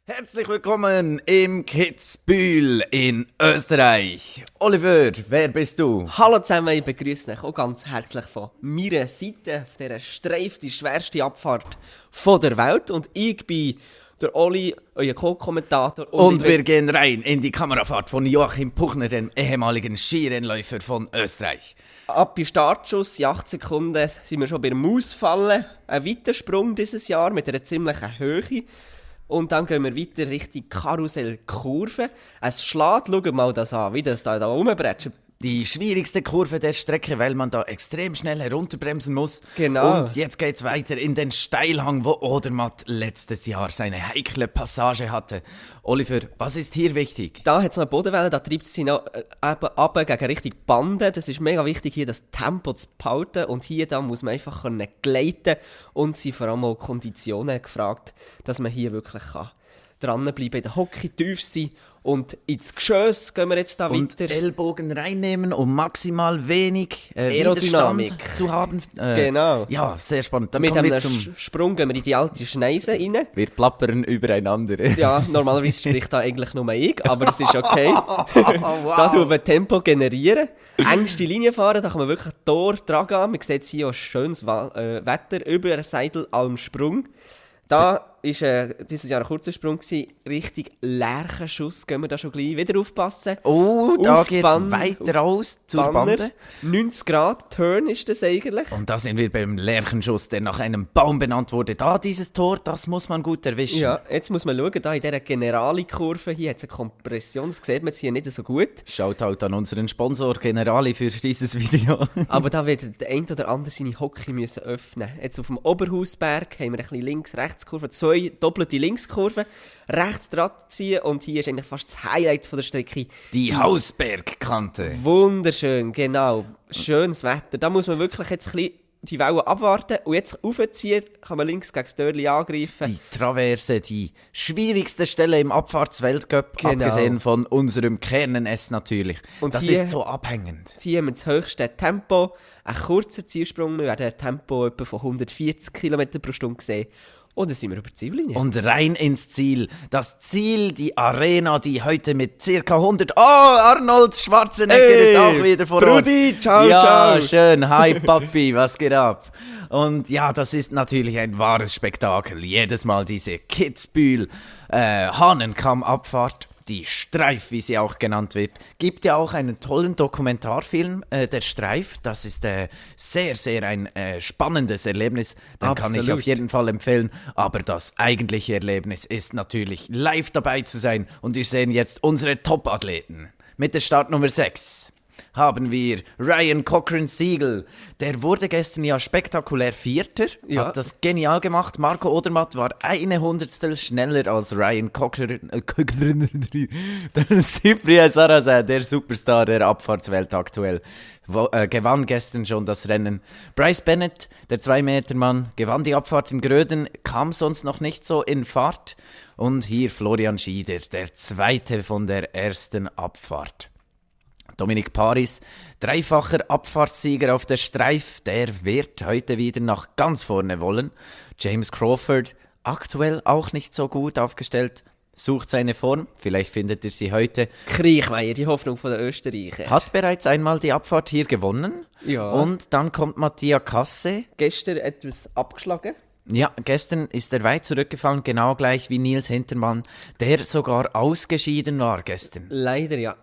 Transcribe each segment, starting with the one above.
Herzlich willkommen im Kitzbühel in Österreich. Oliver, wer bist du? Hallo zusammen, ich begrüße euch auch ganz herzlich von meiner Seite auf dieser Streif, die schwerste Abfahrt von der Welt. Und ich bin der Oli, euer Co-Kommentator. Und wir gehen rein in die Kamerafahrt von Joachim Puchner, dem ehemaligen Skirennläufer von Österreich. Ab bei Startschuss, in 8 Sekunden, sind wir schon beim Ausfallen. Ein Weitersprung dieses Jahr mit einer ziemlichen Höhe. Und dann gehen wir weiter Richtung Karussellkurve. Es schlägt, schaut mal das an, wie das da rumbretscht. Die schwierigste Kurve der Strecke, weil man da extrem schnell herunterbremsen muss. Genau. Und jetzt geht's weiter in den Steilhang, wo Odermatt letztes Jahr seine heikle Passage hatte. Oliver, was ist hier wichtig? Da hat es noch eine Bodenwelle, da treibt sie noch runter gegen Richtung Bande. Das ist mega wichtig, hier das Tempo zu behalten. Und hier da muss man einfach gleiten. Und sind vor allem auch Konditionen gefragt, dass man hier wirklich dranbleiben kann, in der Hocke tief sein. Und ins Geschoss gehen wir jetzt da Und weiter. Ellbogen reinnehmen, um maximal wenig Aerodynamik Widerstand zu haben. Genau. Ja, sehr spannend. Dann Mit kommen einem wir zum... Sprung gehen wir in die alte Schneise rein. Wir plappern übereinander. Ja, normalerweise spricht da eigentlich nur ich, aber es ist okay. Da tun wir Tempo generieren. Engste Linie fahren, da kann man wirklich Tor dran gehen. Man sieht hier auch schönes Wetter über einer Seidelalmsprung. Da war dieses Jahr ein kurzer Sprung, Richtung Lerchenschuss. Gehen wir da schon gleich wieder aufpassen. Oh, da Auf geht's Band, weiter raus zur Banner. Bande. 90 Grad Turn ist das eigentlich. Und da sind wir beim Lerchenschuss, der nach einem Baum benannt wurde. Da dieses Tor, das muss man gut erwischen. Ja, jetzt muss man schauen, da in dieser Generali-Kurve, hier hat es eine Kompression, das sieht man jetzt hier nicht so gut. Shoutout an unseren Sponsor Generali für dieses Video. Aber da wird der ein oder andere seine Hocke müssen öffnen. Jetzt auf dem Oberhausberg haben wir ein bisschen Links-Rechts-Kurve, 2 doppelte Linkskurven, rechts dran ziehen und hier ist eigentlich fast das Highlight von der Strecke. Die Hausbergkante. Wunderschön, genau. Schönes Wetter. Da muss man wirklich jetzt ein bisschen die Wellen abwarten und jetzt raufziehen, kann man links gegen das Dörrli angreifen. Die Traverse, die schwierigste Stelle im Abfahrtsweltcup, Genau. abgesehen von unserem Kernen-S natürlich. Und das hier- ist so abhängend. Jetzt haben wir das höchste Tempo, ein kurzer Zielsprung, wir werden ein Tempo etwa von 140 km pro Stunde sehen. Und dann sind wir über die Ziellinie. Und rein ins Ziel. Das Ziel, die Arena, die heute mit ca. 100... Oh, Arnold Schwarzenegger ist auch wieder vor Ort. Brudi, ciao, ja, ciao. schön. Hi, Papi, was geht ab? Und ja, das ist natürlich ein wahres Spektakel. Jedes Mal diese Kitzbühel Hahnenkamm-Abfahrt. Die Streif, wie sie auch genannt wird, gibt ja auch einen tollen Dokumentarfilm, der Streif. Das ist sehr, sehr ein spannendes Erlebnis. Den kann ich Absolut. auf jeden Fall empfehlen. Aber das eigentliche Erlebnis ist natürlich live dabei zu sein. Und wir sehen jetzt unsere Top-Athleten. Mit der Startnummer 6 haben wir Ryan Cochran-Siegel. Der wurde gestern ja spektakulär Vierter, Ja. hat das genial gemacht. Marco Odermatt war eine Hundertstel schneller als Ryan Cochran. Der Cyprien Sarrazin, der Superstar der Abfahrtswelt aktuell, gewann gestern schon das Rennen. Bryce Bennett, der 2-Meter-Mann, gewann die Abfahrt in Gröden, kam sonst noch nicht so in Fahrt. Und hier Florian Schieder, der Zweite von der ersten Abfahrt. Dominik Paris, dreifacher Abfahrtssieger auf der Streif, der wird heute wieder nach ganz vorne wollen. James Crawford, aktuell auch nicht so gut aufgestellt, sucht seine Form, vielleicht findet er sie heute. Kriechmeier, die Hoffnung der Österreicher. Hat bereits einmal die Abfahrt hier gewonnen. Ja. Und dann kommt Mattia Kasse. Gestern etwas abgeschlagen. Ja, gestern ist er weit zurückgefallen, genau gleich wie Nils Hintermann, der sogar ausgeschieden war gestern. Leider ja.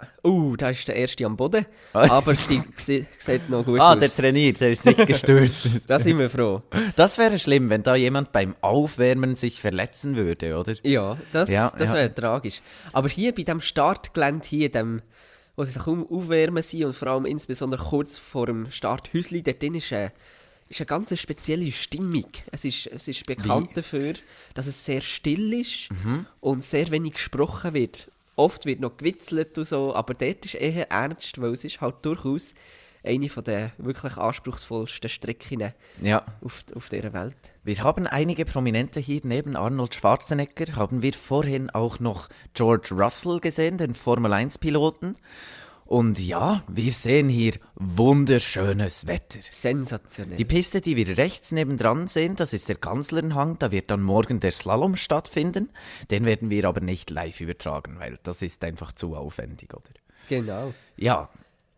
Da ist der Erste am Boden. Aber sie sieht noch gut Der aus. trainiert, der ist nicht gestürzt. Da sind wir froh. Das wäre schlimm, wenn da jemand beim Aufwärmen sich verletzen würde, oder? Ja, das Ja. wäre tragisch. Aber hier bei diesem Startgelände, hier, wo sie sich aufwärmen sind und vor allem insbesondere kurz vor dem Starthäuschen, dort drin ist eine ganz spezielle Stimmung. Es ist bekannt dafür, dass es sehr still ist und sehr wenig gesprochen wird. Oft wird noch gewitzelt und so, aber dort ist eher ernst, weil es ist halt durchaus eine der wirklich anspruchsvollsten Strecken Ja. auf dieser Welt. Wir haben einige Prominente hier. Neben Arnold Schwarzenegger haben wir vorhin auch noch George Russell gesehen, den Formel-1-Piloten. Und ja, wir sehen hier wunderschönes Wetter. Sensationell. Die Piste, die wir rechts nebendran sehen, das ist der Kanzlernhang. Da wird dann morgen der Slalom stattfinden. Den werden wir aber nicht live übertragen, weil das ist einfach zu aufwendig, oder? Genau. Ja,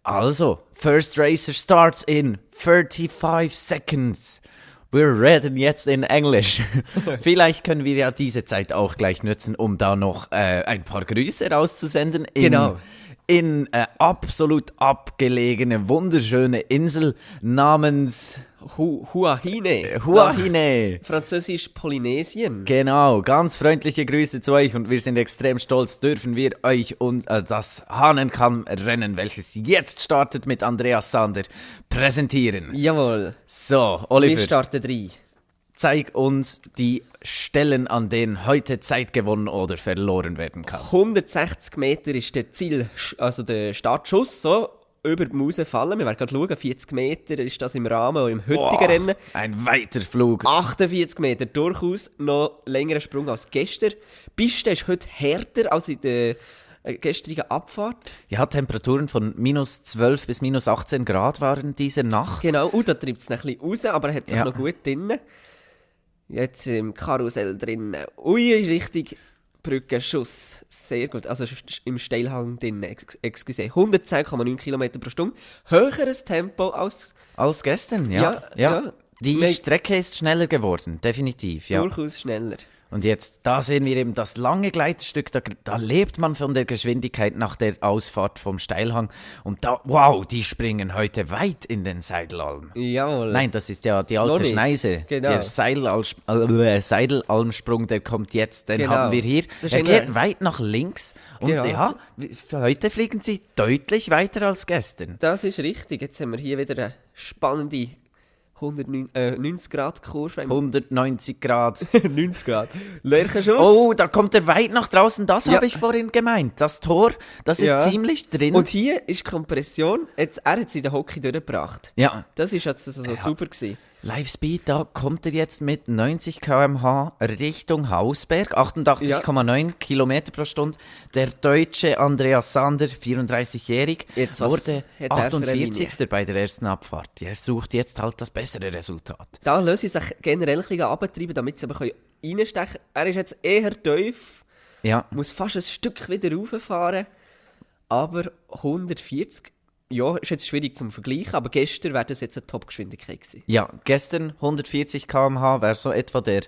also, First Racer starts in 35 seconds. Wir reden jetzt in Englisch. Vielleicht können wir ja diese Zeit auch gleich nutzen, um da noch ein paar Grüße rauszusenden. Genau. In absolut abgelegene, wunderschöne Insel namens Huahine. Huahine. Französisch Polynesien. Genau, ganz freundliche Grüße zu euch und wir sind extrem stolz, dürfen wir euch und das Hahnenkamm-Rennen, welches jetzt startet mit Andreas Sander, präsentieren. Jawohl. So, Oliver, Wir starten 3. zeig uns die Stellen, an denen heute Zeit gewonnen oder verloren werden kann. 160 Meter ist der also der Startschuss, so über die Maus fallen. Wir werden gerade schauen, 40 Meter ist das im Rahmen, auch im heutigen Rennen. Ein weiter Flug. 48 Meter, durchaus noch längerer Sprung als gestern. Die Piste ist heute härter als in der gestrigen Abfahrt. Ja, Temperaturen von minus 12 bis minus 18 Grad waren diese Nacht. Genau, da treibt es ein bisschen raus, aber er hat sich noch gut drin. Jetzt im Karussell drin. Ui, richtig Brückenschuss. Sehr gut. Also im Steilhang drin, excuse. 110,9 km pro Stunde. Höheres Tempo als gestern, ja. Die Strecke ist schneller geworden, definitiv. Ja. Durchaus schneller. Und jetzt, da sehen wir eben das lange Gleitstück, da lebt man von der Geschwindigkeit nach der Ausfahrt vom Steilhang. Und da, wow, die springen heute weit in den Seidelalm. Jawohl. Nein, das ist ja die alte Schneise. Genau. Der Seidelalmsprung, der kommt jetzt, den haben wir hier. Er geht weit nach links. Und ja, heute fliegen sie deutlich weiter als gestern. Das ist richtig. Jetzt haben wir hier wieder eine spannende 90 Grad Kurve. 190 Grad. 90 Grad. Lerchenschuss. Oh, da kommt er weit nach draußen. Das habe ich vorhin gemeint. Das Tor, das ist ziemlich drin. Und hier ist Kompression. Er hat sie in den Hockey durchgebracht. Ja. Das war jetzt so super gewesen. Live Speed, da kommt er jetzt mit 90 km/h Richtung Hausberg, 88,9 km pro Stunde. Der deutsche Andreas Sander, 34-jährig, wurde 48. bei der ersten Abfahrt. Er sucht jetzt halt das bessere Resultat. Da löse ich sich generell ein bisschen abtreiben, damit sie aber reinstechen können. Er ist jetzt eher tief, muss fast ein Stück wieder rauffahren, aber 140 ja, ist jetzt schwierig zum Vergleichen, aber gestern wäre das jetzt eine Top-Geschwindigkeit gewesen. Ja, gestern 140 km/h wäre so etwa der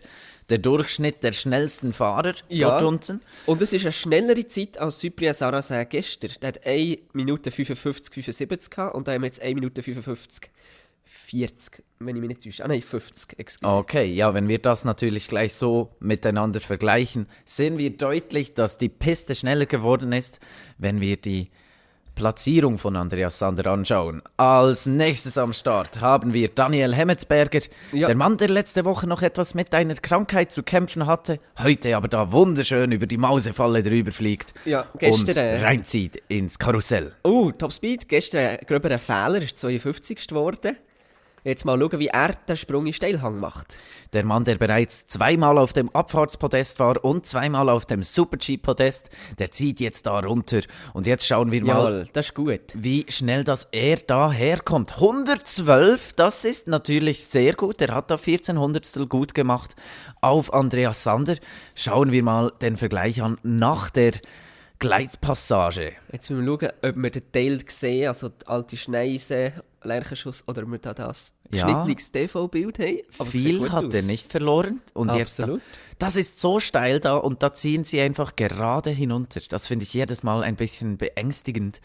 Durchschnitt der schnellsten Fahrer dort unten. Und es ist eine schnellere Zeit als Cyprien Sarrazin gestern. Der hat 1 Minute 55, 75 gehabt und da haben wir jetzt 1 Minute 55, 40, wenn ich mich nicht täusche. Ah nein, 50, excuse. Okay, ja, wenn wir das natürlich gleich so miteinander vergleichen, sehen wir deutlich, dass die Piste schneller geworden ist, wenn wir die Platzierung von Andreas Sander anschauen. Als nächstes am Start haben wir Daniel Hemmetsberger, der Mann, der letzte Woche noch etwas mit einer Krankheit zu kämpfen hatte, heute aber da wunderschön über die Mausefalle drüber fliegt und reinzieht ins Karussell. Top Speed, gestern gröber ein Fehler, ist 52. geworden. Jetzt mal schauen, wie er den Sprung in Steilhang macht. Der Mann, der bereits zweimal auf dem Abfahrtspodest war und zweimal auf dem Super-G-Podest, der zieht jetzt da runter. Und jetzt schauen wir mal, das ist gut, wie schnell das er da herkommt. 112, das ist natürlich sehr gut. Er hat da 14 Hundertstel gut gemacht auf Andreas Sander. Schauen wir mal den Vergleich an nach der Gleitpassage. Jetzt müssen wir schauen, ob wir den Teil sehen, also die alte Schneise, Lerchenschuss, oder ob wir da das geschnittenes TV-Bild haben. Aber viel hat er nicht verloren. Und absolut. Jetzt, das ist so steil da und da ziehen sie einfach gerade hinunter. Das finde ich jedes Mal ein bisschen beängstigend.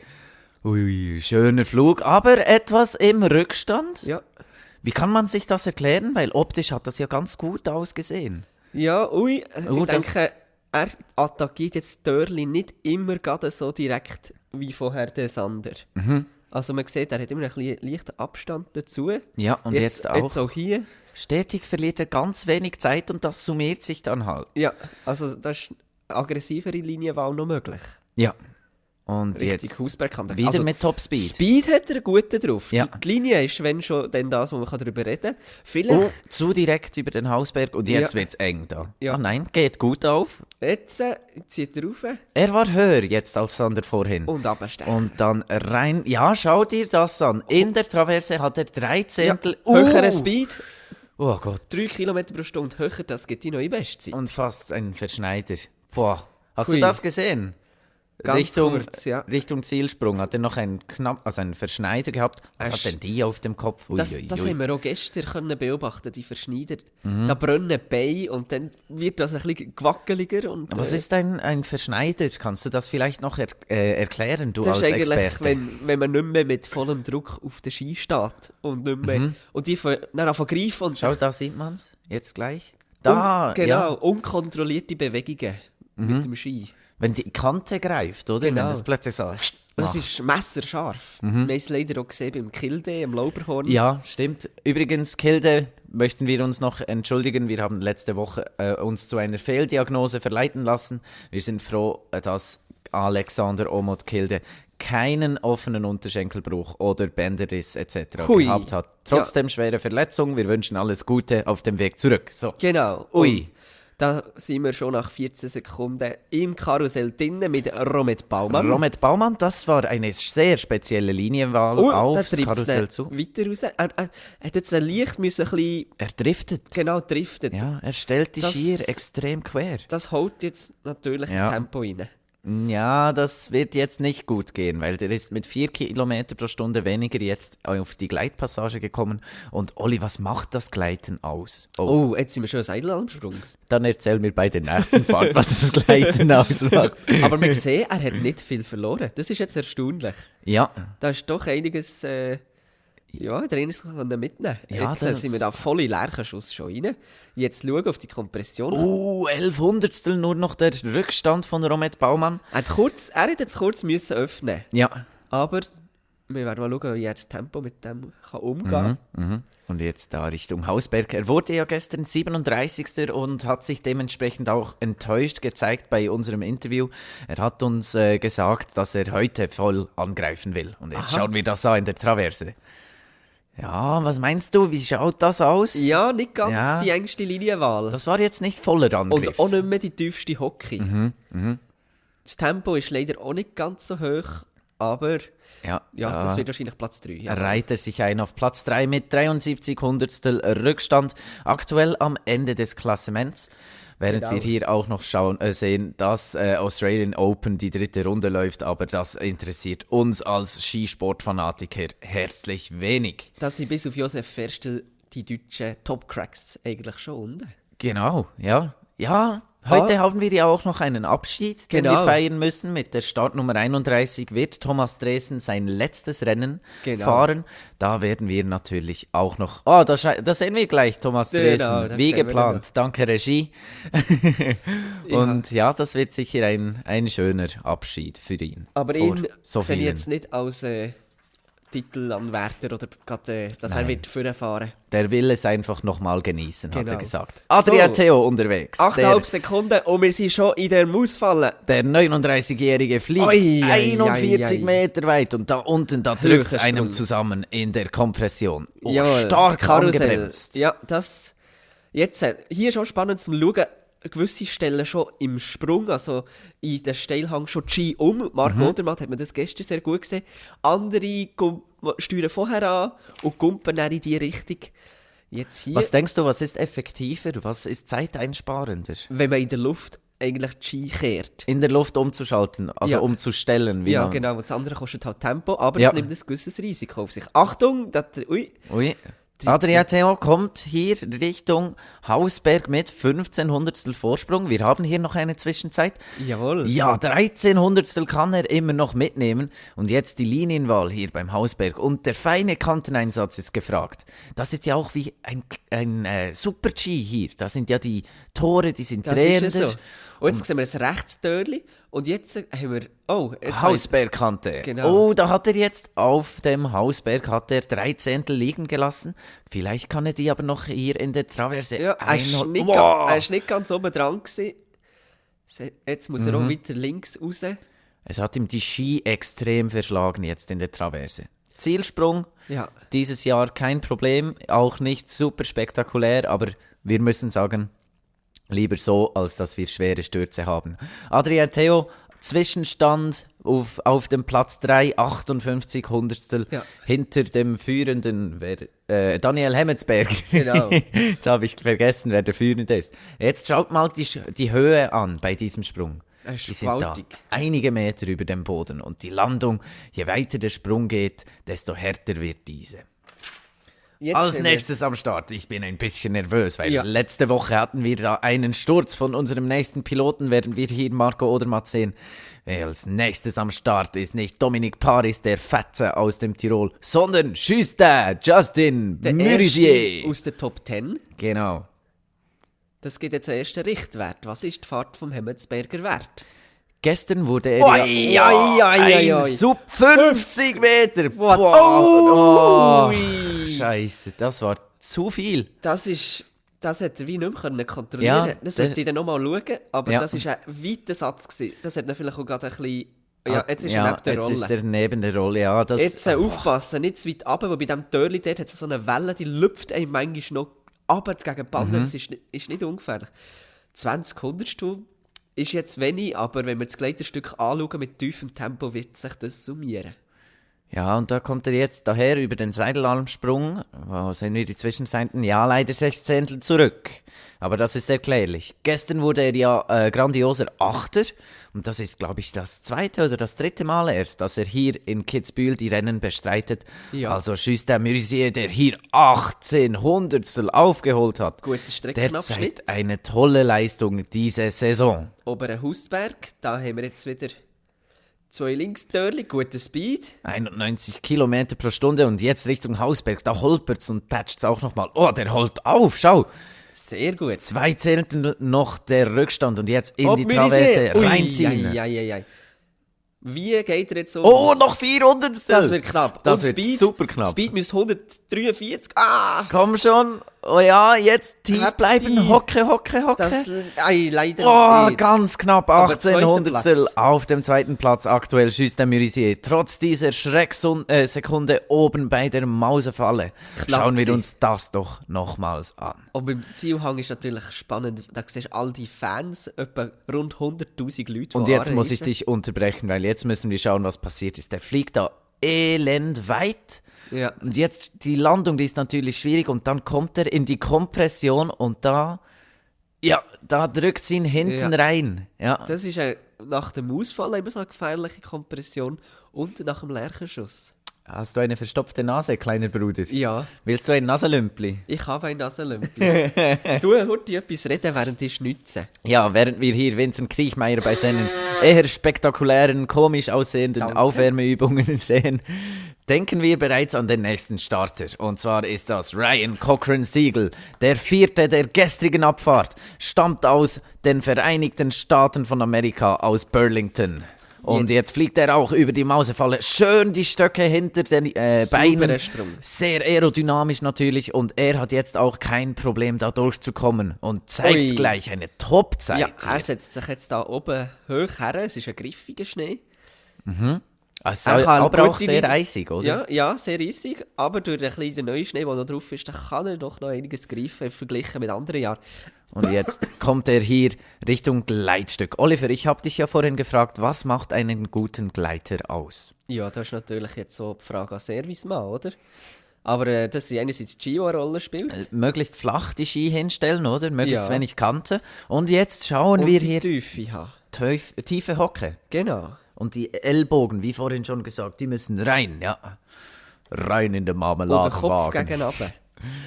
Ui, schöner Flug, aber etwas im Rückstand. Ja. Wie kann man sich das erklären? Weil optisch hat das ja ganz gut ausgesehen. Ja, ich denke, er attackiert jetzt Dörli nicht immer gerade so direkt wie vorher der Sander. Also man sieht, er hat immer einen leichten Abstand dazu. Ja, und jetzt auch. Jetzt auch hier. Stetig verliert er ganz wenig Zeit und das summiert sich dann halt. Ja, also da ist eine aggressivere Linienwahl noch möglich. Ja. Und Richtig jetzt Hausbergkante. wieder Also, mit Topspeed. Speed hat er einen guten drauf. Ja. Die Linie ist, wenn schon, dann das, wo man darüber reden kann. Vielleicht, Oh, zu direkt über den Hausberg und jetzt Ja. wird's eng da. Ja. Ah nein, geht gut auf. jetzt zieht er rauf Er war höher jetzt als Sander vorhin. und runterstechen. Und dann rein, ja, schau dir das an. In der Traverse hat er 3 Zehntel. Höherer Speed, Oh Gott. 3 km pro Stunde höher, das gibt die neue Bestzeit. Und fast ein Verschneider. Boah, hast Hui. du das gesehen? Ganz kurz, ja. Richtung Zielsprung hat er noch einen einen Verschneider gehabt. Was hat denn die auf dem Kopf? Ui, Das ui, haben ui. wir auch gestern können beobachten, die Verschneider. Mhm. Da brennen Beine und dann wird das ein bisschen gewackeliger. Und, Was ist ein Verschneider? Kannst du das vielleicht noch erklären, du das als ist eigentlich, Experte? wenn man nicht mehr mit vollem Druck auf der Ski steht und nicht mehr, und die von greifen und Mhm. Schau, da sieht man's. Jetzt gleich. Da, genau, ja. unkontrollierte Bewegungen mit dem Ski. Wenn die Kante greift, oder? Genau. Wenn das plötzlich so... Das ist messerscharf. Wir haben es leider auch gesehen beim Kilde, am Lauberhorn. Ja, stimmt. Übrigens, Kilde, möchten wir uns noch entschuldigen. Wir haben letzte Woche uns zu einer Fehldiagnose verleiten lassen. Wir sind froh, dass Alexander Omot Kilde keinen offenen Unterschenkelbruch oder Bänderriss etc. Hui. gehabt hat. Trotzdem schwere Verletzung. Wir wünschen alles Gute auf dem Weg zurück. So. Genau. Ui. Und da sind wir schon nach 14 Sekunden im Karussell drinnen mit Romet Baumann. Romet Baumann, das war eine sehr spezielle Linienwahl Da aufs treibt Karussell es zu. weiter raus. Er hat jetzt ein Licht müssen ein bisschen Er driftet. genau driften. Ja, er stellt die Das- Skier extrem quer. Das holt jetzt natürlich Ja. das Tempo rein. Ja, das wird jetzt nicht gut gehen, weil der ist mit 4 Kilometer pro Stunde weniger jetzt auf die Gleitpassage gekommen. Und Olli, was macht das Gleiten aus? Oh, jetzt sind wir schon ein Seidel am Sprung. Dann erzähl mir bei der nächsten Fahrt, was das Gleiten ausmacht. Aber wir sehen, er hat nicht viel verloren. Das ist jetzt erstaunlich. Ja, Da ist doch einiges drin mitnehmen. Ja, Jetzt das- sind wir da voll in Lerchenschuss schon rein. Jetzt schauen auf die Kompression. 11 Hundertstel nur noch der Rückstand von Romet Baumann. Er hat jetzt kurz müssen öffnen. Ja. Aber wir werden mal schauen, wie er das Tempo mit dem kann umgehen kann. Und jetzt da Richtung Hausberg. Er wurde ja gestern 37. und hat sich dementsprechend auch enttäuscht gezeigt bei unserem Interview. Er hat uns gesagt, dass er heute voll angreifen will. Und jetzt Aha. schauen wir das an in der Traverse. Ja, was meinst du? Wie schaut das aus? Ja, nicht ganz Ja. die engste Linienwahl. Das war jetzt nicht voller Angriff. Und auch nicht mehr die tiefste Hockey. Mhm, Das Tempo ist leider auch nicht ganz so hoch, aber ja, ja, das wird wahrscheinlich Platz 3. Ja. reiht er sich ein auf Platz 3 mit 73 Hundertstel Rückstand. Aktuell am Ende des Klassements. Während Genau. wir hier auch noch sehen, dass Australian Open die 3. Runde läuft, aber das interessiert uns als Skisportfanatiker herzlich wenig. Da sind bis auf Josef Ferstel die deutschen Top-Cracks eigentlich schon unten. Genau, ja. Ja, heute haben wir ja auch noch einen Abschied, den wir Genau. feiern müssen. Mit der Startnummer 31 wird Thomas Dresen sein letztes Rennen Genau. fahren. Da werden wir natürlich auch noch... Oh, da sehen wir gleich Thomas Genau, Dresen, da wie sehen wir ihn geplant. Danke, Regie. Und ja, das wird sicher ein schöner Abschied für ihn. Aber vor ihn so sehe ich vielen. jetzt nicht als Titelanwärter oder gerade, dass er Nein. wird vorfahren. Der will es einfach nochmal genießen, hat er Genau. gesagt. Adria So. Theo unterwegs. 8,5 Sekunden und wir sind schon in der Mausfalle. Der 39-Jährige fliegt Oi, oi, 41 oi, oi. Meter weit und da unten, da drückt es Höchster einem Sprung. zusammen in der Kompression. Oh, Jawohl, stark Karussell. angebremst. Ja, das... Jetzt, hier schon spannend zum Schauen, gewisse Stellen schon im Sprung, also in den Steilhang schon die Ski um. Marc Odermatt hat man das gestern sehr gut gesehen. Andere steuern vorher an und gumpen dann in die Richtung. Jetzt hier, Was denkst du, was ist effektiver, was ist zeiteinsparender? wenn man in der Luft eigentlich die Ski kehrt. In der Luft umzuschalten, also Ja. umzustellen. Wie Ja, man, genau. Und das andere kostet halt Tempo, aber Ja. es nimmt ein gewisses Risiko auf sich. Achtung, ui, Ui. 13. Adria Theo kommt hier Richtung Hausberg mit 15 Hundertstel Vorsprung. Wir haben hier noch eine Zwischenzeit. jawohl. Ja, 13 Hundertstel kann er immer noch mitnehmen. Und jetzt die Linienwahl hier beim Hausberg. Und der feine Kanteneinsatz ist gefragt. Das ist ja auch wie ein Super-G hier. Da sind ja die Tore, die sind Das drehender. ist es so. Und jetzt sehen wir ein Rechtstörli und jetzt haben wir... Oh, jetzt Hausbergkante. Genau. Oh, da hat er jetzt auf dem Hausberg hat er 3 Zehntel liegen gelassen. Vielleicht kann er die aber noch hier in der Traverse Ja, er ist einholen. nicht, Wow. er ist nicht ganz oben dran gewesen. Jetzt muss er auch weiter links raus. Es hat ihm die Ski extrem verschlagen jetzt in der Traverse. Zielsprung, Ja. dieses Jahr kein Problem, auch nicht super spektakulär, aber wir müssen sagen, lieber so, als dass wir schwere Stürze haben. Adrien Theo, Zwischenstand auf dem Platz 3, 58 Hundertstel, Ja. hinter dem führenden Daniel Hemmetsberger. Genau. Jetzt habe ich vergessen, wer der Führende ist. Jetzt schaut mal die Höhe an bei diesem Sprung. Er ist Die sind da gewaltig. einige Meter über dem Boden und die Landung, je weiter der Sprung geht, desto härter wird diese. Jetzt Als haben wir- nächstes am Start, ich bin ein bisschen nervös, weil Ja. letzte Woche hatten wir da einen Sturz von unserem nächsten Piloten, werden wir hier Marco Odermatt sehen. Als nächstes am Start ist nicht Dominic Paris, der Fetze aus dem Tirol, sondern Justin Justin Der Murisier. erste aus der Top 10. Genau. Das gibt jetzt einen ersten Richtwert. Was ist die Fahrt vom Hemmetsberger wert? Gestern wurde er Oi, oi, oi, ein oi. Sub 50 Meter. What? Boah. Ui. Scheiße, das war zu viel. Das hat er wie nicht mehr kontrollieren. Ja, Das würde ich dann nochmal schauen, aber Ja. das war ein weiter Satz gewesen. Das hat dann vielleicht auch gerade ein bisschen... Ja, jetzt ist er ja, neben der jetzt Rolle. ist er neben der Rolle, ja. Das, Jetzt aufpassen, nicht zu weit runter, weil bei diesem Törli dort hat es so eine Welle, die lüpft einem manchmal noch runter gegen die Bande. Das ist nicht ungefährlich. 20 Hundertstel ist jetzt wenig, aber wenn wir das Gleiterstück anschauen mit tiefem Tempo, wird sich das summieren. Ja, und da kommt er jetzt daher über den Seidelarmsprung. Wo sehen wir die Zwischenseiten? Ja, leider 6 Zehntel zurück. Aber das ist erklärlich. Gestern wurde er ja grandioser Achter. Und das ist, glaube ich, das zweite oder das dritte Mal erst, dass er hier in Kitzbühel die Rennen bestreitet. Ja. Also Justin Murisier, der hier 18 Hundertstel aufgeholt hat. Guter Streckenabschnitt. Derzeit eine tolle Leistung diese Saison. Oberen Hausberg, da haben wir jetzt wieder 2 Linkstörli, guter Speed. 91 Kilometer pro Stunde und jetzt Richtung Hausberg. Da holpert's und tätscht's auch nochmal. Oh, der holt auf, schau. Sehr gut. 2 Zehntel noch der Rückstand und jetzt in Ob die wir Traverse sehen. Ui, reinziehen. ei. Wie geht er jetzt so? Oh, noch 400. Das wird knapp. Das Und wird super knapp. Speed müsste 143. Ah! Komm schon. Oh ja, jetzt tief Habt bleiben. die- Hocke. Das, leider Oh, nicht. ganz knapp, Aber 18 zweiter Hundertstel Platz. auf dem zweiten Platz aktuell Justin Murisier. Trotz dieser Schrecksekunde oben bei der Mausefalle. Knapp Schauen wir gewesen. uns das doch nochmals an. Und beim Zielhang ist natürlich spannend. Da siehst du all die Fans, etwa rund 100'000 Leute, Und die jetzt muss ich anreisen. dich unterbrechen, weil jetzt müssen wir schauen, was passiert ist. Der fliegt da elendweit. Ja. Und jetzt die Landung, die ist natürlich schwierig und dann kommt er in die Kompression und da drückt sie ihn hinten Ja. rein. Ja. Das ist nach dem Ausfall immer so eine gefährliche Kompression und nach dem Lerchenschuss. Hast du eine verstopfte Nase, kleiner Bruder? Ja, Willst du ein Nasenlümpli? ich habe ein Nasenlümpel. Du, heute etwas reden, während ich schnitze. Ja, während wir hier Vincent Kriechmeier bei seinen eher spektakulären, komisch aussehenden Danke. Aufwärmeübungen sehen, denken wir bereits an den nächsten Starter. Und zwar ist das Ryan Cochran Siegel, der vierte der gestrigen Abfahrt, stammt aus den Vereinigten Staaten von Amerika, aus Burlington. Und jetzt fliegt er auch über die Mausefalle. Schön die Stöcke hinter den Beinen. Sprung. Sehr aerodynamisch natürlich. Und er hat jetzt auch kein Problem, da durchzukommen. Und zeigt Ui. gleich eine Top-Zeit. Ja, er setzt sich jetzt da oben hoch her. Es ist ein griffiger Schnee. Also, Er kann aber auch gute sehr Linie- eisig, oder? Ja, sehr eisig. Aber durch den kleinen neuen Schnee, der noch drauf ist, da kann er doch noch einiges greifen, verglichen mit anderen Jahren. Und jetzt kommt er hier Richtung Gleitstück. Oliver, ich habe dich ja vorhin gefragt, was macht einen guten Gleiter aus? Ja, das ist natürlich jetzt so die Frage an Servicemann, oder? Aber das ist einerseits die Gio eine Rolle spielt. Möglichst flach die Ski hinstellen, oder? Möglichst Ja. wenig Kante. Und jetzt schauen Und wir die hier Tiefe haben. tiefe Hocke. Genau. Und die Ellbogen, wie vorhin schon gesagt, die müssen rein, ja. Rein in den Und der Kopf Marmeladenwagen. gegen runter.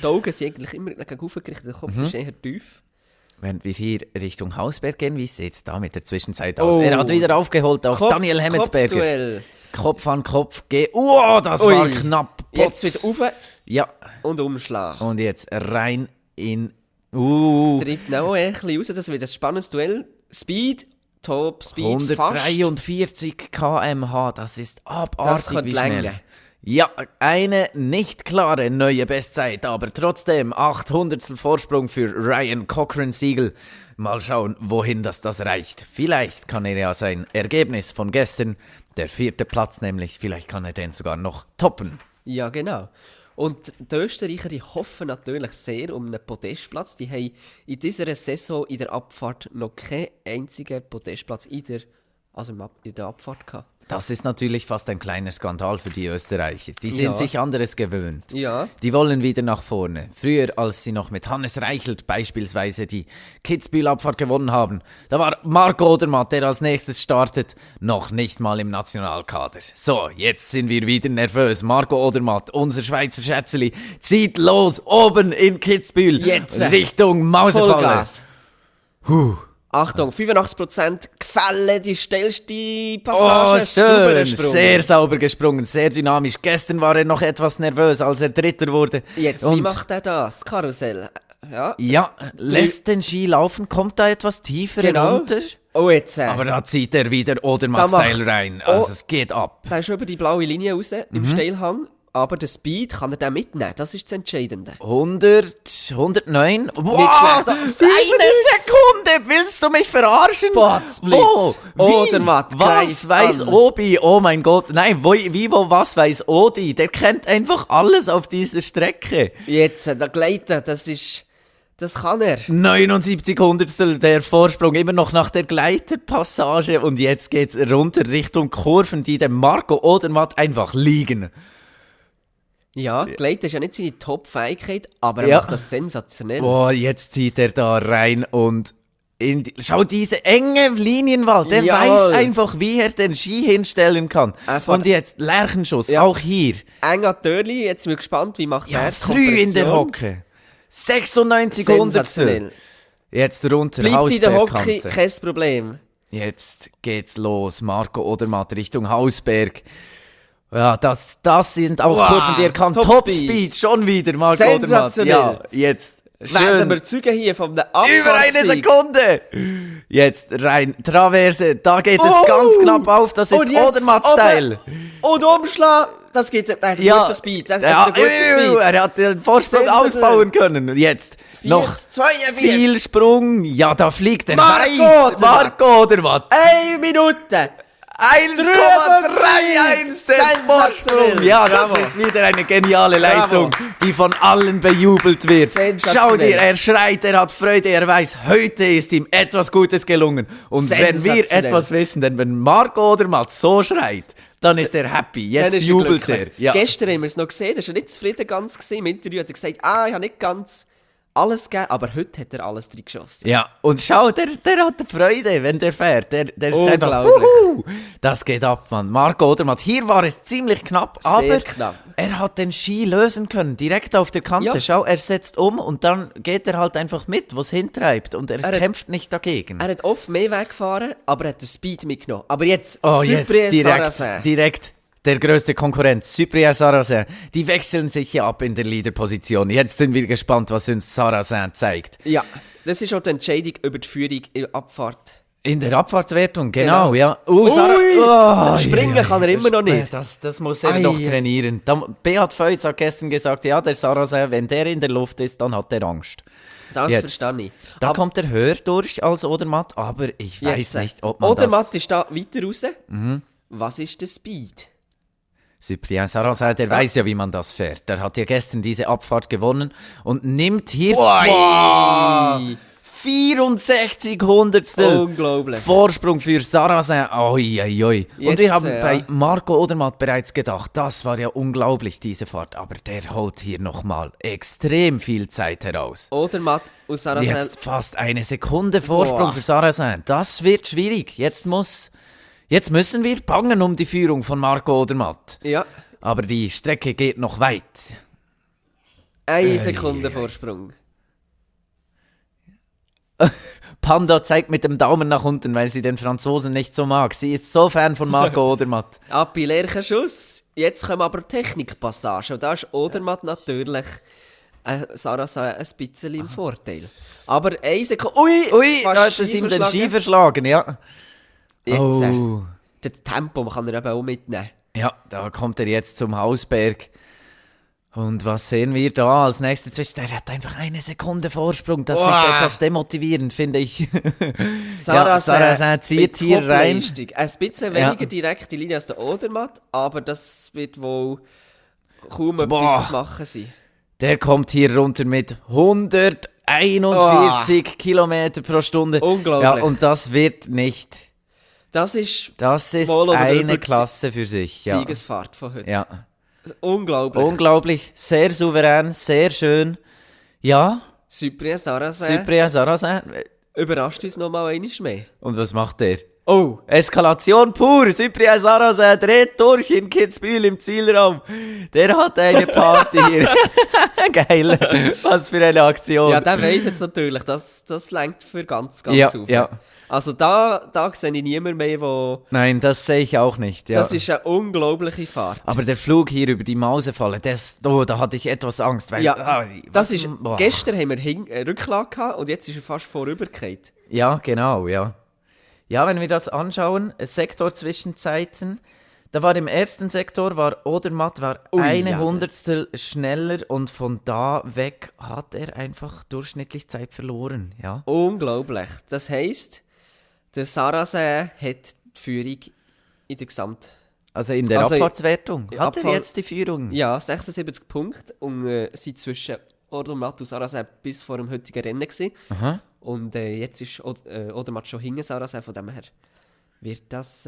Die Augen sind eigentlich immer gegen oben gerichtet, der Kopf ist eher tief. Wenn wir hier Richtung Hausberg gehen, wie sieht es da mit der Zwischenzeit aus? Oh. Er hat wieder aufgeholt auf Daniel Hemmetsberger. Kopfduell. Kopf an Kopf, das Ui. war knapp. Jetzt Potz. wieder rauf Ja, und umschlagen. und jetzt rein in... Treibt noch ein bisschen raus, das wird ein spannendes Duell. Speed, Top Speed, fast. 143 km/h, das ist Das abartig, könnte wie schnell. länger. Ja, eine nicht klare neue Bestzeit, aber trotzdem 800 Vorsprung für Ryan Cochran-Siegel. Mal schauen, wohin das reicht. Vielleicht kann er ja sein Ergebnis von gestern, der 4. Platz nämlich, vielleicht kann er den sogar noch toppen. Ja, genau. Und die Österreicher, die hoffen natürlich sehr um einen Podestplatz. Die haben in dieser Saison in der Abfahrt noch keinen einzigen Podestplatz in der Abfahrt gehabt. Das ist natürlich fast ein kleiner Skandal für die Österreicher. Die sind sich anderes gewöhnt. Ja. Die wollen wieder nach vorne. Früher, als sie noch mit Hannes Reichelt beispielsweise die Kitzbühel-Abfahrt gewonnen haben, da war Marco Odermatt, der als nächstes startet, noch nicht mal im Nationalkader. So, jetzt sind wir wieder nervös. Marco Odermatt, unser Schweizer Schätzeli, zieht los oben in Kitzbühel Jetzt. Richtung Mausefalle. Vollgas. Achtung, 85% Gefälle, die schnellste Passage. Schön, gesprungen. sehr sauber gesprungen, sehr dynamisch. Gestern war er noch etwas nervös, als er Dritter wurde. Jetzt, wie macht er das? Karussell. Ja, lässt den Ski laufen, kommt da etwas tiefer runter. Oh, jetzt. Aber da zieht er wieder Odermatt-Style rein. Also es geht ab. Da ist über die blaue Linie raus, im Steilhang. Aber den Speed kann er dann mitnehmen, das ist das Entscheidende. 109. Wow, Nicht schlecht. eine Sekunde, willst du mich verarschen? Potzblitz. Wo? Odermatt, Was greift weiß an. Obi? Oh mein Gott. Nein, was weiß Odi? Der kennt einfach alles auf dieser Strecke. Jetzt, der Gleiter, das kann er. 79 Hundertstel der Vorsprung, immer noch nach der Gleiterpassage. Und jetzt geht's runter Richtung Kurven, die dem Marco Odermatt einfach liegen. Ja, Gleiter ist ja nicht seine Top-Fähigkeit, aber er macht das sensationell. Boah, jetzt zieht er da rein und schau diese enge Linienwahl. Der weiß einfach, wie er den Ski hinstellen kann. Und jetzt Lerchenschuss, auch hier. Enger Törli, jetzt bin ich gespannt, wie macht er früh in der Hocke. 96 Hundertstel. Jetzt runter, bleibt in der Hocke, Hausbergkante. kein Problem. Jetzt geht's los. Marco Odermatt Richtung Hausberg. Ja, das sind auch Kurven, die er kann. Top-Speed, schon wieder, Marco Odermatt. Ja, jetzt. Werden Schön. wir Züge hier von der Abfahrt. Über eine Sekunde! Jetzt rein, Traverse, da geht es ganz knapp auf, das ist Odermatt-Style. Und Umschlag, das geht, der hat guten Speed. Er hat den Vorsprung ausbauen können. Jetzt noch 42. Zielsprung, ja, da fliegt er Marco weit. Marco Odermatt. 1 Minute. 1,31 der Vorsprung. Ja, das ist wieder eine geniale Leistung, die von allen bejubelt wird. Schau dir, er schreit, er hat Freude, er weiß, heute ist ihm etwas Gutes gelungen. Und wenn wir etwas wissen, denn wenn Marco Odermatt so schreit, dann ist er happy. Jetzt jubelt er. Ja. Gestern haben wir es noch gesehen, er war nicht zufrieden ganz im Interview, hat er gesagt, ich habe nicht ganz alles gegeben, aber heute hat er alles drin geschossen. Ja, und schau, der hat Freude, wenn der fährt. Der ist einfach, das geht ab, Mann. Marco Odermatt, hier war es ziemlich knapp, aber knapp. Er hat den Ski lösen können, direkt auf der Kante. Ja. Schau, er setzt um und dann geht er halt einfach mit, wo es hintreibt und er kämpft nicht dagegen. Er hat oft mehr Weg gefahren, aber er hat den Speed mitgenommen. Aber jetzt, jetzt direkt der größte Konkurrent, Cyprien Sarrazin, die wechseln sich ja ab in der Leaderposition. Jetzt sind wir gespannt, was uns Sarrazin zeigt. Ja, das ist auch die Entscheidung über die Führung in der Abfahrt. In der Abfahrtswertung, genau. Ja. Springen kann er immer noch nicht. Das muss er noch trainieren. Beat Feutz hat gestern gesagt, ja, der Sarrazin, wenn der in der Luft ist, dann hat er Angst. Das verstehe ich. Da kommt er höher durch als Odermatt, aber ich weiß nicht, ob man Odermatt ist da weiter raus. Was ist der Speed? Cyprien Sarrazin, der weiß ja, wie man das fährt. Der hat ja gestern diese Abfahrt gewonnen und nimmt hier 64 Hundertstel Vorsprung für Sarrazin. Oi. Und wir haben bei Marco Odermatt bereits gedacht, das war ja unglaublich, diese Fahrt. Aber der holt hier nochmal extrem viel Zeit heraus. Odermatt und Sarrazin. Jetzt fast eine Sekunde Vorsprung für Sarrazin. Das wird schwierig. Jetzt müssen wir bangen um die Führung von Marco Odermatt. Ja. Aber die Strecke geht noch weit. 1 Sekunde Vorsprung. Panda zeigt mit dem Daumen nach unten, weil sie den Franzosen nicht so mag. Sie ist so Fan von Marco Odermatt. Appi Lerchenschuss. Jetzt kommen aber Technikpassagen. Und da ist Odermatt natürlich Sarrazin ein bisschen im Vorteil. Aber 1 Sekunde... Ui, da hat es ihm den Ski verschlagen, ja. Jetzt, das Tempo kann er eben auch mitnehmen. Ja, da kommt er jetzt zum Hausberg. Und was sehen wir da als nächstes? Der hat einfach 1 Sekunde Vorsprung. Das ist etwas demotivierend, finde ich. Sarrazin zieht hier rein. Ein bisschen weniger direkte Linie als der Odermatt, aber das wird wohl kaum etwas zu machen sein. Der kommt hier runter mit 141 Kilometer pro Stunde. Unglaublich. Ja, und das wird nicht. Das ist eine Klasse für sich. Ja. Siegesfahrt von heute. Ja. Unglaublich. Unglaublich, sehr souverän, sehr schön. Ja. Cyprien Sarrazin. Überrascht uns noch mal einmal mehr. Und was macht der? Oh, Eskalation pur. Cyprien Sarrazin dreht durch in Kitzbühel im Zielraum. Der hat eine Party hier. Geil. Was für eine Aktion. Ja, der weiss jetzt natürlich, das lenkt für ganz auf. Ja. Also da sehe ich niemanden mehr, wo... Nein, das sehe ich auch nicht. Ja. Das ist eine unglaubliche Fahrt. Aber der Flug hier über die Mausefalle, da hatte ich etwas Angst. Weil, gestern haben wir Rücklage gehabt und jetzt ist er fast vorübergefallen. Ja, genau, ja. Ja, wenn wir das anschauen, Sektorzwischenzeiten, da war im ersten Sektor, Odermatt eine Hundertstel schneller und von da weg hat er einfach durchschnittlich Zeit verloren. Ja. Unglaublich. Das heisst, der Sarrazin hat die Führung in der Also in der Abfahrtswertung. Hat er jetzt die Führung? Ja, 76 Punkte und sind zwischen Odermatt und Sarrazin bis vor dem heutigen Rennen gewesen. Aha. Und jetzt ist Odermatt schon hinter Sarrazin, von dem her wird das...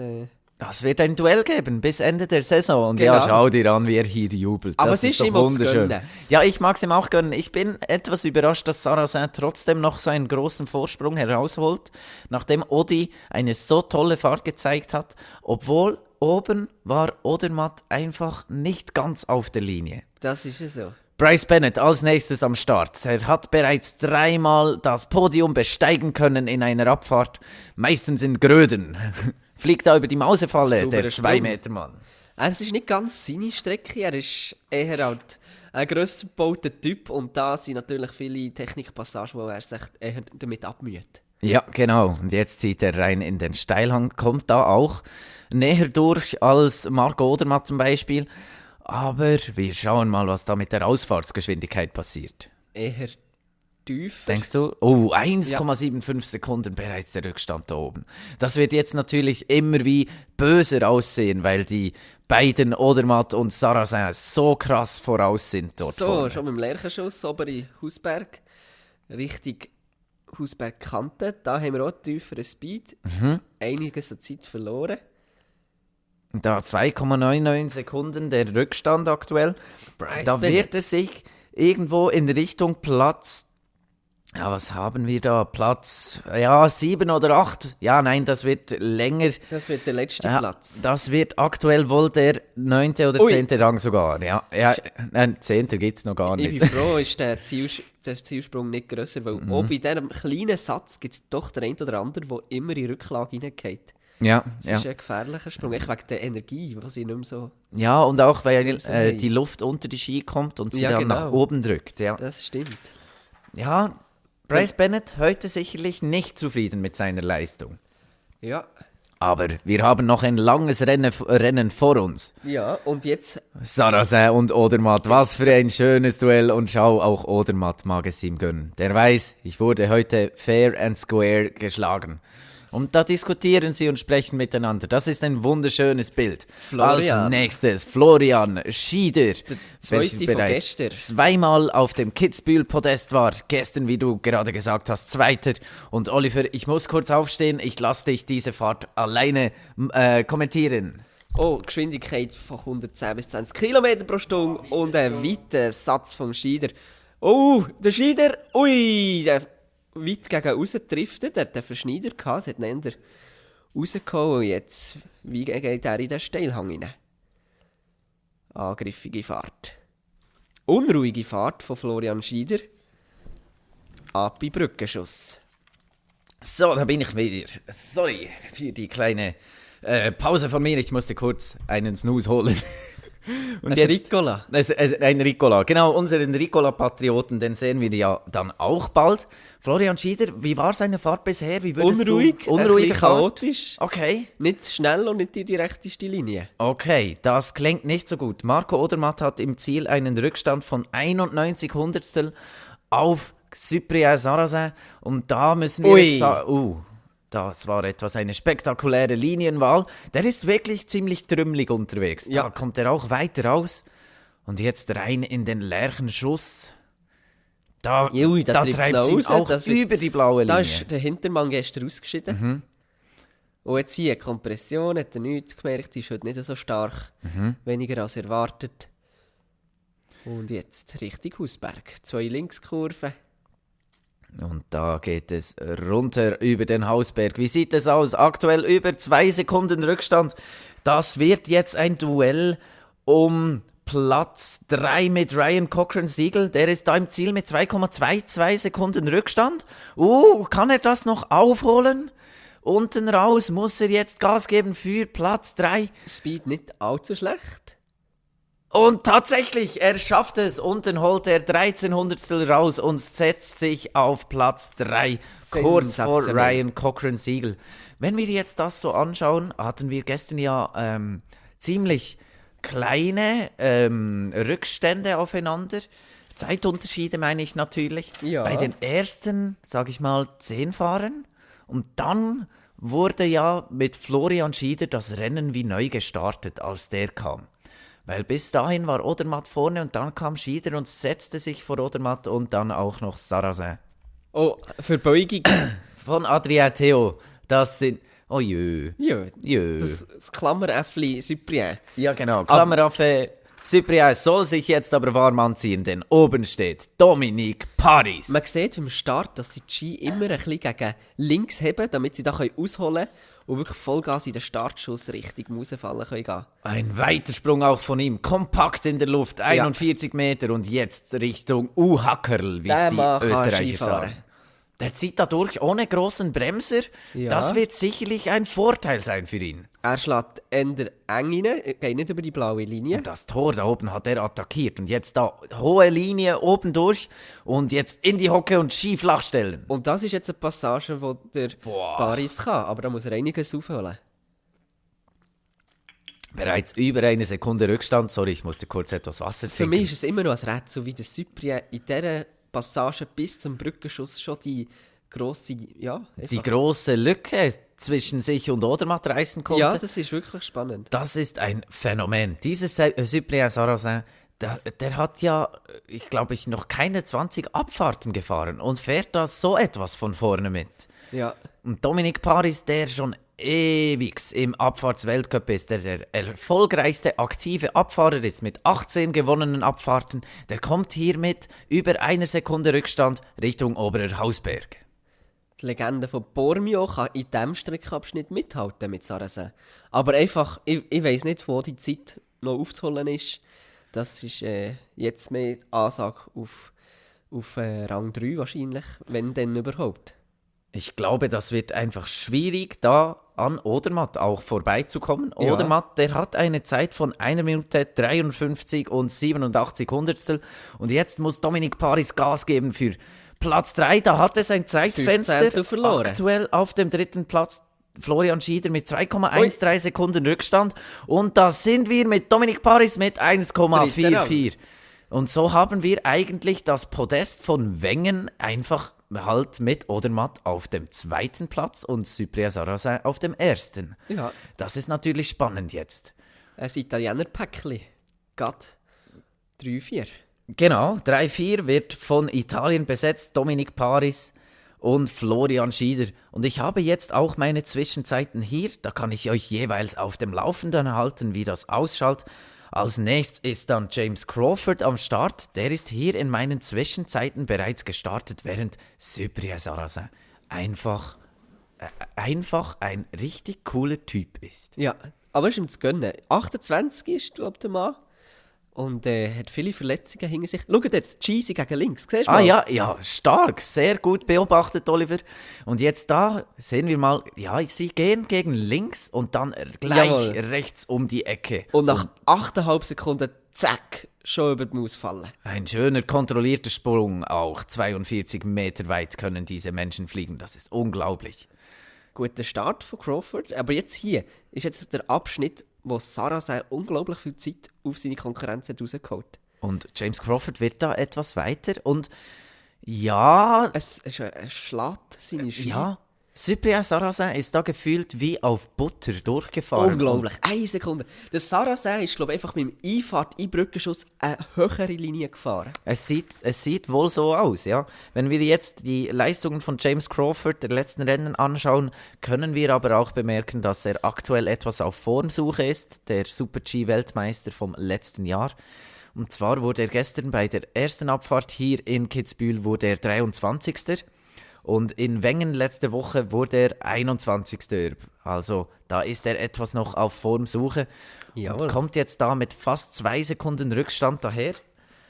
Es wird ein Duell geben bis Ende der Saison. Und ja, schau dir an, wie er hier jubelt. Aber das es ist ihm wunderschön. Ja, ich mag es ihm auch gönnen. Ich bin etwas überrascht, dass Sarrazin trotzdem noch so einen großen Vorsprung herausholt, nachdem Odi eine so tolle Fahrt gezeigt hat, obwohl oben war Odermatt einfach nicht ganz auf der Linie. Das ist es so. Bryce Bennett als nächstes am Start. Er hat bereits 3-mal das Podium besteigen können in einer Abfahrt, meistens in Gröden. Fliegt da über die Mausefalle, Super der 2-Meter-Mann. Es ist nicht ganz seine Strecke, er ist eher halt ein grösser gebauter Typ und da sind natürlich viele Technikpassagen, wo er sich eher damit abmüht. Ja, genau. Und jetzt zieht er rein in den Steilhang, kommt da auch näher durch als Marco Odermatt zum Beispiel. Aber wir schauen mal, was da mit der Ausfahrtsgeschwindigkeit passiert. Eher tief. Denkst du? Oh, 1,75 Sekunden bereits der Rückstand da oben. Das wird jetzt natürlich immer wie böser aussehen, weil die beiden Odermatt und Sarrazin so krass voraus sind dort vorne. Schon mit dem Lerchenschuss, obere Hausberg, Richtung Hausbergkante. Da haben wir auch tieferen Speed. Einiges an Zeit verloren. Da 2,99 Sekunden der Rückstand aktuell. Da wird er sich irgendwo in Richtung Platz... Ja, was haben wir da? Platz 7 oder 8? Ja, nein, das wird länger. Das wird der letzte Platz. Das wird aktuell wohl der 9. oder 10. Rang sogar. Ja, nein, 10. gibt es noch gar nicht. Ich bin froh, ist der Zielsprung nicht grösser, weil auch bei diesem kleinen Satz gibt es doch den einen oder anderen, der immer in Rücklage reingeht. Ja, das ist ein gefährlicher Sprung, echt wegen der Energie, was ich nicht mehr so... Ja, und auch, weil die Luft unter die Ski kommt und sie dann nach oben drückt. Ja. Das stimmt. Ja, Bryce Bennett heute sicherlich nicht zufrieden mit seiner Leistung. Ja. Aber wir haben noch ein langes Rennen vor uns. Ja, und jetzt... Sarrazin und Odermatt, was für ein schönes Duell. Und schau, auch Odermatt mag es ihm gönnen. Der weiß, ich wurde heute fair and square geschlagen. Und da diskutieren sie und sprechen miteinander. Das ist ein wunderschönes Bild. Florian. Als nächstes Florian Schieder. Der zweite von gestern. Zweimal auf dem Kitzbühel-Podest war. Gestern, wie du gerade gesagt hast, Zweiter. Und Oliver, ich muss kurz aufstehen. Ich lasse dich diese Fahrt alleine kommentieren. Oh, Geschwindigkeit von 110 bis 20 Kilometer pro Stunde und ein weiter Satz vom Schieder. Oh, der Schieder, ui, der weit gegen raus driftet. Er hat den Verschneider gehabt, es hat ihn eher rausgehauen. Und jetzt, wie geht er in den Steilhang hinein? Angriffige Fahrt. Unruhige Fahrt von Florian Schieder. Ab bei Brückenschuss. So, da bin ich wieder. Sorry für die kleine Pause von mir. Ich musste kurz einen Snooze holen. Und Ein Ricola. Ein Ricola, genau, unseren Ricola-Patrioten, den sehen wir ja dann auch bald. Florian Schieder, wie war seine Fahrt bisher? Wie würdest Unruhig, du... Unruhige ein bisschen Fahrt? chaotisch. Okay. Nicht schnell und nicht die direkteste Linie. Okay, das klingt nicht so gut. Marco Odermatt hat im Ziel einen Rückstand von 91 Hundertstel auf Cyprien Sarrazin. Und da müssen wir jetzt sagen... das war etwas eine spektakuläre Linienwahl. Der ist wirklich ziemlich trümmelig unterwegs. Da kommt er auch weiter raus. Und jetzt rein in den Lerchenschuss. Da treibt ihn auch über die blaue Linie. Da ist der Hintermann gestern ausgeschieden. Und jetzt hier, Kompression, hat er nichts gemerkt, ist heute nicht so stark. Weniger als erwartet. Und jetzt Richtung Hausberg. 2 Linkskurven. Und da geht es runter über den Hausberg. Wie sieht es aus? Aktuell über 2 Sekunden Rückstand. Das wird jetzt ein Duell um Platz 3 mit Ryan Cochran-Siegel. Der ist da im Ziel mit 2,22 Sekunden Rückstand. Kann er das noch aufholen? Unten raus muss er jetzt Gas geben für Platz 3. Speed nicht allzu schlecht. Und tatsächlich, er schafft es. Unten holt er 13 Hundertstel raus und setzt sich auf Platz 3, kurz vor Ryan Cochran-Siegel. Wenn wir jetzt das so anschauen, hatten wir gestern ja ziemlich kleine Rückstände aufeinander. Zeitunterschiede meine ich natürlich. Ja. Bei den ersten, sage ich mal, 10 Fahrern. Und dann wurde ja mit Florian Schieder das Rennen wie neu gestartet, als der kam. Weil bis dahin war Odermatt vorne und dann kam Schieder und setzte sich vor Odermatt und dann auch noch Sarrazin. Oh, Verbeugung. Von Adrien Theo. Das sind... Oh jö. Ja, das Klammeräffli Cyprien. Ja genau, Klammeraffe Cyprien soll sich jetzt aber warm anziehen, denn oben steht Dominique Paris. Man sieht beim Start, dass sie die Ski immer ein bisschen gegen links heben, damit sie da ausholen können. Und wirklich Vollgas in den Startschuss Richtung rausfallen können. Ein Weitersprung auch von ihm, kompakt in der Luft, 41 Meter und jetzt Richtung Hackerl, wie es die Österreicher sagen. Der zieht da durch ohne großen Bremser. Ja. Das wird sicherlich ein Vorteil sein für ihn. Er schlägt eng rein, geht nicht über die blaue Linie. Und das Tor da oben hat er attackiert. Und jetzt da hohe Linie oben durch und jetzt in die Hocke und Ski flach stellen. Und das ist jetzt eine Passage, die der Paris kann. Aber da muss er einiges aufholen. Bereits über 1 Sekunde Rückstand. Sorry, ich musste kurz etwas Wasser trinken. Für mich ist es immer noch ein Rätsel, wie der Cyprien in dieser Passage bis zum Brückenschuss schon die grosse Lücke zwischen sich und Odermatt reißen konnte. Ja, das ist wirklich spannend. Das ist ein Phänomen. Dieses Cyprien Sarrazin, der hat ja, ich glaube, noch keine 20 Abfahrten gefahren und fährt da so etwas von vorne mit. Ja. Und Dominique Paris, der schon ewig im Abfahrtsweltcup ist, der erfolgreichste aktive Abfahrer ist mit 18 gewonnenen Abfahrten, der kommt hier mit über 1 Sekunde Rückstand Richtung Oberer Hausberg. Die Legende von Bormio kann in diesem Streckenabschnitt mithalten mit Sarrazin. Aber einfach, ich weiss nicht, wo die Zeit noch aufzuholen ist. Das ist jetzt mehr Ansage auf Rang 3 wahrscheinlich, wenn denn überhaupt. Ich glaube, das wird einfach schwierig, da an Odermatt auch vorbeizukommen. Ja. Odermatt, der hat eine Zeit von 1 Minute 53 und 87 Hundertstel. Und jetzt muss Dominique Paris Gas geben für Platz 3. Da hat es ein Zeitfenster. Aktuell auf dem 3. Platz Florian Schieder mit 2,13 Sekunden Rückstand. Und da sind wir mit Dominique Paris mit 1,44. Und so haben wir eigentlich das Podest von Wengen einfach halt mit Odermatt auf dem 2. Platz und Cyprien Sarrazin auf dem 1. Ja. Das ist natürlich spannend jetzt. Ein Italiener-Päckchen. Gatt 3-4. Genau, 3-4 wird von Italien besetzt, Dominique Paris und Florian Schieder. Und ich habe jetzt auch meine Zwischenzeiten hier, da kann ich euch jeweils auf dem Laufenden halten, wie das ausschaut. Als nächstes ist dann James Crawford am Start. Der ist hier in meinen Zwischenzeiten bereits gestartet, während Cyprien Sarrazin einfach ein richtig cooler Typ ist. Ja, aber ist ihm zu gönnen. 28 ist, glaube ich, der Mann. und hat viele Verletzungen hinter sich. Schaut jetzt, Cheesy gegen links, siehst du Ah mal? ja, stark, sehr gut beobachtet, Oliver. Und jetzt da sehen wir mal, ja, sie gehen gegen links und dann gleich Jawohl. rechts um die Ecke. Und nach 8,5 Sekunden, zack, schon über die Maus fallen. Ein schöner, kontrollierter Sprung auch. 42 Meter weit können diese Menschen fliegen, das ist unglaublich. Guter Start von Crawford. Aber jetzt hier ist jetzt der Abschnitt, wo Sarrazin unglaublich viel Zeit auf seine Konkurrenz hat rausgeholt. Und James Crawford wird da etwas weiter und ja, Es ist ein Schlat, seine Ski. ja, Cyprien Sarrazin ist da gefühlt wie auf Butter durchgefahren. Unglaublich. 1 Sekunde. Der Sarrazin ist, glaube ich, einfach mit dem Einfahrt, Brückenschuss eine höhere Linie gefahren. Es sieht wohl so aus, ja. Wenn wir jetzt die Leistungen von James Crawford der letzten Rennen anschauen, können wir aber auch bemerken, dass er aktuell etwas auf Formsuche ist, der Super-G-Weltmeister vom letzten Jahr. Und zwar wurde er gestern bei der ersten Abfahrt hier in Kitzbühel wurde er 23. Und in Wengen letzte Woche wurde er 21. Also da ist er etwas noch auf Formsuche. Jawohl. Und kommt jetzt da mit fast 2 Sekunden Rückstand daher.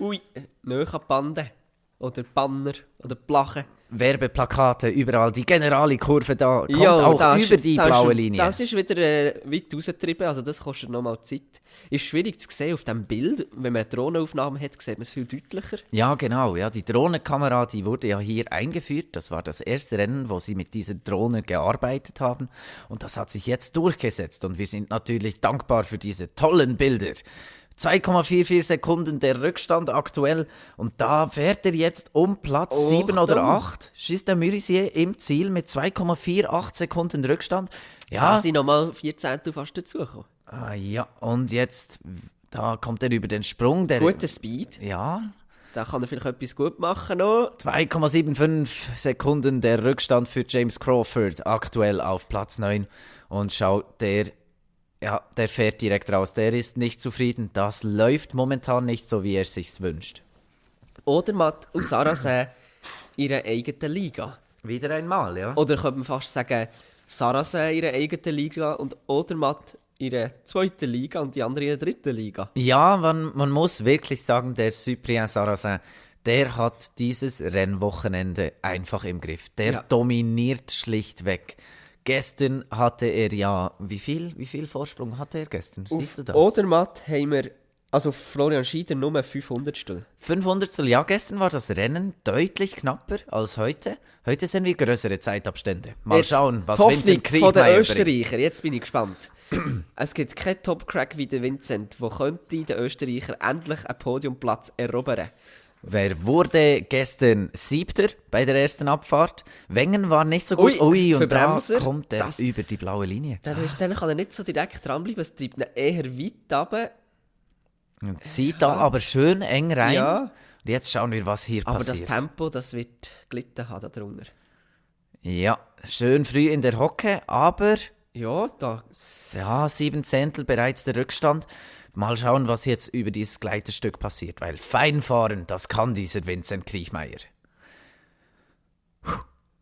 Ui, näher an die Bande. Oder Banner. Oder Plachen. Werbeplakate, überall, die Generali-Kurve da, kommt Ja, auch da über ist- die da ist- blaue Linie. Das ist wieder weit rausgetrieben, also das kostet nochmal Zeit. Ist schwierig zu sehen auf dem Bild. Wenn man eine Drohnenaufnahme hat, sieht man es viel deutlicher. Ja, genau, ja, die Drohnenkamera, die wurde ja hier eingeführt. Das war das erste Rennen, wo sie mit dieser Drohne gearbeitet haben. Und das hat sich jetzt durchgesetzt. Und wir sind natürlich dankbar für diese tollen Bilder. 2,44 Sekunden der Rückstand aktuell. Und da fährt er jetzt um Platz 7 oder Achtung. 8. Schießt der Murisier im Ziel mit 2,48 Sekunden Rückstand. Ja, Da sind nochmal 14 fast dazugekommen. ja, und jetzt, da kommt er über den Sprung. Der, Guter Speed. Ja, Da kann er vielleicht etwas gut machen noch. 2,75 Sekunden der Rückstand für James Crawford, aktuell auf Platz 9. Und schau, der fährt direkt raus. Der ist nicht zufrieden. Das läuft momentan nicht so, wie er sich wünscht. Odermatt und Sarrazin in ihrer eigenen Liga. Wieder einmal, ja. Oder könnte man fast sagen, Sarrazin in ihrer eigenen Liga und Odermatt in ihrer zweiten Liga und die andere in der dritten Liga. Ja, man muss wirklich sagen, der Cyprien Sarrazin, der hat dieses Rennwochenende einfach im Griff. Der Ja. dominiert schlichtweg. Gestern hatte er ja, wie viel Vorsprung hatte er gestern? Siehst du das? Odermatt haben wir, also Florian Schieder, nur 500. 500. Ja, gestern war das Rennen deutlich knapper als heute. Heute sehen wir größere Zeitabstände. Mal Jetzt schauen, was die Vincent Hoffnung von den Kriechmeier bringt. Österreicher. Jetzt bin ich gespannt. Es gibt keinen Top-Crack wie der Vincent, der könnte den Österreicher endlich einen Podiumplatz erobern. Wer wurde gestern 7. bei der ersten Abfahrt? Wengen war nicht so gut. Ui, für und da Bremser, kommt er das- über die blaue Linie. Dann kann er nicht so direkt dranbleiben, es treibt ihn eher weit runter. Und zieht da aber schön eng rein. Ja. Und jetzt schauen wir, was hier Aber passiert. das Tempo, das wird gelitten haben darunter. Ja, schön früh in der Hocke, aber Ja, da. ja, 7 Zehntel bereits der Rückstand. Mal schauen, was jetzt über dieses Gleiterstück passiert, weil fein fahren, das kann dieser Vincent Kriechmeier.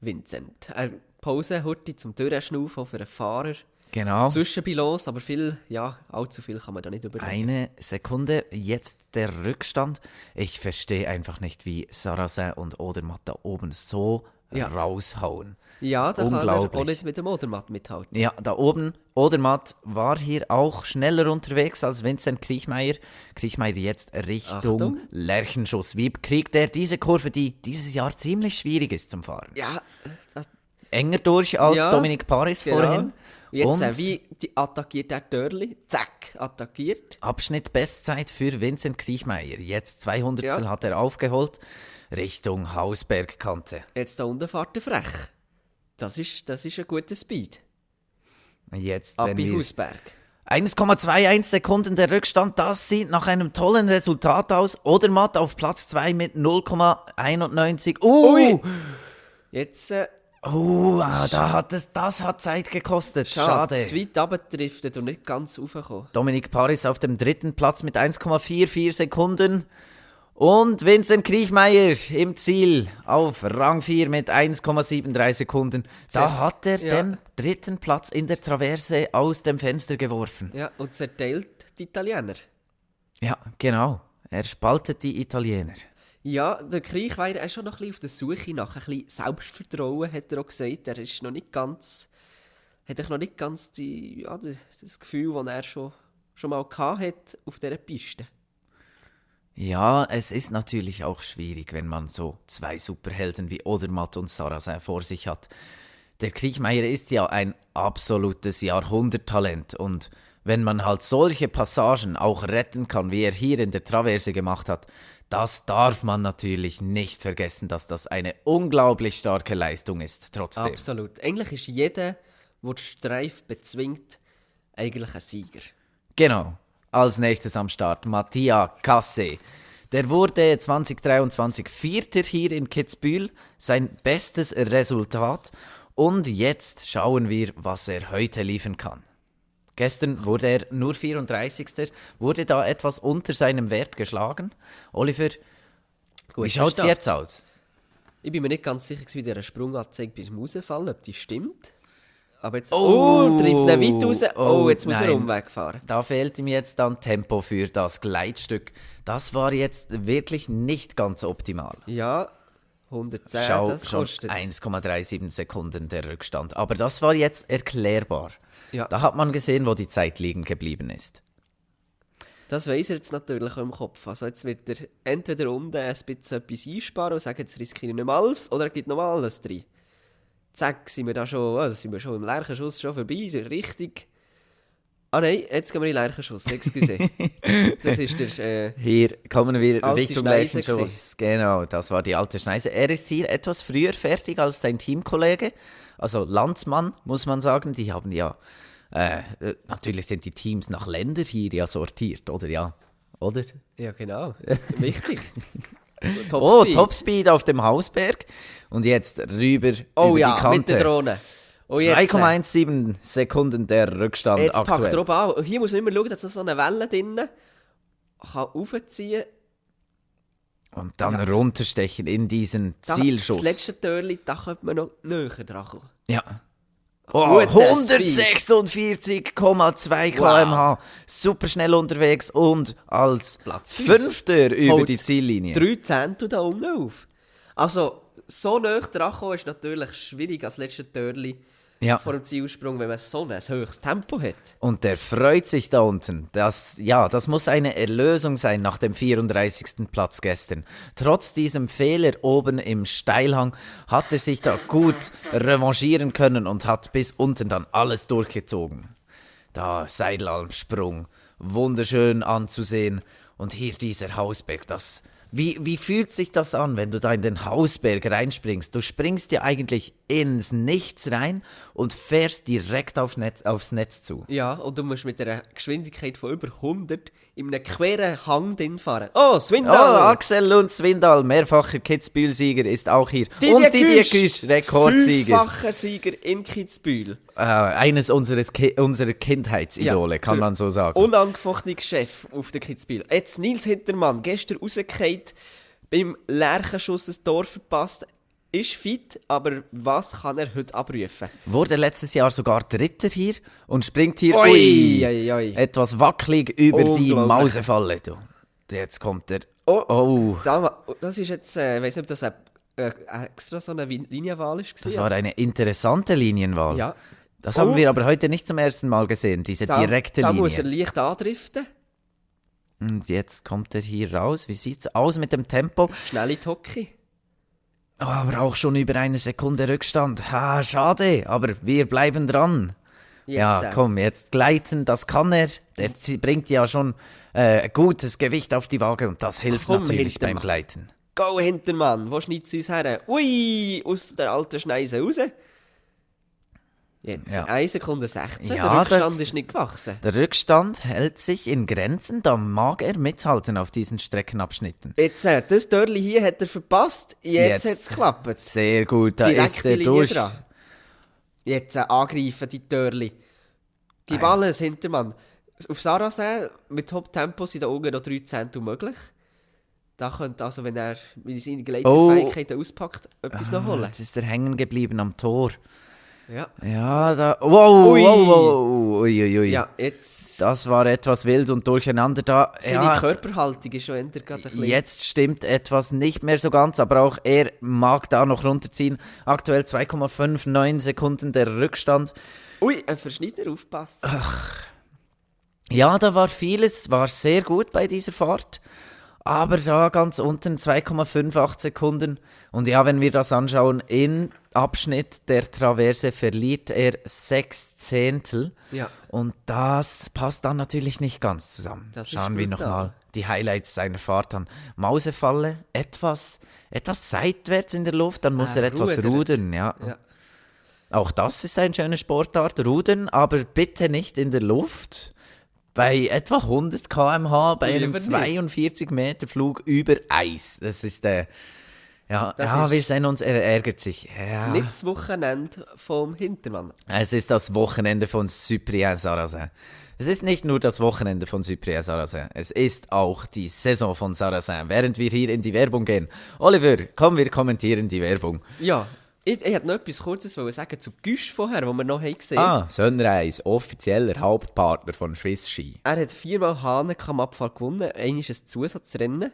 Vincent. Pause, Hurti zum Durchschnaufen für einen Fahrer. Genau. Zwischenbilos, aber viel, ja, allzu viel kann man da nicht überlegen. Eine Sekunde, jetzt der Rückstand. Ich verstehe einfach nicht, wie Sarrazin und Odermatt da oben so Ja. raushauen. Ja, Das da ist kann er auch unglaublich. nicht mit dem Odermatt mithalten. Ja, da oben, Odermatt war hier auch schneller unterwegs als Vincent Kriechmeier. Kriechmeier jetzt Richtung Achtung. Lerchenschuss. Wie kriegt er diese Kurve, die dieses Jahr ziemlich schwierig ist zum Fahren? Ja, das, Enger durch als Ja, Dominik Paris genau. vorhin. Jetzt Und wie die attackiert der Törli. Zack, attackiert. Abschnitt Bestzeit für Vincent Kriechmeier. Jetzt 200. Ja. hat er aufgeholt. Richtung Hausbergkante. Jetzt da unten fährt der Frech. Das ist ein guter Speed. Jetzt, Ab wenn in wir Hausberg. 1,21 Sekunden der Rückstand, das sieht nach einem tollen Resultat aus. Odermatt auf Platz 2 mit 0,91. Ui. Jetzt Das hat Zeit gekostet. schade. Schade. Zu weit runtergedriftet und nicht ganz raufgekommen. Dominik Paris auf dem 3. Platz mit 1,44 Sekunden. Und Vincent Kriechmeier im Ziel auf Rang 4 mit 1,73 Sekunden. Da hat er Ja. den 3. Platz in der Traverse aus dem Fenster geworfen. Ja, und zerteilt die Italiener. Ja, genau. Er spaltet die Italiener. Ja, der Krieg war er schon noch ein bisschen auf der Suche nach ein bisschen Selbstvertrauen, hat er auch gesagt. Er ist noch nicht ganz, hat noch nicht ganz das Gefühl, das er schon mal hatte auf dieser Piste. Ja, es ist natürlich auch schwierig, wenn man so zwei Superhelden wie Odermatt und Sarrazin vor sich hat. Der Kriechmeier ist ja ein absolutes Jahrhunderttalent und wenn man halt solche Passagen auch retten kann, wie er hier in der Traverse gemacht hat, das darf man natürlich nicht vergessen, dass das eine unglaublich starke Leistung ist, trotzdem. Absolut. Eigentlich ist jeder, der die Streife bezwingt, eigentlich ein Sieger. Genau. Als nächstes am Start Mattia Casse. Der wurde 2023 Vierter hier in Kitzbühel, sein bestes Resultat. Und jetzt schauen wir, was er heute liefern kann. Gestern wurde er nur 34. Wurde da etwas unter seinem Wert geschlagen. Oliver, wie schaut es jetzt aus? Ich bin mir nicht ganz sicher, wie der Sprunganzeige beim Rausfallen, ob die stimmt. Aber jetzt treibt ihn weit raus. Jetzt muss er einen Umweg fahren. Da fehlt ihm jetzt dann Tempo für das Gleitstück. Das war jetzt wirklich nicht ganz optimal. Ja, 110, Schau, das schon kostet. 1,37 Sekunden der Rückstand. Aber das war jetzt erklärbar. Ja. Da hat man gesehen, wo die Zeit liegen geblieben ist. Das weiss er jetzt natürlich auch im Kopf. Also jetzt wird er entweder unten ein bisschen etwas einsparen und sagen, jetzt riskiere ich nicht mehr alles, oder er gibt noch mal alles drin. Zack, sind wir schon im Lerchenschuss schon vorbei, richtig. Ah nein, jetzt gehen wir in den Lerchenschuss, excuse. Das ist der Hier kommen wir alte Richtung Schneise Lerchenschuss. Genau, das war die alte Schneise. Er ist hier etwas früher fertig als sein Teamkollege. Also Landsmann, muss man sagen. Die haben ja, natürlich sind die Teams nach Länder hier ja sortiert, oder ja? Oder? Ja, genau. Wichtig. Topspeed auf dem Hausberg. Und jetzt rüber über die Kante. Mit der Drohne. 2,17 Sekunden der Rückstand jetzt aktuell. Packt er oben an. Hier muss man immer schauen, dass so eine Welle drinnen kann aufziehen. Und dann runterstechen in diesen Zielschuss. Das letzte Türchen, da könnte man noch näher dran kommen. Ja. Guter 146,2 km/h. Super schnell unterwegs und als Platz Fünfter über Holt die Ziellinie. 3 Zehntel da unten auf. Also, so näher dran kommen ist natürlich schwierig als letzte Türchen vor dem Zielsprung, wenn man so ein höchstes Tempo hat. Und der freut sich da unten. Das muss eine Erlösung sein nach dem 34. Platz gestern. Trotz diesem Fehler oben im Steilhang hat er sich da gut revanchieren können und hat bis unten dann alles durchgezogen. Da Seidalarmsprung, wunderschön anzusehen. Und hier dieser Hausberg, Wie fühlt sich das an, wenn du da in den Hausberg reinspringst? Du springst ja eigentlich ins Nichts rein und fährst direkt aufs Netz zu. Ja, und du musst mit einer Geschwindigkeit von über 100 in einem queren Hang drin fahren. Oh, Swindal! Oh, Axel Lund Swindal, mehrfacher Kitzbühel-Sieger, ist auch hier. Didier Güsch, Rekordsieger. Fünffacher Sieger in Kitzbühel. Eines unserer Kindheitsidole, kann man so sagen. Unangefochtener Chef auf der Kitzbühel. Jetzt Nils Hintermann, gestern rausgefallen, beim Lerchenschuss ein Tor verpasst, ist fit, aber was kann er heute abrufen? Wurde letztes Jahr sogar Dritter hier und springt hier etwas wackelig über die Mausefalle. Du. Jetzt kommt er. Das ist jetzt, ich weiß nicht, ob das extra so eine Linienwahl ist. Das war eine interessante Linienwahl. Ja. Das haben wir aber heute nicht zum ersten Mal gesehen, diese direkte Linie. Da muss er leicht andriften. Und jetzt kommt er hier raus. Wie sieht's aus mit dem Tempo? Schnelle Tocki. Oh, aber auch schon über 1 Sekunde Rückstand. Schade, aber wir bleiben dran. Jetzt gleiten, das kann er. Der bringt ja schon gutes Gewicht auf die Waage und das hilft natürlich beim Gleiten. Go, Hintermann, wo schneidet es uns her? Ui, aus der alten Schneise raus. Jetzt 1 Sekunde 16, der Rückstand ist nicht gewachsen. Der Rückstand hält sich in Grenzen, da mag er mithalten auf diesen Streckenabschnitten. Jetzt, das Törli hier hat er verpasst, jetzt hat es geklappt. Sehr gut, da direkt ist er durch. Dran. Jetzt angreifen, die Törli. Gib alles, Hintermann. Auf Sarrazin mit Top-Tempo sind da unten noch 3 Zehntel möglich. Da könnte also, wenn er mit seinen Gleiterfähigkeiten auspackt, etwas noch holen. Jetzt ist er hängen geblieben am Tor. Ja. Ja, da. Wow, Ui. wow, wow. Ui, ui, ui. Ja, jetzt... Das war etwas wild und durcheinander da. Seine Ja, Körperhaltung ist schon eher gerade ein bisschen... jetzt stimmt etwas nicht mehr so ganz, aber auch er mag da noch runterziehen. Aktuell 2,59 Sekunden der Rückstand. Ui, ein Verschneider, aufpasst. Ja, da war vieles, war sehr gut bei dieser Fahrt. Aber da ganz unten 2,58 Sekunden. Und ja, wenn wir das anschauen, im Abschnitt der Traverse verliert er 6 Zehntel. Ja. Und das passt dann natürlich nicht ganz zusammen. Das ist Schauen wir brutal. nochmal die Highlights seiner Fahrt an. Mausefalle, etwas seitwärts in der Luft, dann muss er etwas rudert. rudern. Ja. Ja. Auch das ist eine schöne Sportart, Rudern, aber bitte nicht in der Luft. Bei etwa 100 km/h, bei einem Lieber nicht. 42 Meter Flug über Eis. Das ist ja, Das ja, ist- wir sehen uns, er ärgert sich. Ja. Nicht das Wochenende vom Hintermann. Es ist das Wochenende von Cyprien-Sarrazin. Es ist nicht nur das Wochenende von Cyprien-Sarrazin, es ist auch die Saison von Sarrazin. Während wir hier in die Werbung gehen. Oliver, komm, wir kommentieren die Werbung. Ja, ich hätte noch etwas Kurzes sagen zu Güsch vorher, wo wir noch haben gesehen. Sunrise, offizieller Hauptpartner von Swiss Ski. Er hat 4-mal Hahnenkamm-Abfahrt gewonnen, einmal ein Zusatzrennen.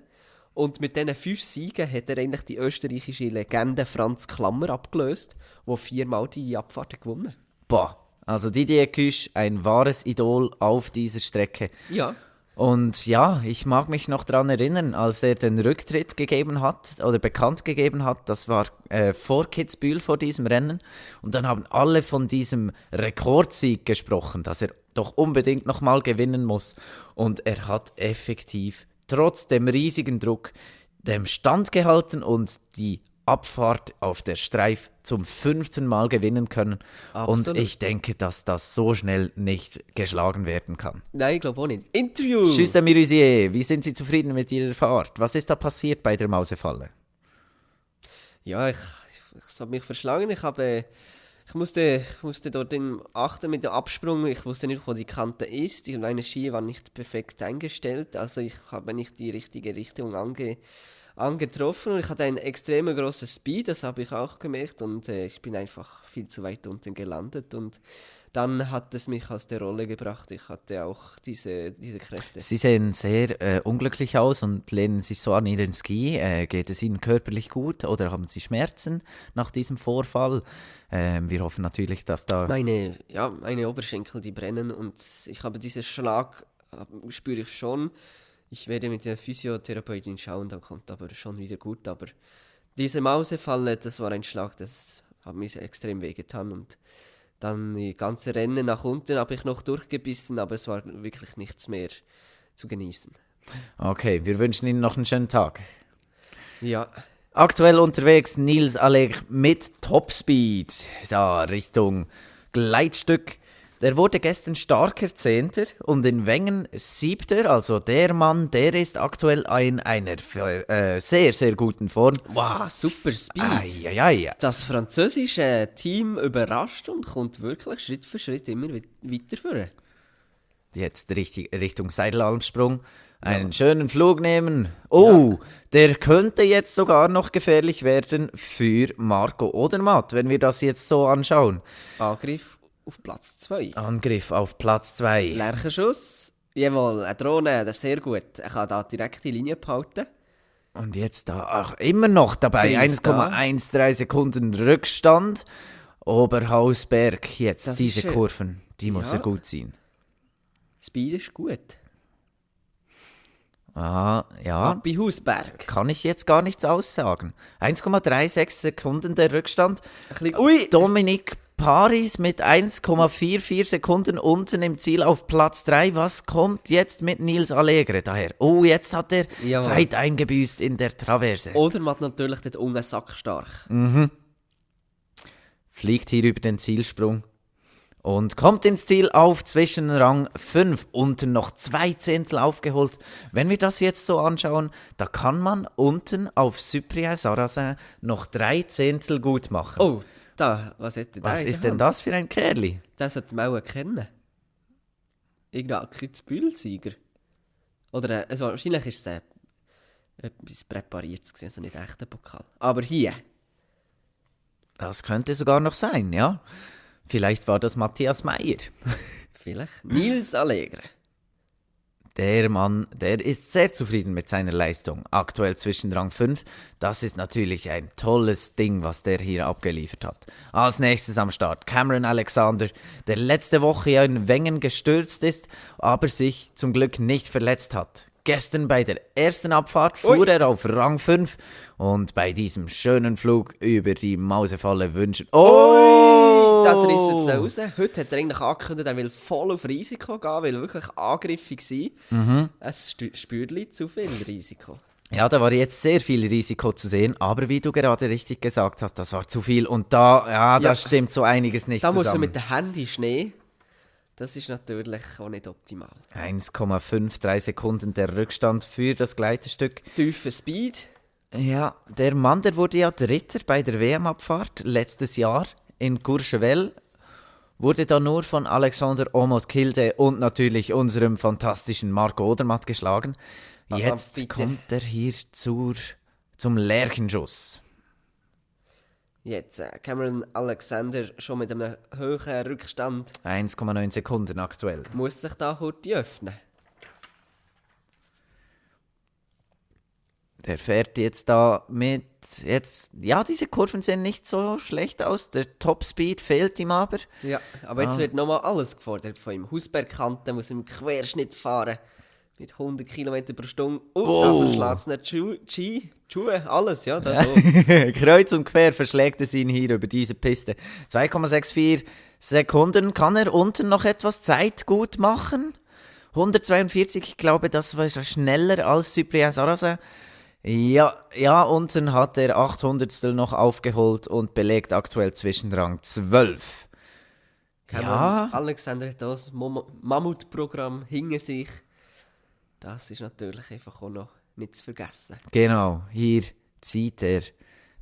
Und mit diesen 5 Siegen hat er eigentlich die österreichische Legende Franz Klammer abgelöst, der 4-mal die Abfahrt gewonnen hat. Boah, also Didier Güsch, ein wahres Idol auf dieser Strecke. Ja. Und ja, ich mag mich noch daran erinnern, als er den Rücktritt gegeben hat oder bekannt gegeben hat, das war vor Kitzbühel, vor diesem Rennen. Und dann haben alle von diesem Rekordsieg gesprochen, dass er doch unbedingt nochmal gewinnen muss. Und er hat effektiv, trotz dem riesigen Druck, dem Stand gehalten und die Abfahrt auf der Streif zum 5. Mal gewinnen können. Absolut. Und ich denke, dass das so schnell nicht geschlagen werden kann. Nein, ich glaube auch nicht. Interview! Tschüss, der Mirusier. Wie sind Sie zufrieden mit Ihrer Fahrt? Was ist da passiert bei der Mausefalle? Ja, ich habe mich verschlagen. Ich musste dort achten mit dem Absprung. Ich wusste nicht, wo die Kante ist. Meine Ski war nicht perfekt eingestellt. Also ich habe nicht die richtige Richtung angetroffen. Und ich hatte einen extrem grossen Speed, das habe ich auch gemerkt. Und ich bin einfach viel zu weit unten gelandet. Und dann hat es mich aus der Rolle gebracht. Ich hatte auch diese Kräfte. Sie sehen sehr unglücklich aus und lehnen sich so an Ihren Ski. Geht es Ihnen körperlich gut oder haben Sie Schmerzen nach diesem Vorfall? Wir hoffen natürlich, dass da... Meine Oberschenkel, die brennen und ich habe diesen Schlag, spüre ich schon. Ich werde mit der Physiotherapeutin schauen, dann kommt aber schon wieder gut. Aber diese Mausefalle, das war ein Schlag, das hat mir extrem wehgetan. Und dann die ganze Rennen nach unten habe ich noch durchgebissen, aber es war wirklich nichts mehr zu genießen. Okay, wir wünschen Ihnen noch einen schönen Tag. Ja, Aktuell unterwegs Nils Alleg mit Topspeed, da Richtung Gleitstück. Der wurde gestern starker Zehnter und in Wengen Siebter. Also der Mann, der ist aktuell in einer sehr, sehr guten Form. wow, super Speed. Eieiei. Das französische Team überrascht und kommt wirklich Schritt für Schritt immer weiter vor. Jetzt Richtung Seidelalmsprung. Einen schönen Flug nehmen. Oh, der könnte jetzt sogar noch gefährlich werden für Marco Odermatt, wenn wir das jetzt so anschauen. Angriff auf Platz 2. Angriff auf Platz 2. Lerchenschuss. Jawohl, eine Drohne, das ist sehr gut. Er kann da direkt die Linie behalten. Und jetzt da auch immer noch dabei. Griff da. 1,13 Sekunden Rückstand. Oberhausberg, jetzt Das diese ist, Kurven, die muss ja. er gut ziehen. Speed ist gut. Ah, ja, Ab bei Hausberg. kann ich jetzt gar nichts aussagen. 1,36 Sekunden der Rückstand. Ein bisschen, ui! Dominik Paris mit 1,44 Sekunden unten im Ziel auf Platz 3. Was kommt jetzt mit Nils Allegre daher? Oh, jetzt hat er Jawohl. Zeit eingebüßt in der Traverse. Oder man hat natürlich dort unten sackstark. Fliegt hier über den Zielsprung und kommt ins Ziel auf Zwischenrang 5. Unten noch 2 Zehntel aufgeholt. Wenn wir das jetzt so anschauen, da kann man unten auf Cyprien-Sarrazin noch 3 Zehntel gut machen. Oh, da, was hätte der Was in ist der denn Hand? das für ein Kerli? Das sollte man auch kennen. Irgendein Kitzbühel-Sieger. Oder wahrscheinlich ist es etwas Präpariertes gewesen, also nicht echt ein Pokal. Aber hier, Das könnte sogar noch sein, ja. Vielleicht war das Matthias Meyer. Vielleicht Nils Allegra. Der Mann, der ist sehr zufrieden mit seiner Leistung. Aktuell zwischen Rang 5. Das ist natürlich ein tolles Ding, was der hier abgeliefert hat. Als nächstes am Start Cameron Alexander, der letzte Woche ja in Wengen gestürzt ist, aber sich zum Glück nicht verletzt hat. Gestern bei der ersten Abfahrt fuhr er auf Rang 5 und bei diesem schönen Flug über die Mausefalle wünschen... Da trifft es raus. Heute hat er eigentlich angekündigt, er will voll auf Risiko gehen, weil wirklich angriffig sein. Es spürt zu viel Risiko. Ja, da war jetzt sehr viel Risiko zu sehen, aber wie du gerade richtig gesagt hast, das war zu viel. Und da stimmt so einiges nicht zusammen. Da muss er mit dem Handy Schnee. Das ist natürlich auch nicht optimal. 1,53 Sekunden der Rückstand für das Gleitestück. Tiefer Speed. Ja, der Mann, der wurde ja Dritter bei der WM-Abfahrt letztes Jahr in Courchevel. Wurde dann nur von Alexander Omot-Kilde und natürlich unserem fantastischen Marco Odermatt geschlagen. Jetzt kommt er hier zum Lerchenschuss. Jetzt Cameron Alexander schon mit einem hohen Rückstand. 1,9 Sekunden aktuell. Muss sich da heute öffnen. Der fährt jetzt da mit... diese Kurven sehen nicht so schlecht aus. Der Topspeed fehlt ihm aber. Ja, aber jetzt wird nochmal alles gefordert von ihm. Hausbergkante muss im Querschnitt fahren. Mit 100 km pro Stunde. Da verschlägt es nicht die Schuhe, alles, ja. Das so. Kreuz und quer verschlägt es ihn hier über diese Piste. 2,64 Sekunden. Kann er unten noch etwas Zeit gut machen? 142, ich glaube, das war schneller als Cyprien Sarrazin. Ja, unten hat er 800 noch aufgeholt und belegt aktuell Zwischenrang 12. Alexander hat das Mammutprogramm hinter sich. Das ist natürlich einfach auch noch nicht zu vergessen. Genau, hier zieht er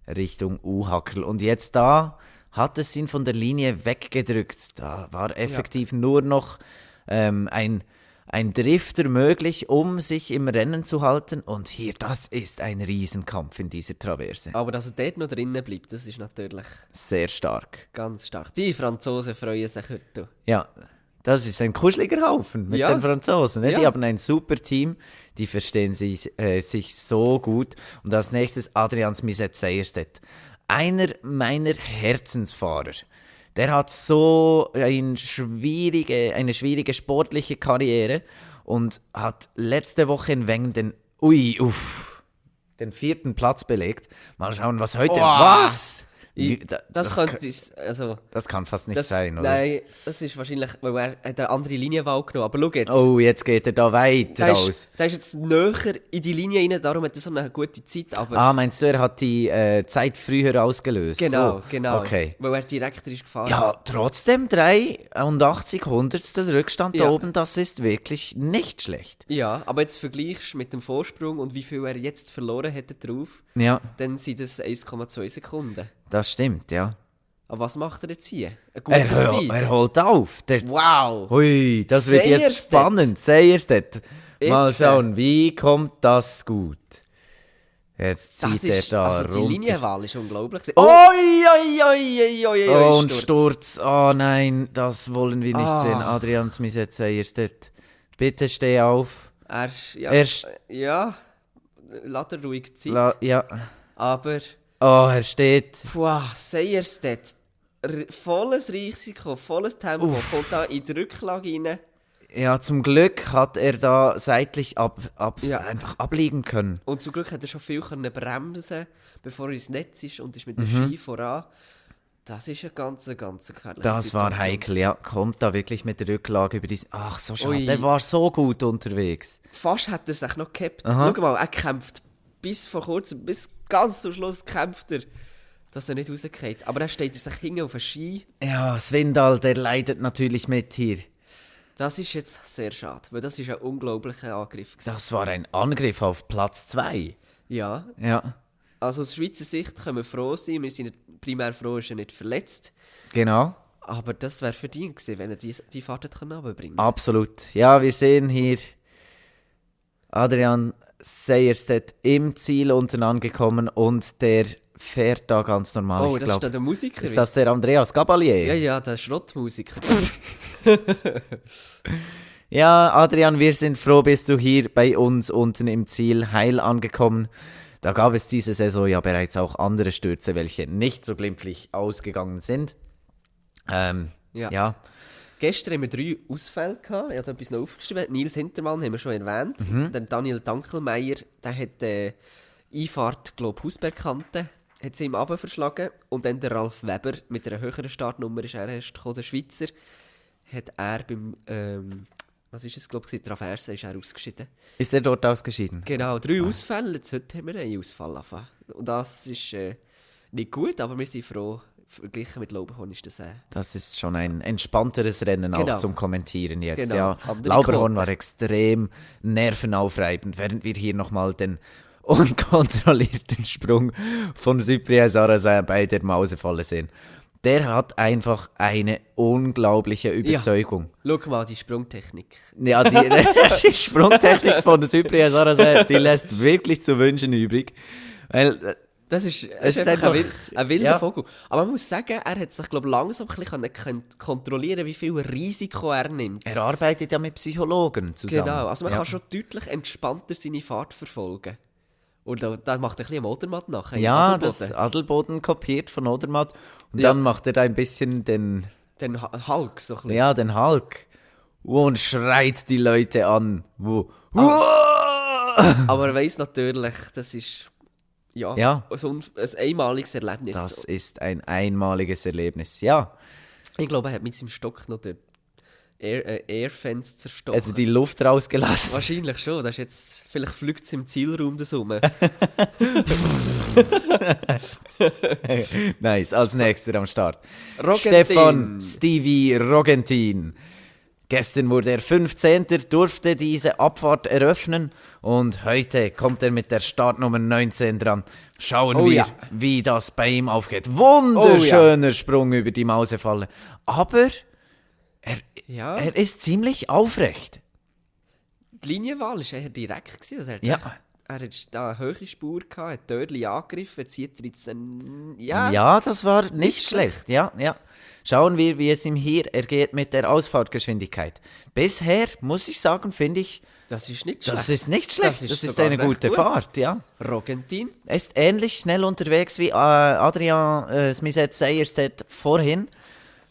Richtung U-Hackerl. Und jetzt da hat es ihn von der Linie weggedrückt. Da war effektiv nur noch ein Drifter möglich, um sich im Rennen zu halten. Und hier, das ist ein Riesenkampf in dieser Traverse. Aber dass er dort noch drinnen bleibt, das ist natürlich... sehr stark. Ganz stark. Die Franzosen freuen sich heute. Ja, das ist ein kuscheliger Haufen mit den Franzosen. Ne? Ja. Die haben ein super Team, die verstehen sich so gut. Und als nächstes Adrian Smizet-Seierstedt. Einer meiner Herzensfahrer. Der hat so eine schwierige sportliche Karriere und hat letzte Woche in Wengen den 4. Platz belegt. Mal schauen, was heute... Was? Das kann fast nicht sein, oder? Nein, das ist wahrscheinlich, weil er eine andere Linienwahl genommen hat. Aber schau jetzt. Oh, jetzt geht er da weiter raus. Der ist jetzt näher in die Linie rein, darum hat er so eine gute Zeit. Aber meinst du, er hat die Zeit früher ausgelöst? Genau, so. genau. Okay. Weil er direkter ist gefahren. Ja, trotzdem 83 Hundertstel Rückstand da oben, das ist wirklich nicht schlecht. Ja, aber jetzt vergleichst du mit dem Vorsprung und wie viel er jetzt verloren hätte drauf, dann sind es 1,2 Sekunden. Das stimmt, ja. Aber was macht er jetzt hier? Ein guter Speed. Er holt auf. Wow. Hui, das wird jetzt spannend. Seierstedt. Mal schauen, wie kommt das gut? Jetzt zieht er da runter. Die Linienwahl ist unglaublich. Und Sturz. Oh nein, das wollen wir nicht sehen. Adrian Smizet-Seierstedt. Bitte steh auf. Lass er ruhig Zeit. Aber... er steht. Seierstedt. Volles Risiko, volles Tempo. Kommt da in die Rücklage rein. Ja, zum Glück hat er da seitlich einfach abliegen können. Und zum Glück hat er schon viel bremsen, bevor er ins Netz ist und ist mit dem Ski voran. Das ist eine ganz gefährliche Das Situation. war heikel, ja. Kommt da wirklich mit der Rücklage über diese... Ach, so schade. Der war so gut unterwegs. Fast hat er sich noch gehabt. Schau mal, er kämpft bis vor kurzem, bis ganz zum Schluss kämpft er, dass er nicht rausgeht. Aber er steht sich hinten auf den Ski. Ja, Svindal, der leidet natürlich mit hier. Das ist jetzt sehr schade, weil das ist ein unglaublicher Angriff. Das war ein Angriff auf Platz 2. Ja. Also aus Schweizer Sicht können wir froh sein. Wir sind nicht primär froh, ist er nicht verletzt. Genau. Aber das wäre verdient gewesen, wenn er die Fahrt runterbringen kann. Absolut. Ja, wir sehen hier Adrian Seierstedt im Ziel unten angekommen und der fährt da ganz normal. Oh, ich das glaub, ist dann der Musiker. ist das der Andreas Gabalier? Ja, ja, der Schrottmusiker. Ja, Adrian, wir sind froh, bist du hier bei uns unten im Ziel heil angekommen. Da gab es diese Saison ja bereits auch andere Stürze, welche nicht so glimpflich ausgegangen sind. Ja. Gestern haben wir 3 Ausfälle gehabt. Ich habe etwas noch aufgeschrieben. Nils Hintermann haben wir schon erwähnt. Dann Daniel Dankelmeier, der hat Einfahrt, glaube ich, Hausbergkante, hat sie ihm runterverschlagen. Und dann der Ralf Weber mit einer höheren Startnummer ist er erst gekommen, der Schweizer. Hat er beim, was ist es, glaube ich, Traverse ist er ausgeschieden. Ist er dort ausgeschieden? Genau, 3 Ausfälle. Jetzt heute haben wir einen Ausfall angefangen. Und das ist nicht gut, aber wir sind froh. Verglichen mit Lauberhorn ist das Das ist schon ein entspannteres Rennen Genau. auch zum Kommentieren jetzt. Genau, Ja, andere Lauberhorn Quote. war extrem nervenaufreibend, während wir hier nochmal den unkontrollierten Sprung von Cyprien Sarrazin bei der Mausefalle sehen. Der hat einfach eine unglaubliche Überzeugung. Schau mal, die Sprungtechnik. Ja, die Sprungtechnik von der Cyprien Sarrazin, die lässt wirklich zu wünschen übrig. Weil Das ist ist einfach einfach- ein wilder ja. Vogel. Aber man muss sagen, er hat sich glaub, langsam ein bisschen kontrollieren, wie viel Risiko er nimmt. er arbeitet ja mit Psychologen zusammen. Genau, also man ja. kann schon deutlich entspannter seine Fahrt verfolgen. Und da macht er ein bisschen Odermatt nachher. Ja, im das Adelboden. Adelboden kopiert von Odermatt. Und Ja. dann macht er da ein bisschen den Den Hulk so ein bisschen. Ja, den Hulk. Und schreit die Leute an. Aber er weiss natürlich, das ist Ja. so ein einmaliges Erlebnis. Das ist ein einmaliges Erlebnis, ja. Ich glaube, er hat mit seinem Stock noch den Airfence zerstochen. Also die Luft rausgelassen. Wahrscheinlich schon. Das ist jetzt, vielleicht fliegt es im Zielraum das rum. Nice, als nächster am Start. Rogentin. Stefan Stevie Rogentin. Gestern wurde er 15. durfte diese Abfahrt eröffnen und heute kommt er mit der Startnummer 19 dran. Schauen Oh wir, ja. wie das bei ihm aufgeht. Wunderschöner Oh Sprung über die Mausefalle. Aber Ja, er ist ziemlich aufrecht. die Linienwahl war eher direkt. Also Ja. Er hat da eine hohe Spur gehabt, hat Dörli angegriffen, zieht treibt es dann... Ja, das war nicht Nicht schlecht. Ja. Schauen wir, wie es ihm hier ergeht mit der Ausfahrtgeschwindigkeit. Bisher, muss ich sagen, finde ich, Das ist nicht das schlecht. ist nicht schlecht. Das ist Das ist sogar eine recht gute gut. Fahrt, ja. Rogentin. Er ist ähnlich schnell unterwegs wie Adrian Smizet-Seierstedt vorhin.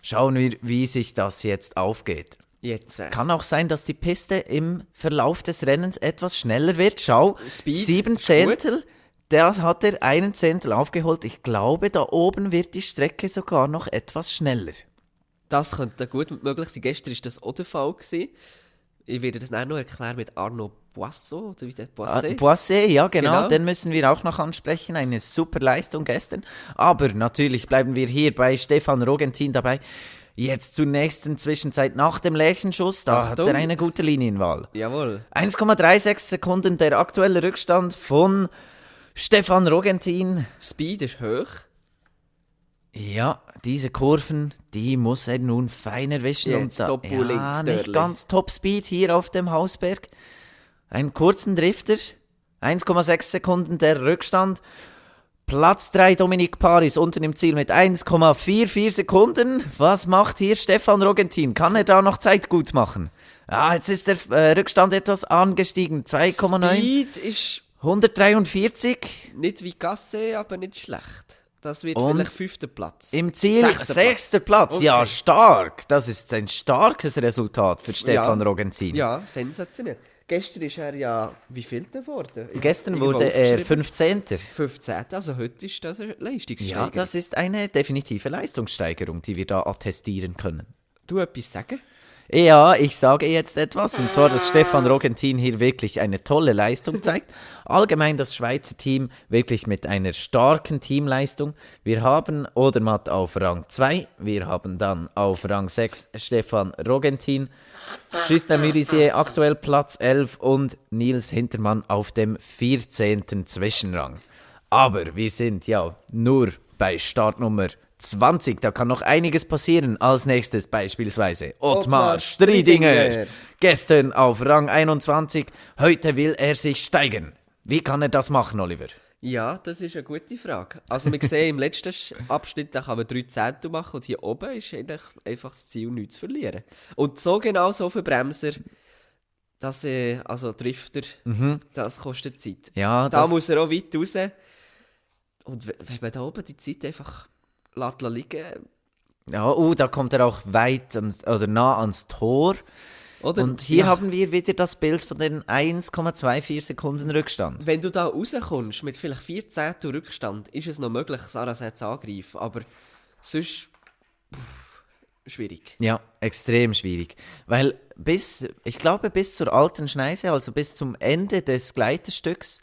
Schauen wir, wie sich das jetzt aufgeht. Jetzt. Kann auch sein, dass die Piste im Verlauf des Rennens etwas schneller wird. Schau, Speed 7 ist Zehntel, da hat er 1 Zehntel aufgeholt. Ich glaube, da oben wird die Strecke sogar noch etwas schneller. Das könnte gut möglich sein. Gestern war das auch der Fall gewesen. Ich werde das nachher noch erklären mit Arnaud Boisseau, oder wie der Boisset. Boisset, ja genau, Genau. den müssen wir auch noch ansprechen. Eine super Leistung gestern. Aber natürlich bleiben wir hier bei Stefan Rogentin dabei. Jetzt zur nächsten Zwischenzeit nach dem Lärchenschuss. Da hat Achtung. er eine gute Linienwahl. Jawohl. 1,36 Sekunden der aktuelle Rückstand von Stefan Rogentin. Speed ist hoch. Ja, diese Kurven, die muss er nun fein erwischen. Jetzt Topo links, nicht Dörli. ganz Topspeed hier auf dem Hausberg. Einen kurzen Drifter, 1,6 Sekunden der Rückstand. Platz 3 Dominik Paris unten im Ziel mit 1,44 Sekunden. Was macht hier Stefan Rogentin? Kann er da noch Zeit gut machen? Ah, jetzt ist der Rückstand etwas angestiegen. 2,9. Speed ist 143. nicht wie Gasse, aber nicht schlecht. Das wird Und vielleicht 5. Platz. Im Ziel Sechster 6. Platz. Okay. Ja, stark. Das ist ein starkes Resultat für Stefan Ja. Rogentin. Ja, sensationell. Gestern ist er ja, wie viel geworden? Gestern Irgendwo wurde er aufgeschrieben. 15. 15. Also heute ist das eine Leistungssteigerung. Ja, das ist eine definitive Leistungssteigerung, die wir da attestieren können. Du etwas sagen? Ja, ich sage jetzt etwas, und zwar, dass Stefan Rogentin hier wirklich eine tolle Leistung zeigt. Allgemein das Schweizer Team wirklich mit einer starken Teamleistung. Wir haben Odermatt auf Rang 2, wir haben dann auf Rang 6 Stefan Rogentin, Justin Murisier aktuell Platz 11 und Nils Hintermann auf dem 14. Zwischenrang. Aber wir sind ja nur bei Startnummer 20, da kann noch einiges passieren. Als nächstes beispielsweise Ottmar Ottmar Striedinger. Striedinger. Gestern auf Rang 21, heute will er sich steigern. Wie kann er das machen, Oliver? Ja, das ist eine gute Frage. Also wir sehen im letzten Abschnitt, da kann man 3 Zehntel machen und hier oben ist eigentlich einfach das Ziel, nichts zu verlieren. Und so genau so für Bremser, dass also Drifter, das kostet Zeit. Ja, Da das, muss er auch weit raus. Und wenn man da oben die Zeit einfach liegen ja, da kommt er auch weit oder nah ans Tor. oder? Und hier Ja, haben wir wieder das Bild von den 1,24 Sekunden Rückstand. wenn du da rauskommst mit vielleicht 4 Zehntel Rückstand, ist es noch möglich, Sarrazin zu angreifen. Aber sonst schwierig. Ja, extrem schwierig. Weil ich glaube, bis zur alten Schneise, also bis zum Ende des Gleiterstücks,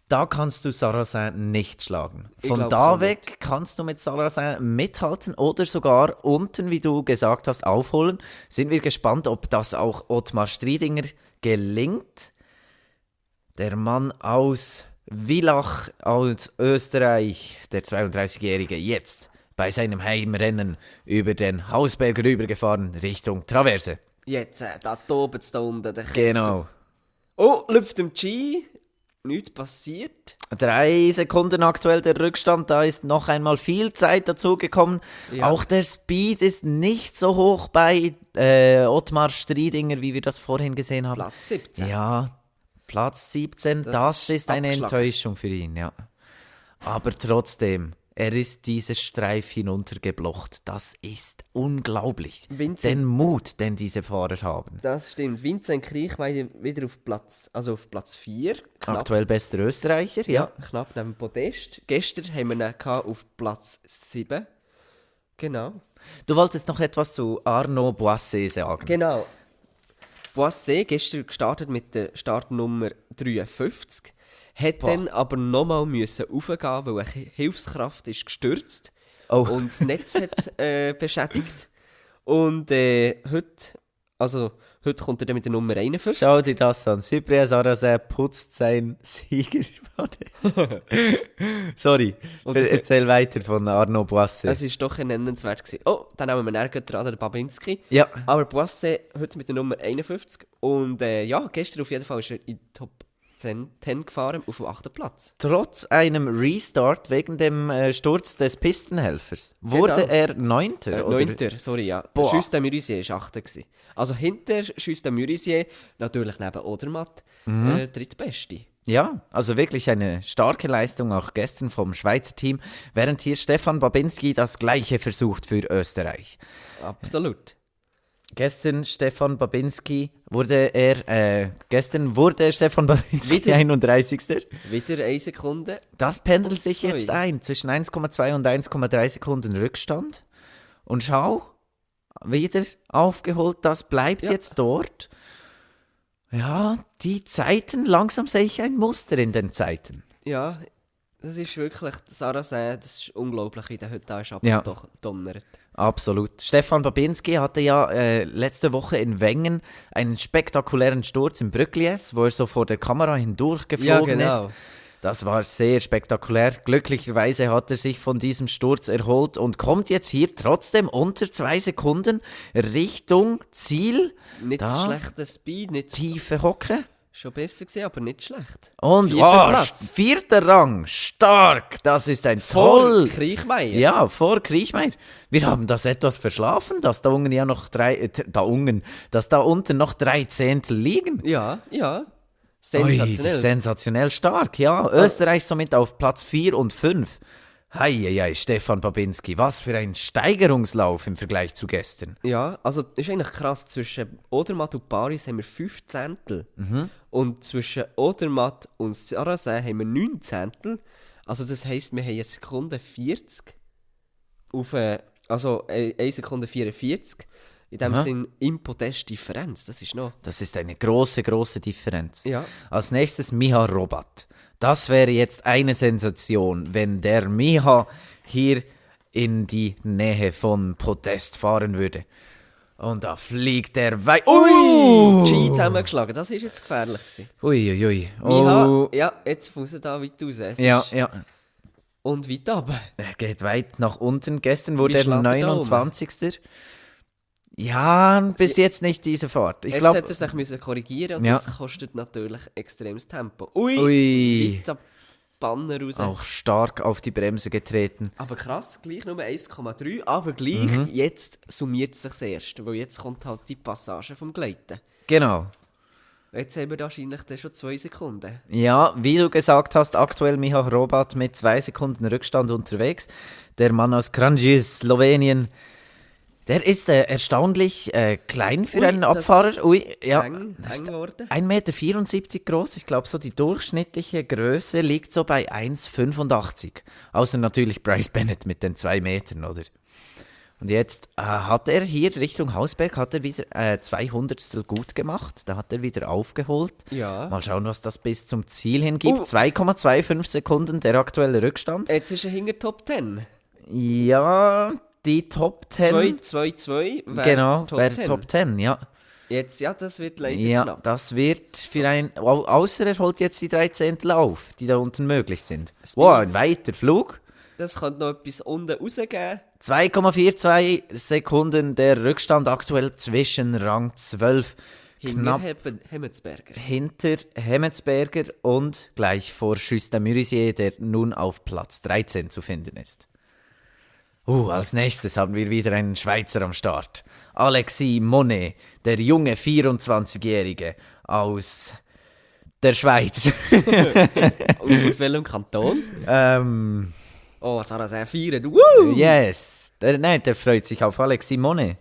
da kannst du Sarrazin nicht schlagen. Ich Von glaube da so weg kannst du mit Sarrazin mithalten oder sogar unten, wie du gesagt hast, aufholen. Sind wir gespannt, ob das auch Ottmar Striedinger gelingt. Der Mann aus Villach aus Österreich, der 32-Jährige, jetzt bei seinem Heimrennen über den Hausberg rübergefahren Richtung Traverse. Jetzt, da tobt es da unten, der Kessel. Genau. Oh, läuft im G. Nichts passiert. 3 Sekunden aktuell der Rückstand, da ist noch einmal viel Zeit dazugekommen. Ja. Auch der Speed ist nicht so hoch bei Ottmar Striedinger, wie wir das vorhin gesehen haben. Platz 17. Ja, Platz 17, Das das ist ist eine abgeschlagen. Enttäuschung für ihn, ja. Aber trotzdem, er ist dieses Streif hinuntergeblocht. Das ist unglaublich. Vincent- Den Mut, den diese Fahrer haben. Das stimmt. Vincent Kriechmeier wieder auf Platz 4. Knapp, Aktuell bester Österreicher, ja. knapp neben dem Podest. Gestern haben wir ihn gehabt auf Platz 7. Genau. Du wolltest noch etwas zu Arnaud Boisset sagen. Genau. Boisset, gestern gestartet mit der Startnummer 53, hat dann aber nochmal raufgehen, weil eine Hilfskraft ist gestürzt Oh. und das Netz hat beschädigt. Und heute kommt er dann mit der Nummer 51. Schau dir das an. Cyprien Sarrazin putzt sein Siegerpodest. Sorry, erzähl weiter von Arnaud Boisset. Es war doch nennenswert gewesen. Oh, dann haben wir nirgends dran, der Babinski. Ja, Aber Boisset heute mit der Nummer 51. Und gestern auf jeden Fall ist er in die Top 10 gefahren, auf dem 8. Platz. trotz einem Restart wegen dem Sturz des Pistenhelfers wurde Genau. er Neunter. oder? 9. Sorry, ja. Boah. Juste de Murisier war 8. gewesen. Also hinter Juste de Murisier, natürlich neben Odermatt, drittbeste. Ja, also wirklich eine starke Leistung auch gestern vom Schweizer Team, während hier Stefan Babinski das Gleiche versucht für Österreich. Absolut. Gestern wurde Stefan Babinski Wieder. 31. Wieder 1 Sekunde. Das pendelt sich Sorry. jetzt ein zwischen 1,2 und 1,3 Sekunden Rückstand. Und schau, wieder aufgeholt, das bleibt Ja. jetzt dort. Ja, die Zeiten, langsam sehe ich ein Muster in den Zeiten. Ja, das ist wirklich, Sarrazin, das ist unglaublich, wie der heute da ist Ja. abgedonnert. Absolut. Stefan Babinski hatte ja letzte Woche in Wengen einen spektakulären Sturz im Brücklies, wo er so vor der Kamera hindurchgeflogen ist. Das war sehr spektakulär. Glücklicherweise hat er sich von diesem Sturz erholt und kommt jetzt hier trotzdem unter 2 Sekunden Richtung Ziel. Nicht Da. schlechter Speed, nicht Tiefe Hocke. schon besser gesehen, aber nicht schlecht. Und 4. Platz. 4. Rang. Stark. Das ist ein Vor toll. Kriechmeier. Ja, vor Kriechmeier. Wir haben das etwas verschlafen, dass da unten ja noch dass da unten noch 3 Zehntel liegen. Ja, ja. Ui, Sensationell. das ist sensationell stark. Ja, Österreich somit auf Platz 4 und 5. Heieiei, Stefan Babinski, was für ein Steigerungslauf im Vergleich zu gestern. Ja, also das ist eigentlich krass. Zwischen Odermatt und Paris haben wir 5 Zehntel. Und zwischen Odermatt und Sarrazin haben wir 9 Zehntel. Also das heisst, wir haben 1 Sekunde 40 auf, also 1 Sekunde 44. In dem Aha. Sinn im Podest Differenz. Das ist noch. Das ist eine große, große Differenz. Ja. Als nächstes Miha Robat. Das wäre jetzt eine Sensation, wenn der Miha hier in die Nähe von Podest fahren würde. Und da fliegt er weit. Ui! G zusammengeschlagen. Das war jetzt gefährlich gewesen. Uiuiui. Miha, Oh. ja, jetzt muss er da weit raus. Es Ja, ist- ja. Und weit runter. Er geht weit nach unten. Gestern wurde Wie er schlägt er da 29. Ja, bis jetzt nicht diese Fahrt. Ich Jetzt glaube, hätte er sich korrigieren müssen und Ja. das kostet natürlich extremes Tempo. Ui! ui, Weit ab- Banner raus. Auch stark auf die Bremse getreten. Aber krass, gleich nur 1,3, aber gleich, jetzt summiert es sich das erste, weil jetzt kommt halt die Passage vom Gleiten. Genau. Jetzt haben wir wahrscheinlich dann schon 2 Sekunden. Ja, wie du gesagt hast, aktuell Michal Hrobat mit 2 Sekunden Rückstand unterwegs. Der Mann aus Kranji, Slowenien, der ist erstaunlich klein für einen Abfahrer. Ui, ja. Eng geworden. 1,74 Meter groß. Ich glaube, so die durchschnittliche Größe liegt so bei 1,85. Außer natürlich Bryce Bennett mit den 2 Metern, oder? Und jetzt hat er hier Richtung Hausberg wieder 200 gut gemacht. Da hat er wieder aufgeholt. Ja. Mal schauen, was das bis zum Ziel hin gibt. 2,25 Sekunden der aktuelle Rückstand. Jetzt ist er hinter Top 10. Ja, die Top 10. 2-2-2 Genau, Top wäre 10. Top 10, ja. Jetzt, ja, das wird leider Ja, knapp. das wird für ein... Außer er holt jetzt die 3 Zehntel auf, die da unten möglich sind. Speed. Wow, ein weiter Flug. Das könnte noch etwas unten rausgeben. 2,42 Sekunden der Rückstand aktuell zwischen Rang 12. Hinter Knapp Hemmetsberger. hinter Hemmetsberger und gleich vor Justin Murisier, der nun auf Platz 13 zu finden ist. Als nächstes haben wir wieder einen Schweizer am Start. Alexis Monet, der junge 24-Jährige aus der Schweiz. Aus welchem Kanton? Oh, Sarah sehr feiert. Yes. Der freut sich auf Alexis Monet.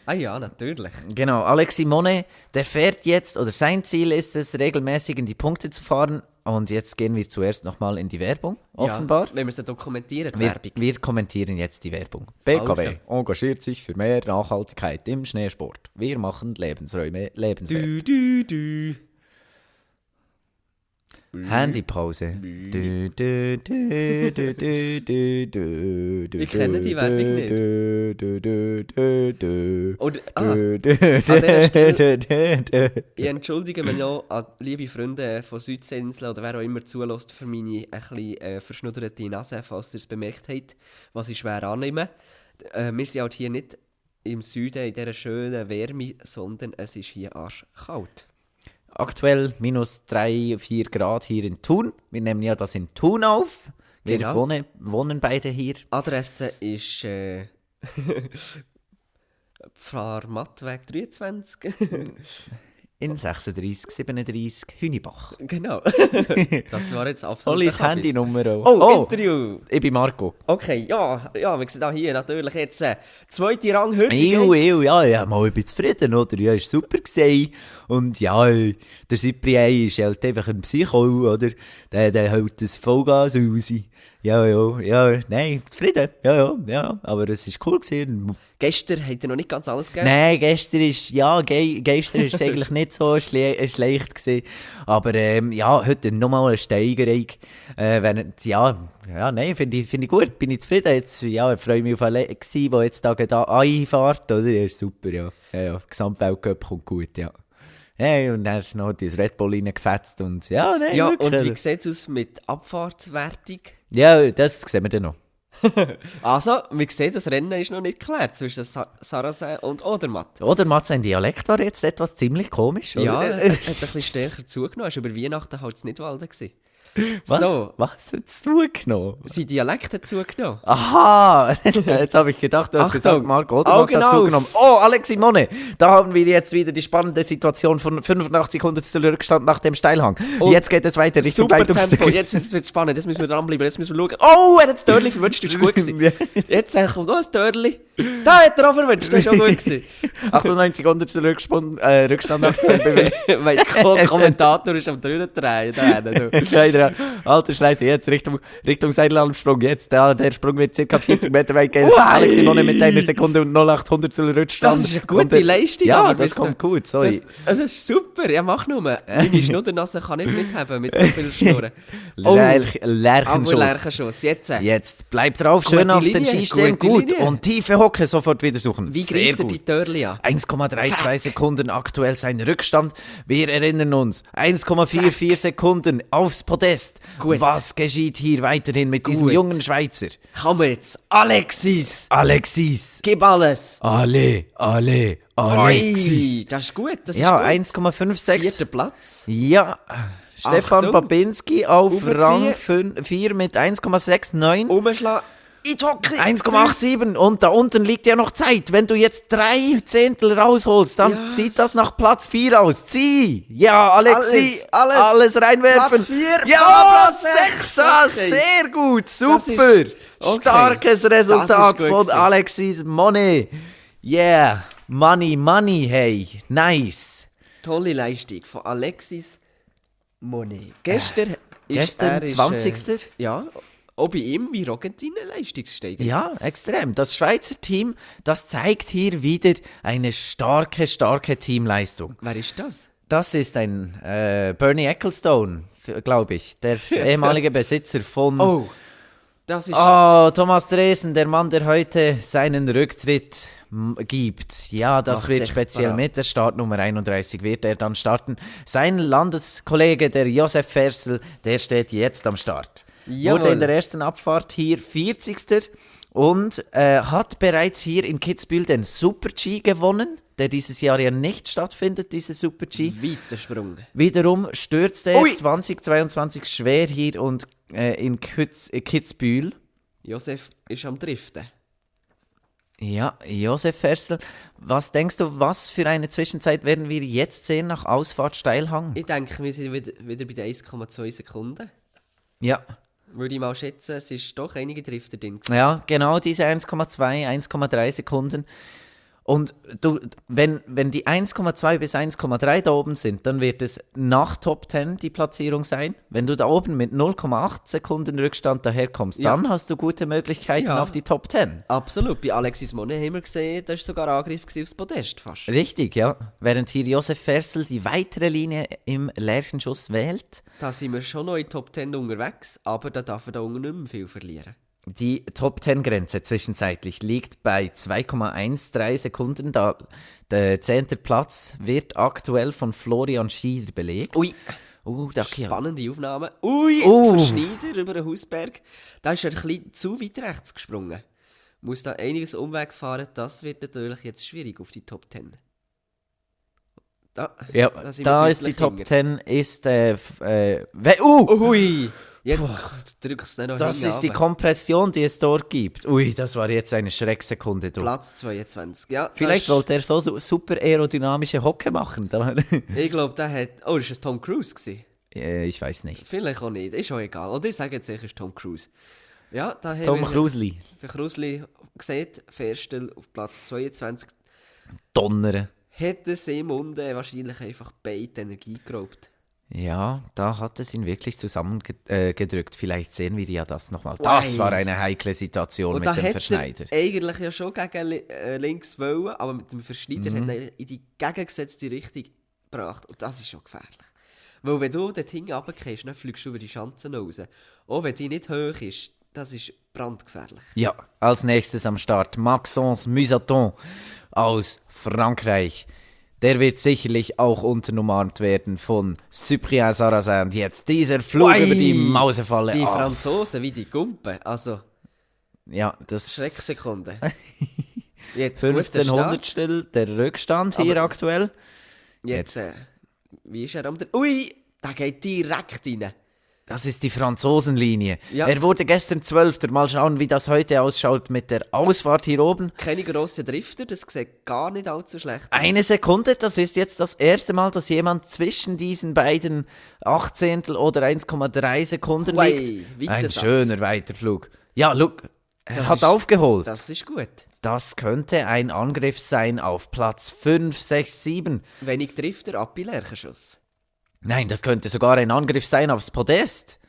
Ah ja, natürlich. Genau, Alexis Monet, der fährt jetzt, oder sein Ziel ist es, regelmäßig in die Punkte zu fahren. Und jetzt gehen wir zuerst nochmal in die Werbung, offenbar. Ja, wenn wir es dann dokumentieren, die Wir, Werbung. wir kommentieren jetzt die Werbung. BKW Also. engagiert sich für mehr Nachhaltigkeit im Schneesport. Wir machen Lebensräume lebenswert. Du. Handypause. Ich kenne die Werbung nicht. Oder, an dieser Stelle, ich entschuldige mich noch an liebe Freunde von Südseeinseln oder wer auch immer zulässt für meine ein bisschen verschnudderte Nase, falls ihr es bemerkt habt, was ich schwer annehme. Wir sind halt hier nicht im Süden in dieser schönen Wärme, sondern es ist hier arschkalt. Aktuell minus 3-4 Grad hier in Thun. Wir nehmen ja das in Thun auf. Wir Genau. wohnen beide hier. Adresse ist Pfarrmattweg 23. In 3637 Hünibach. Genau. Das war jetzt absolut Olis ein Kaffee. Handynummer auch. Oh, Interview. Ich bin Marco. Okay, ja, wir sehen hier natürlich jetzt zweite Rang heute. Ja, mal ein bisschen zufrieden, oder? Ja, ist super gewesen. Und ja, der Cyprien ist halt einfach ein Psycho, oder? Der hält das Vollgas raus. Ja, nein, zufrieden. Ja, aber es war cool gewesen. Gestern hat er noch nicht ganz alles gegeben. Nein, gestern ist es eigentlich nicht so schlecht gewesen. Aber heute nochmal eine Steigerung. Finde ich gut, bin ich zufrieden. Jetzt, ja, ich freue mich auf Alexis, der jetzt da einfährt, oder? Ja, ist super, ja. Gesamtweltcup kommt gut, ja. Hey, und dann hast du noch das Red Bull reingefetzt und ja, nein, Ja, wirklich. und wie sieht es aus mit Abfahrtswertung? Ja, das sehen wir dann noch. Also, wir sehen, das Rennen ist noch nicht geklärt zwischen Sarrazin und Odermatt. Odermatt, sein Dialekt war jetzt etwas ziemlich komisch, oder? Ja, er hat ein bisschen stärker zugenommen. Er war über Weihnachten halt in Nidwalden. Was? So, Was hat es zugenommen? sein Dialekt hat zugenommen. Aha, jetzt habe ich gedacht, du hast Achtung, gesagt, Marco Odermatt Augen hat auf. zugenommen. Oh, Alexis Monet, da haben wir jetzt wieder die spannende Situation von 85 Hundertstel Rückstand nach dem Steilhang. Und jetzt geht es weiter Richtung Super Tempo, Leitungsstück. jetzt wird es spannend, jetzt müssen wir dranbleiben, jetzt müssen wir schauen. Oh, er hat das Törli verwünscht, das war gut gewesen. Jetzt kommt noch ein Törli. Da hat er auch verwünscht, das war auch gut gewesen. 98 Hundertstel Rückstand aktuell. Mein Kommentator ist am drüben drehen. Alter Scheiße, jetzt Richtung Seilbahnensprung. Jetzt, der Sprung wird ca. 40 Meter weit gehen. Alexis Monet mit 1 Sekunde und 08 Hundertstel Rückstand. Das ist eine gute Und der- Leistung. Ja, aber das wisst kommt ihr, gut, sorry. Das ist super, ja mach nur. Meine Schnuddernase kann nicht mithaben mit so viel Schnurren. Lerchenschuss. Aber Lerchenschuss, jetzt. Jetzt bleibt drauf, Gute schön auf den Linie, Skistern. gute Gut. Linie. Und tiefe Hocke sofort wieder suchen. Wie Sehr greift er gut. die Törli an? 1,32 Sekunden aktuell sein Rückstand. Wir erinnern uns, 1,44 Sekunden aufs Podest. Gut. Was geschieht hier weiterhin mit diesem Gut. jungen Schweizer? Komm jetzt, Alexis, Alexis. gib alles. Alexis. Oi, das ist gut, das Ja, ist gut. 1,56. Vierter Platz. Ja, Stefan Achtung. Babinski auf Aufziehen. Rang 4 mit 1,69. Umschlagen. In die Hocke. 1,87 und da unten liegt ja noch Zeit. Wenn du jetzt 3 Zehntel rausholst, dann Ja, sieht das nach Platz 4 aus. Zieh! Ja, Alexi! Alles. reinwerfen! Platz 4, Ja, Platz 6! Okay. Sehr gut! Das Super! ist- okay. Starkes Resultat gut von gewesen. Alexis Money. Yeah! Money, hey! Nice! Tolle Leistung von Alexis Monet. Gestern Gestern 20. Ja, auch bei ihm wie Argentinien Leistungssteiger. Ja, extrem. Das Schweizer Team, das zeigt hier wieder eine starke Teamleistung. Wer ist das? Das ist ein Bernie Ecclestone, glaube ich, der ehemalige Besitzer von Oh, das ist... Thomas Dresen, der Mann, der heute seinen Rücktritt gibt. Ja, das Macht wird sich speziell parat. mit der Startnummer 31 wird er dann starten. Sein Landeskollege, der Josef Fersel, der steht jetzt am Start. Jawohl. Wurde in der ersten Abfahrt hier 40. und hat bereits hier in Kitzbühel den Super-G gewonnen, der dieses Jahr ja nicht stattfindet, diese Super-G. Weitersprung. Wiederum stürzt er Ui. 2022 schwer hier und in Kitzbühel. Josef ist am Driften. Ja, Josef Fersel, was denkst du, was für eine Zwischenzeit werden wir jetzt sehen nach Ausfahrt Steilhang? Ich denke, wir sind wieder bei den 1,2 Sekunden. Ja, Würde ich mal schätzen, es ist doch einige Drifter drin gewesen. ja, genau diese 1,2, 1,3 Sekunden. Und du, wenn die 1,2 bis 1,3 da oben sind, dann wird es nach Top 10 die Platzierung sein. Wenn du da oben mit 0,8 Sekunden Rückstand daherkommst, Ja. dann hast du gute Möglichkeiten Ja. auf die Top 10. Absolut. Bei Alexis Monet haben wir gesehen, da war sogar Angriff gewesen aufs Podest fast. Richtig, ja. Während hier Josef Fersel die weitere Linie im Lärchenschuss wählt. Da sind wir schon noch in Top 10 unterwegs, aber da darf er da unten nicht mehr viel verlieren. Die Top-10-Grenze zwischenzeitlich liegt bei 2,13 Sekunden. Der 10. Platz wird aktuell von Florian Schieder belegt. Ui, Da spannende Aufnahme. Ui, Verschneider über den Hausberg. Da ist er ein bisschen zu weit rechts gesprungen. Muss da einiges Umweg fahren. Das wird natürlich jetzt schwierig auf die Top 10. Da, Ja, sind da wir ist die deutlich Top hinter. 10 ist Ui, jetzt drückst du noch das hinten ist die runter. Kompression, die es dort gibt. Ui, das war jetzt eine Schrecksekunde. Du. Platz 22. Ja, Vielleicht das wollte er so super aerodynamische Hocke machen. ich glaube, der hat... Oh, das war Tom Cruise gewesen. Ich weiß nicht. Vielleicht auch nicht, ist auch egal. Oder ich sage jetzt sicher, es ist Tom Cruise. Ja, da haben Tom wir Krusli. den Krusli gesehen, Ferstel auf Platz 22. Donnere. Hätte Seemunde wahrscheinlich einfach beide Energie geraubt. Ja, da hat es ihn wirklich zusammengedrückt. Vielleicht sehen wir ja das nochmal. Das Ui. war eine heikle Situation Und mit da dem hätte Verschneider. er eigentlich ja schon gegen links wollen, aber mit dem Verschneider hat er in die gegengesetzte Richtung gebracht. Und das ist schon gefährlich. Weil wenn du dort hinten runtergehst, dann fliegst du über die Schanzen raus. Auch wenn die nicht hoch ist, das ist brandgefährlich. Ja, als nächstes am Start Maxence Musaton aus Frankreich. Der wird sicherlich auch unten umarmt werden von Cyprien Sarrazin. Und jetzt dieser Flug Ui, über die Mausefalle. Die Ah, Franzosen wie die Gumpen, also ja, das Schrecksekunden. Jetzt guter 15 Start. Hundertstel der Rückstand hier Aber- aktuell. Jetzt, wie ist er am... Ui, da geht direkt rein. Das ist die Franzosenlinie. Ja. Er wurde gestern 12. Mal schauen, wie das heute ausschaut mit der Ausfahrt hier oben. Keine grossen Drifter, das sieht gar nicht allzu schlecht aus. Eine Sekunde, das ist jetzt das erste Mal, dass jemand zwischen diesen beiden Achtzehntel oder 1,3 Sekunden Ui, liegt. weiter Ein Satz. schöner Weiterflug. Ja, look, er Das hat ist- aufgeholt. Das ist gut. Das könnte ein Angriff sein auf Platz 5, 6, 7. Wenig Drifter, ab in Lärchenschuss. Nein, das könnte sogar ein Angriff sein aufs Podest.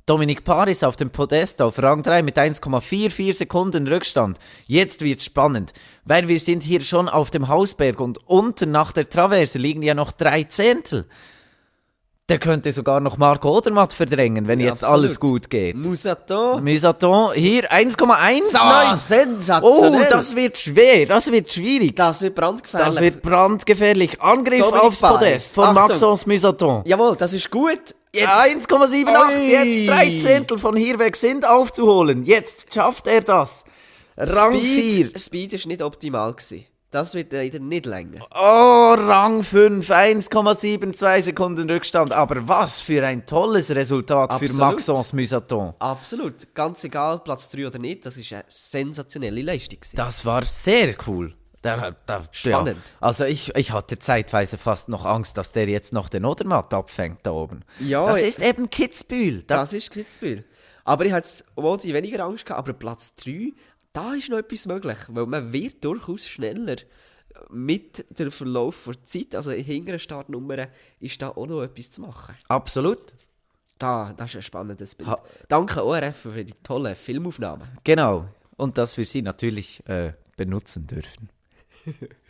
Dominik Paris auf dem Podest auf Rang 3 mit 1,44 Sekunden Rückstand. Jetzt wird's spannend, weil wir sind hier schon auf dem Hausberg und unten nach der Traverse liegen ja noch 3 Zehntel. Der könnte sogar noch Marco Odermatt verdrängen, wenn Ja, jetzt absolut. alles gut geht. Musato. Musaton hier 1,19. So, sensationell. Oh, das wird schwer, das wird schwierig. Das wird brandgefährlich. Das wird brandgefährlich. Angriff Dominik aufs Paris. Podest von Achtung. Maxence Musaton. Jawohl, das ist gut. Jetzt. 1,78, Ui. jetzt 3 Zehntel von hier weg sind aufzuholen. Jetzt schafft er das. Rang 4. Speed war nicht optimal gewesen. Das wird leider nicht länger. Oh, Rang 5, 1,72 Sekunden Rückstand. Aber was für ein tolles Resultat für Absolut. Maxence Musaton. Absolut. Ganz egal, Platz 3 oder nicht, das ist eine sensationelle Leistung. Das war sehr cool. Spannend. Ja. Also ich hatte zeitweise fast noch Angst, dass der jetzt noch den Odermatt abfängt da oben. Ja, das ist eben Kitzbühel. Das ist Kitzbühel. Aber ich hatte weniger Angst gehabt, aber Platz 3, da ist noch etwas möglich, weil man wird durchaus schneller mit dem Verlauf der Zeit, also in hinteren Startnummern, ist da auch noch etwas zu machen. Absolut. Das ist ein spannendes Bild. Danke ORF für die tollen Filmaufnahmen. Genau. Und dass wir sie natürlich benutzen dürfen.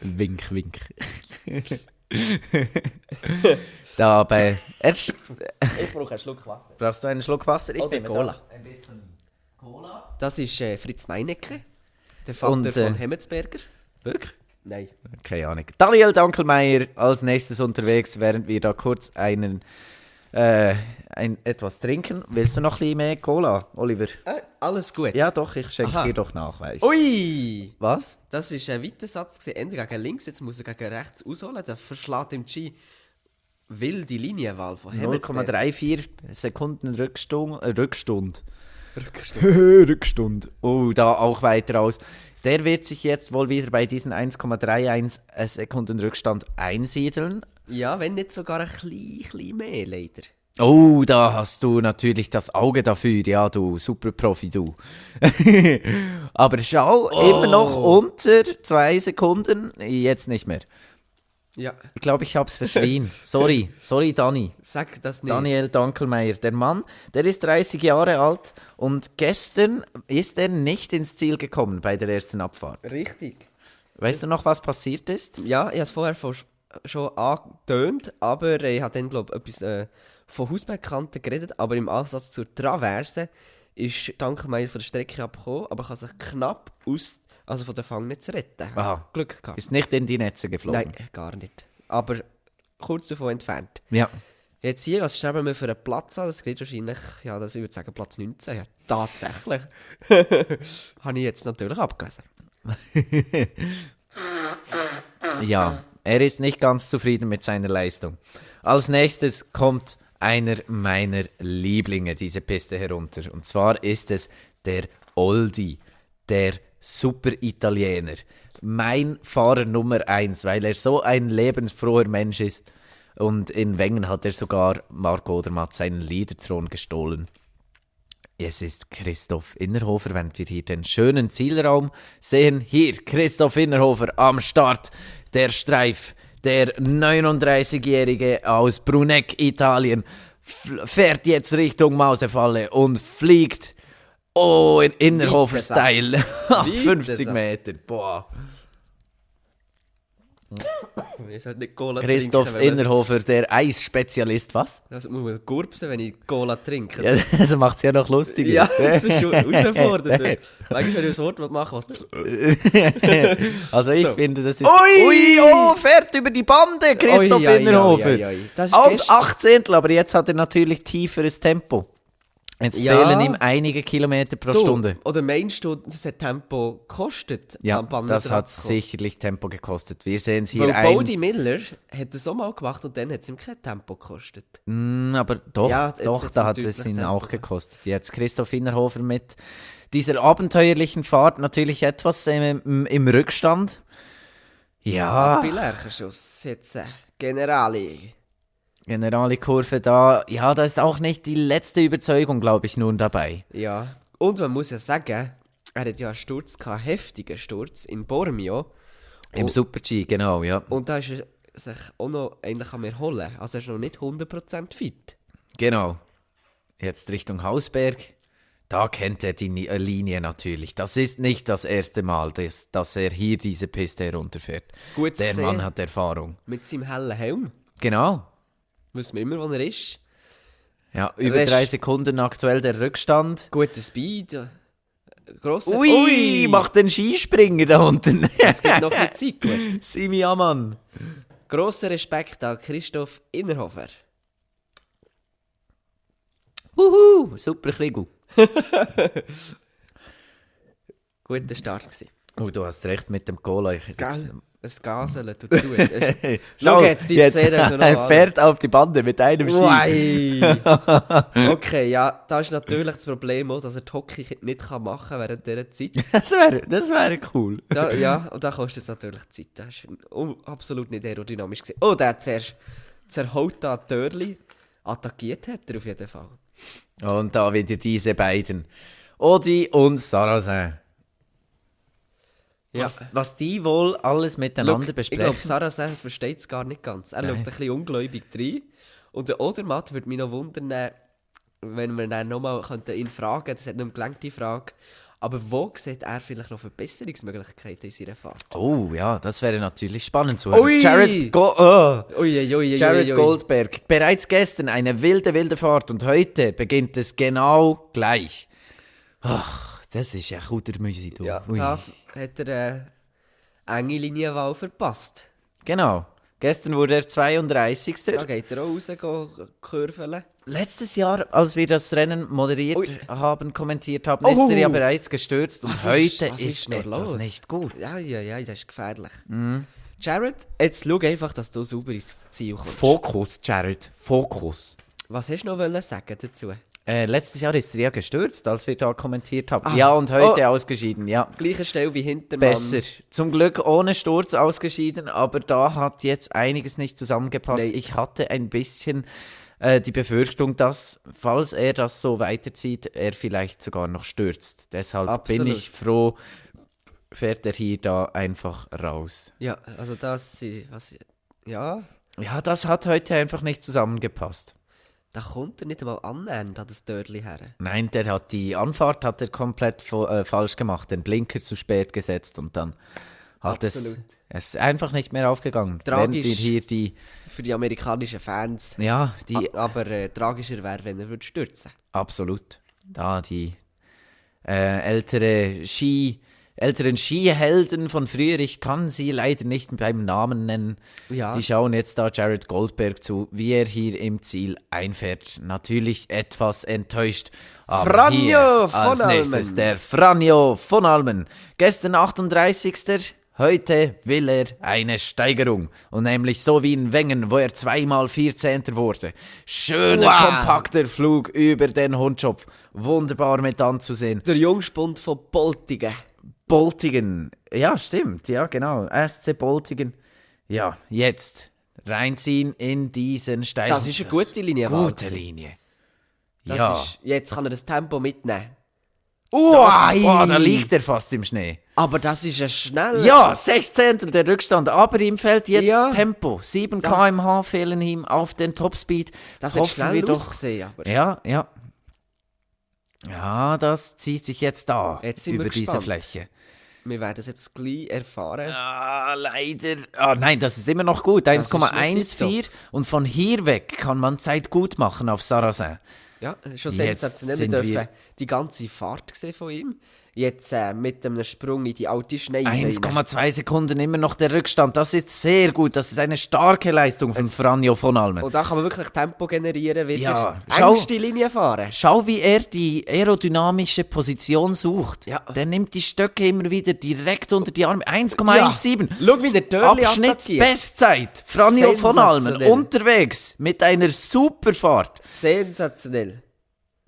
Wink, wink. Dabei. Ich brauche einen Schluck Wasser. Brauchst du einen Schluck Wasser? Ich Oder nehme Cola. da ein bisschen Cola. Das ist Fritz Meinecke, der Vater Und, von Hemmetsberger. Wirklich? Nein. Keine Ahnung. Daniel Dankelmeier als nächstes unterwegs, während wir da kurz etwas trinken. Willst du noch ein bisschen mehr Cola, Oliver? Alles gut. Ja, doch, ich schenke Aha. dir doch Nachweis. Ui! Was? Das war ein weiter Satz. Ende gegen links, jetzt muss er gegen rechts ausholen. Der verschlägt im G wilde Linienwahl von Hemmetsberger. 0,34 Sekunden Rückstund. Rückstand. Rückstund. Oh, da auch weiter aus. Der wird sich jetzt wohl wieder bei diesen 1,31 Sekunden Rückstand einsiedeln. Ja, wenn nicht sogar ein bisschen mehr, leider. Oh, da hast du natürlich das Auge dafür. Ja, du Superprofi, du. Aber schau, immer noch unter 2 Sekunden. Jetzt nicht mehr. Ja, Ich glaube, ich habe es verschrien. Sorry, Dani. sag das nicht. Daniel Dankelmeier. Der Mann, der ist 30 Jahre alt und gestern ist er nicht ins Ziel gekommen bei der ersten Abfahrt. Richtig. Weißt du noch, was passiert ist? Ja, ich habe es vorher schon angetönt, aber ich habe dann, glaube ich, etwas von Hausbergkanten geredet, aber im Ansatz zur Traverse ist Dankelmeier von der Strecke abgekommen, aber kann sich knapp von der Fangnetz retten. Aha. Glück gehabt. Ist nicht in die Netze geflogen. Nein, gar nicht. Aber kurz davon entfernt. Ja. Jetzt hier, was schreiben wir für einen Platz an? Das geht wahrscheinlich, ja, ich würde sagen Platz 19. Ja, tatsächlich. Habe ich jetzt natürlich abgelesen. Ja, er ist nicht ganz zufrieden mit seiner Leistung. Als nächstes kommt einer meiner Lieblinge diese Piste herunter. Und zwar ist es der Oldie, der Super-Italiener. Mein Fahrer Nummer 1, weil er so ein lebensfroher Mensch ist. Und in Wengen hat er sogar Marc Odermatt seinen Leaderthron gestohlen. Es ist Christoph Innerhofer, wenn wir hier den schönen Zielraum sehen. Hier, Christoph Innerhofer am Start. Der Streif, der 39-Jährige aus Bruneck, Italien, fährt jetzt Richtung Mausefalle und fliegt. Oh, in Innerhofer-Style. 50 Meter, boah. Ich sollte nicht Cola Christoph trinken, wenn man- Innerhofer, der Eisspezialist, was? Also muss man gurpsen, wenn ich Cola trinke. Ja, das macht es ja noch lustiger. Ja, das ist schon herausfordernd. Manchmal, wenn ich ein Wort machen was... Also ich So. finde, das ist... Ui! Oh, fährt über die Bande, Christoph Ui, ui, Innerhofer. ui, ui, ui. Das ist Und gestern- 18, aber jetzt hat er natürlich tieferes Tempo. Jetzt Ja. fehlen ihm einige Kilometer pro Stunde. Oder meinst du, das hat Tempo gekostet? Ja, am Band das wieder hat abzukommen? sicherlich Tempo gekostet. Wir sehen es hier Weil ein... Bodie Miller hat das auch mal gemacht und dann hat es ihm kein Tempo gekostet. Aber doch, Ja, jetzt doch, hat's da hat natürlich es ihn Tempo auch gehabt. gekostet. Jetzt Christoph Innerhofer mit dieser abenteuerlichen Fahrt natürlich etwas im Rückstand. Ja, Lerchenschuss jetzt. Generali. Generali-Kurve da, ja, da ist auch nicht die letzte Überzeugung, glaube ich, nun dabei. Ja. Und man muss ja sagen, er hat ja einen Sturz gehabt, heftigen Sturz in Bormio. Im Super-G, genau, ja. Und da ist er sich auch noch eigentlich am Erholen. Also er ist noch nicht 100% fit. Genau. Jetzt Richtung Hausberg. Da kennt er die Linie natürlich. Das ist nicht das erste Mal, dass er hier diese Piste herunterfährt. Gut zu Der sehen. Mann hat Erfahrung. Mit seinem hellen Helm. Genau. Wissen wir immer, wo er ist. Ja, über Rest- 3 Sekunden aktuell der Rückstand. Guter Speed. Grosser... Ui, macht den Skispringer da unten. Es gibt noch ein Zeit, gut. Simi Amann. Grosser Respekt an Christoph Innerhofer. Super Krigu. Guter Start gewesen. Oh, du hast recht mit dem Cola. Gell? Ein Gaseln tut es gut. Schau, Schau jetzt die jetzt Szene so noch er an. fährt auf die Bande mit einem Ski. Uai. Okay, ja, da ist natürlich das Problem auch, dass er die Hockey nicht machen kann während dieser Zeit. Das wär cool. Da, ja, und da kostet es natürlich Zeit. Das ist absolut nicht aerodynamisch gesehen. Oh, der hat zuerst zerhaut da Törli. Attackiert hat er auf jeden Fall. Und da wieder diese beiden. Odi und Sarrazin. Ja. Was die wohl alles miteinander Ich besprechen. glaube, Sarrazin versteht es gar nicht ganz. Er schaut ein bisschen ungläubig rein. Und der Odermatt würde mich noch wundern, wenn wir dann nochmal ihn fragen könnten. Das hat nicht mehr gelangt, die Frage. Aber wo sieht er vielleicht noch Verbesserungsmöglichkeiten in seiner Fahrt? Oh ja, das wäre natürlich spannend zu Ui! hören. Jared Ui. Goldberg. Bereits gestern eine wilde Fahrt und heute beginnt es genau gleich. Ach, das ist ja guter Musik. Ja, da hat er enge Linienwahl verpasst. Genau. Gestern wurde er 32. Da geht er auch raus, kurveln. Letztes Jahr, als wir das Rennen moderiert Ui. haben, kommentiert haben, Oh. ist er ja bereits gestürzt und Was heute was ist noch etwas nicht gut. Ja, das ist gefährlich. Jared, jetzt schau einfach, dass du sauber ins Ziel kommst. Fokus, Jared, Fokus. Was hast du noch wollen sagen dazu? Letztes Jahr ist er ja gestürzt, als wir da kommentiert haben. Ah. Ja, und heute ausgeschieden, ja. Gleiche Stelle wie Hintermann. Besser. Zum Glück ohne Sturz ausgeschieden, aber da hat jetzt einiges nicht zusammengepasst. Nein. Ich hatte ein bisschen die Befürchtung, dass, falls er das so weiterzieht, er vielleicht sogar noch stürzt. Deshalb bin Absolut. ich froh, fährt er hier da einfach raus. Ja, also das... Ja, Ja, das hat heute einfach nicht zusammengepasst. da kommt er nicht einmal annähernd an das Dörrli her. Nein, die Anfahrt hat er komplett falsch gemacht, den Blinker zu spät gesetzt und dann hat es Absolut. ist einfach nicht mehr aufgegangen. Tragisch. Wenn wir hier die, Für die amerikanischen Fans. ja, die, Aber tragischer wäre, wenn er würde stürzen. absolut, da die älteren Skihelden von früher, ich kann sie leider nicht beim Namen nennen, Ja. die schauen jetzt da Jared Goldberg zu, wie er hier im Ziel einfährt. Natürlich etwas enttäuscht. Aber Franjo hier von als nächstes Almen. der Franjo von Almen. Gestern 38. Heute will er eine Steigerung. Und nämlich so wie in Wengen, wo er 2-mal 14. wurde. Schöner, Wow. kompakter Flug über den Hundschopf. Wunderbar mit anzusehen. Der Jungspund von Boltingen. Boltingen. Ja, stimmt. Ja, genau. SC Boltingen. Ja, jetzt reinziehen in diesen Stein. Das ist eine gute Linie. Gute Linie. Ja. Jetzt kann er das Tempo mitnehmen. Da liegt er fast im Schnee. Aber das ist ein schneller. Ja, 16. der Rückstand. Aber ihm fällt jetzt Ja. Tempo. 7 Das- km/h fehlen ihm auf den Topspeed. Das hat Hoffen wir schnell doch. ausgesehen, aber. Ja. Ja, das zieht sich jetzt da Jetzt sind wir über diese gespannt. Fläche. Wir werden es jetzt gleich erfahren. Ah, leider. Ah, nein, das ist immer noch gut. Das ist noch 1,14 und von hier weg kann man Zeit gut machen auf Sarrazin. Ja, schon Jetzt sensationell. Wir sind dürfen wir- die ganze Fahrt sehen von ihm. Jetzt mit einem Sprung in die alte Schneise. 1,2 Sekunden immer noch der Rückstand. Das ist sehr gut. Das ist eine starke Leistung von Franjo von Almen. Und da kann man wirklich Tempo generieren, wieder Ja, schau- engste Linie fahren. Schau, wie er die aerodynamische Position sucht. Ja. Der nimmt die Stöcke immer wieder direkt unter die Arme. 1,17. Schau, wie der Dörrli attackiert. Abschnittsbestzeit. Franjo von Almen Sensationell. unterwegs mit einer Superfahrt. Sensationell.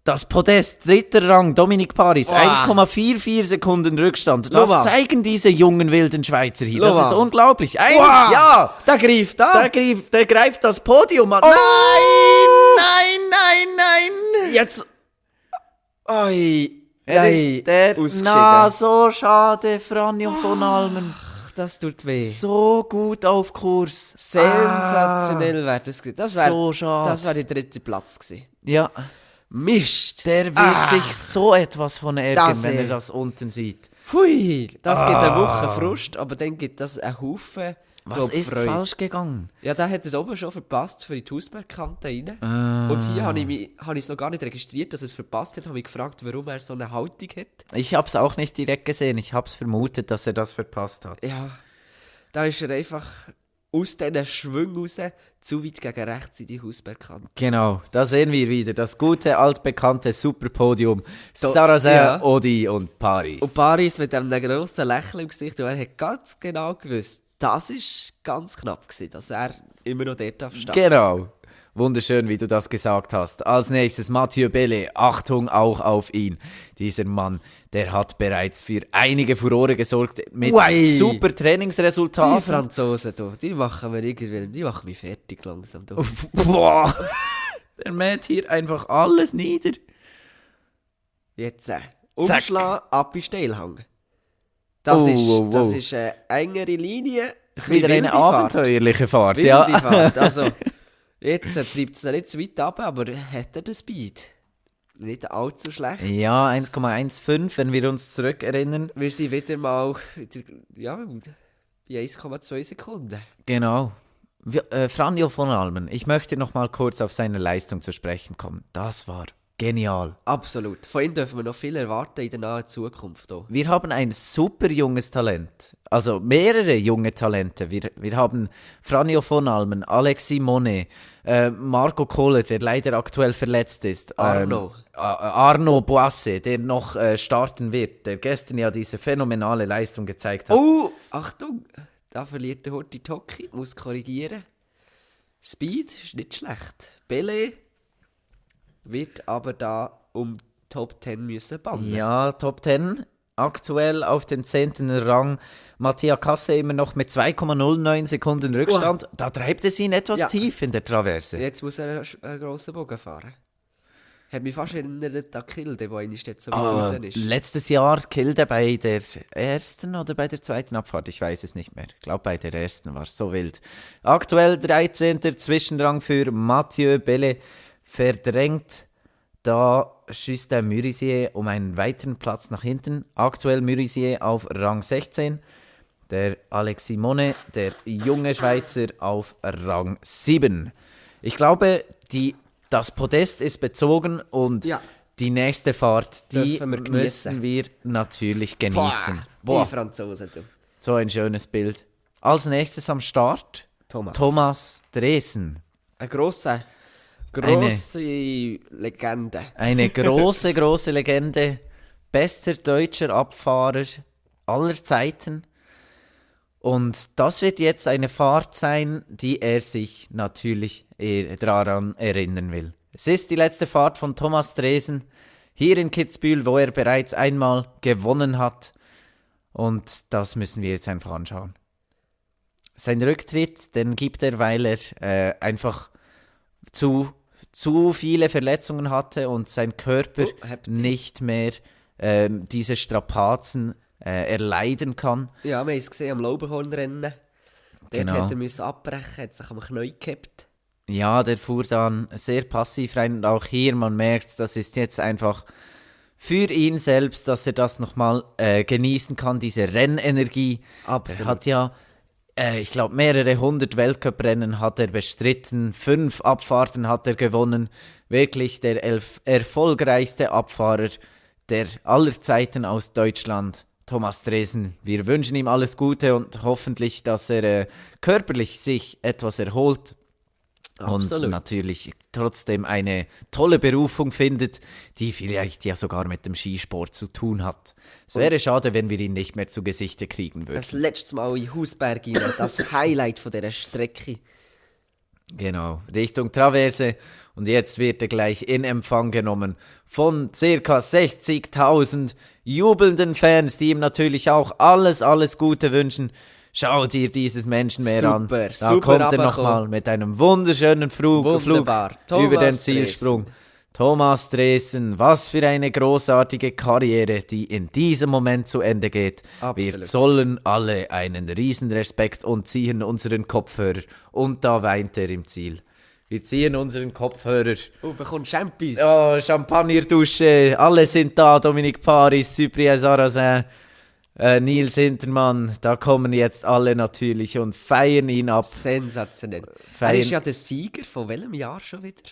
Das Podest, dritter Rang, Dominik Paris, Wow. 1,44 Sekunden Rückstand. Das Schau mal. zeigen diese jungen wilden Schweizer hier. Das Schau ist mal. unglaublich. Wow. Ja, Da greift da. der greift das Podium an. Oh. Nein. Jetzt. Oi. Er ist der, ausgeschieden. na, so schade, Franjo von Almen. Das tut weh. So gut auf Kurs. Sensationell wäre das gewesen. Das wäre So schade. das wär der dritte Platz gewesen. Ja, Mist. der wird sich so etwas von ärgern, Das, wenn er ey. das unten sieht. Pfui. Das gibt eine Woche Frust, aber dann gibt das einen Haufen Was glaub, ist Freude. falsch gegangen? Ja, der hat es oben schon verpasst für die Hausbergkante rein. Und hier habe ich es noch gar nicht registriert, dass er es verpasst hat. Habe mich gefragt, warum er so eine Haltung hat. Ich habe es auch nicht direkt gesehen. Ich habe es vermutet, dass er das verpasst hat. Ja, da ist er einfach aus diesen Schwüngen raus, zu weit gegen rechts in die Hausbergkante. Genau, da sehen wir wieder das gute, altbekannte Superpodium. Da- Sarrazin, ja. Odi und Paris. Und Paris mit einem grossen Lächeln im Gesicht, und er hat ganz genau gewusst, das war ganz knapp gewesen, dass er immer noch dort stehen. Genau. Wunderschön, wie du das gesagt hast. Als nächstes Mathieu Bellet. Achtung auch auf ihn. Dieser Mann, der hat bereits für einige Furore gesorgt mit Ui. super Die Trainingsresultaten. Franzosen, die machen mich fertig langsam. Du. Boah. Der mäht hier einfach alles nieder. Jetzt umschlagen, ab in Steilhang. Das ist eine engere Linie. Das ist wieder eine wilde Fahrt. abenteuerliche Fahrt. Wilde Ja. Fahrt. Also, jetzt treibt es nicht zu weit ab, aber hat er den Speed? Nicht allzu schlecht. Ja, 1,15, wenn wir uns zurückerinnern. Wir sind wieder mal ja, bei 1,2 Sekunden. Genau. Franjo von Almen, ich möchte noch mal kurz auf seine Leistung zu sprechen kommen. Das war genial. Absolut. Von ihm dürfen wir noch viel erwarten in der nahen Zukunft. Auch. Wir haben ein super junges Talent. Also mehrere junge Talente. Wir haben Franjo von Almen, Alexis Monet, Marco Kohler, der leider aktuell verletzt ist. Arno. Arno Boisse, der noch starten wird, der gestern ja diese phänomenale Leistung gezeigt hat. Oh, Achtung! Da verliert der Horti Toki, muss korrigieren. Speed ist nicht schlecht. Bellet wird aber da um Top 10 müssen bannen. Ja, Top 10. Aktuell auf dem 10. Rang Mattia Casse immer noch mit 2,09 Sekunden Rückstand. Da treibt es ihn etwas Ja. tief in der Traverse. Jetzt muss er einen grossen Bogen fahren. Hat mich fast erinnert an Kilde, wo eigentlich jetzt so weit raus ist. Letztes Jahr Kilde bei der ersten oder bei der zweiten Abfahrt, ich weiß es nicht mehr. Ich glaube, bei der ersten war es so wild. Aktuell 13. Zwischenrang für Mathieu Bellet, verdrängt da Justin Murisier um einen weiteren Platz nach hinten. Aktuell Murisier auf Rang 16. Der Alexis Monet, der junge Schweizer, auf Rang 7. Ich glaube, das Podest ist bezogen und Ja. die nächste Fahrt, die Dürfen wir geniessen. müssen wir natürlich genießen. Die Franzosen, du. So ein schönes Bild. Als nächstes am Start Thomas Dresen. Eine grosse Legende. Eine große, große Legende. Bester deutscher Abfahrer aller Zeiten. Und das wird jetzt eine Fahrt sein, die er sich natürlich daran erinnern will. Es ist die letzte Fahrt von Thomas Dresen hier in Kitzbühel, wo er bereits einmal gewonnen hat. Und das müssen wir jetzt einfach anschauen. Sein Rücktritt, den gibt er, weil er einfach zu viele Verletzungen hatte und sein Körper nicht mehr diese Strapazen erleiden kann. Ja, wir haben es gesehen am Lauberhornrennen. Dort Genau. hat er abbrechen, hat sich am Knie gehabt. Ja, der fuhr dann sehr passiv rein und auch hier, man merkt, das ist jetzt einfach für ihn selbst, dass er das nochmal genießen kann, diese Rennenergie. Absolut. Er hat ja, ich glaube, mehrere 100 Weltcuprennen hat er bestritten, 5 Abfahrten hat er gewonnen. Wirklich der erfolgreichste Abfahrer der aller Zeiten aus Deutschland. Thomas Dresen, wir wünschen ihm alles Gute und hoffentlich, dass er körperlich sich etwas erholt. Absolut. Und natürlich trotzdem eine tolle Berufung findet, die vielleicht ja sogar mit dem Skisport zu tun hat. Es wäre schade, wenn wir ihn nicht mehr zu Gesichte kriegen würden. Das letzte Mal in Hausberg rein, das Highlight von dieser Strecke. Genau, Richtung Traverse. Und jetzt wird er gleich in Empfang genommen von ca. 60.000 jubelnden Fans, die ihm natürlich auch alles Gute wünschen. Schau dir dieses Menschenmeer an. Da super kommt er runtergekommen. nochmal mit einem wunderschönen Flug Wunderbar. über den Thomas Zielsprung. Thomas Dresen, was für eine großartige Karriere, die in diesem Moment zu Ende geht. Wir Absolut. zollen alle einen riesen Respekt und ziehen unseren Kopfhörer. Und da weint er im Ziel. Wir ziehen unseren Kopfhörer. Oh, bekommt Champions. Oh, Champagnerdusche, alle sind da. Dominique Paris, Cyprien Sarrazin, Nils Hintermann. Da kommen jetzt alle natürlich und feiern ihn ab. Sensationell. Feiern. Er ist ja der Sieger von welchem Jahr schon wieder?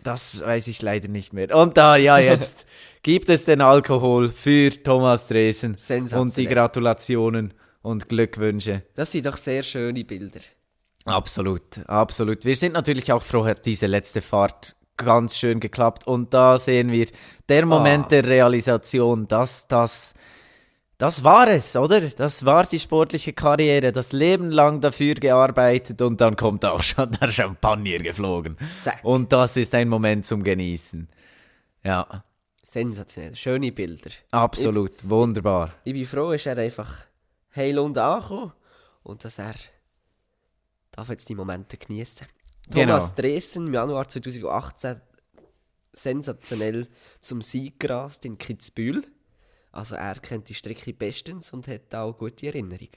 Das weiß ich leider nicht mehr. Und da, ja, jetzt gibt es den Alkohol für Thomas Dresen. Sensationell. Und die Gratulationen und Glückwünsche. Das sind doch sehr schöne Bilder. Absolut, absolut. Wir sind natürlich auch froh, hat diese letzte Fahrt ganz schön geklappt. Und da sehen wir der Moment der Realisation, dass das war es, oder? Das war die sportliche Karriere, das Leben lang dafür gearbeitet und dann kommt auch schon der Champagner geflogen. Zack. Und das ist ein Moment zum Genießen. Ja, Sensationell, schöne Bilder. absolut, wunderbar. Ich bin froh, ist er einfach heil und angekommen und dass er darf jetzt die Momente genießen. Genau. Thomas Dresen im Januar 2018 sensationell zum Sieg gerast in Kitzbühel. Also er kennt die Strecke bestens und hat auch gute Erinnerungen.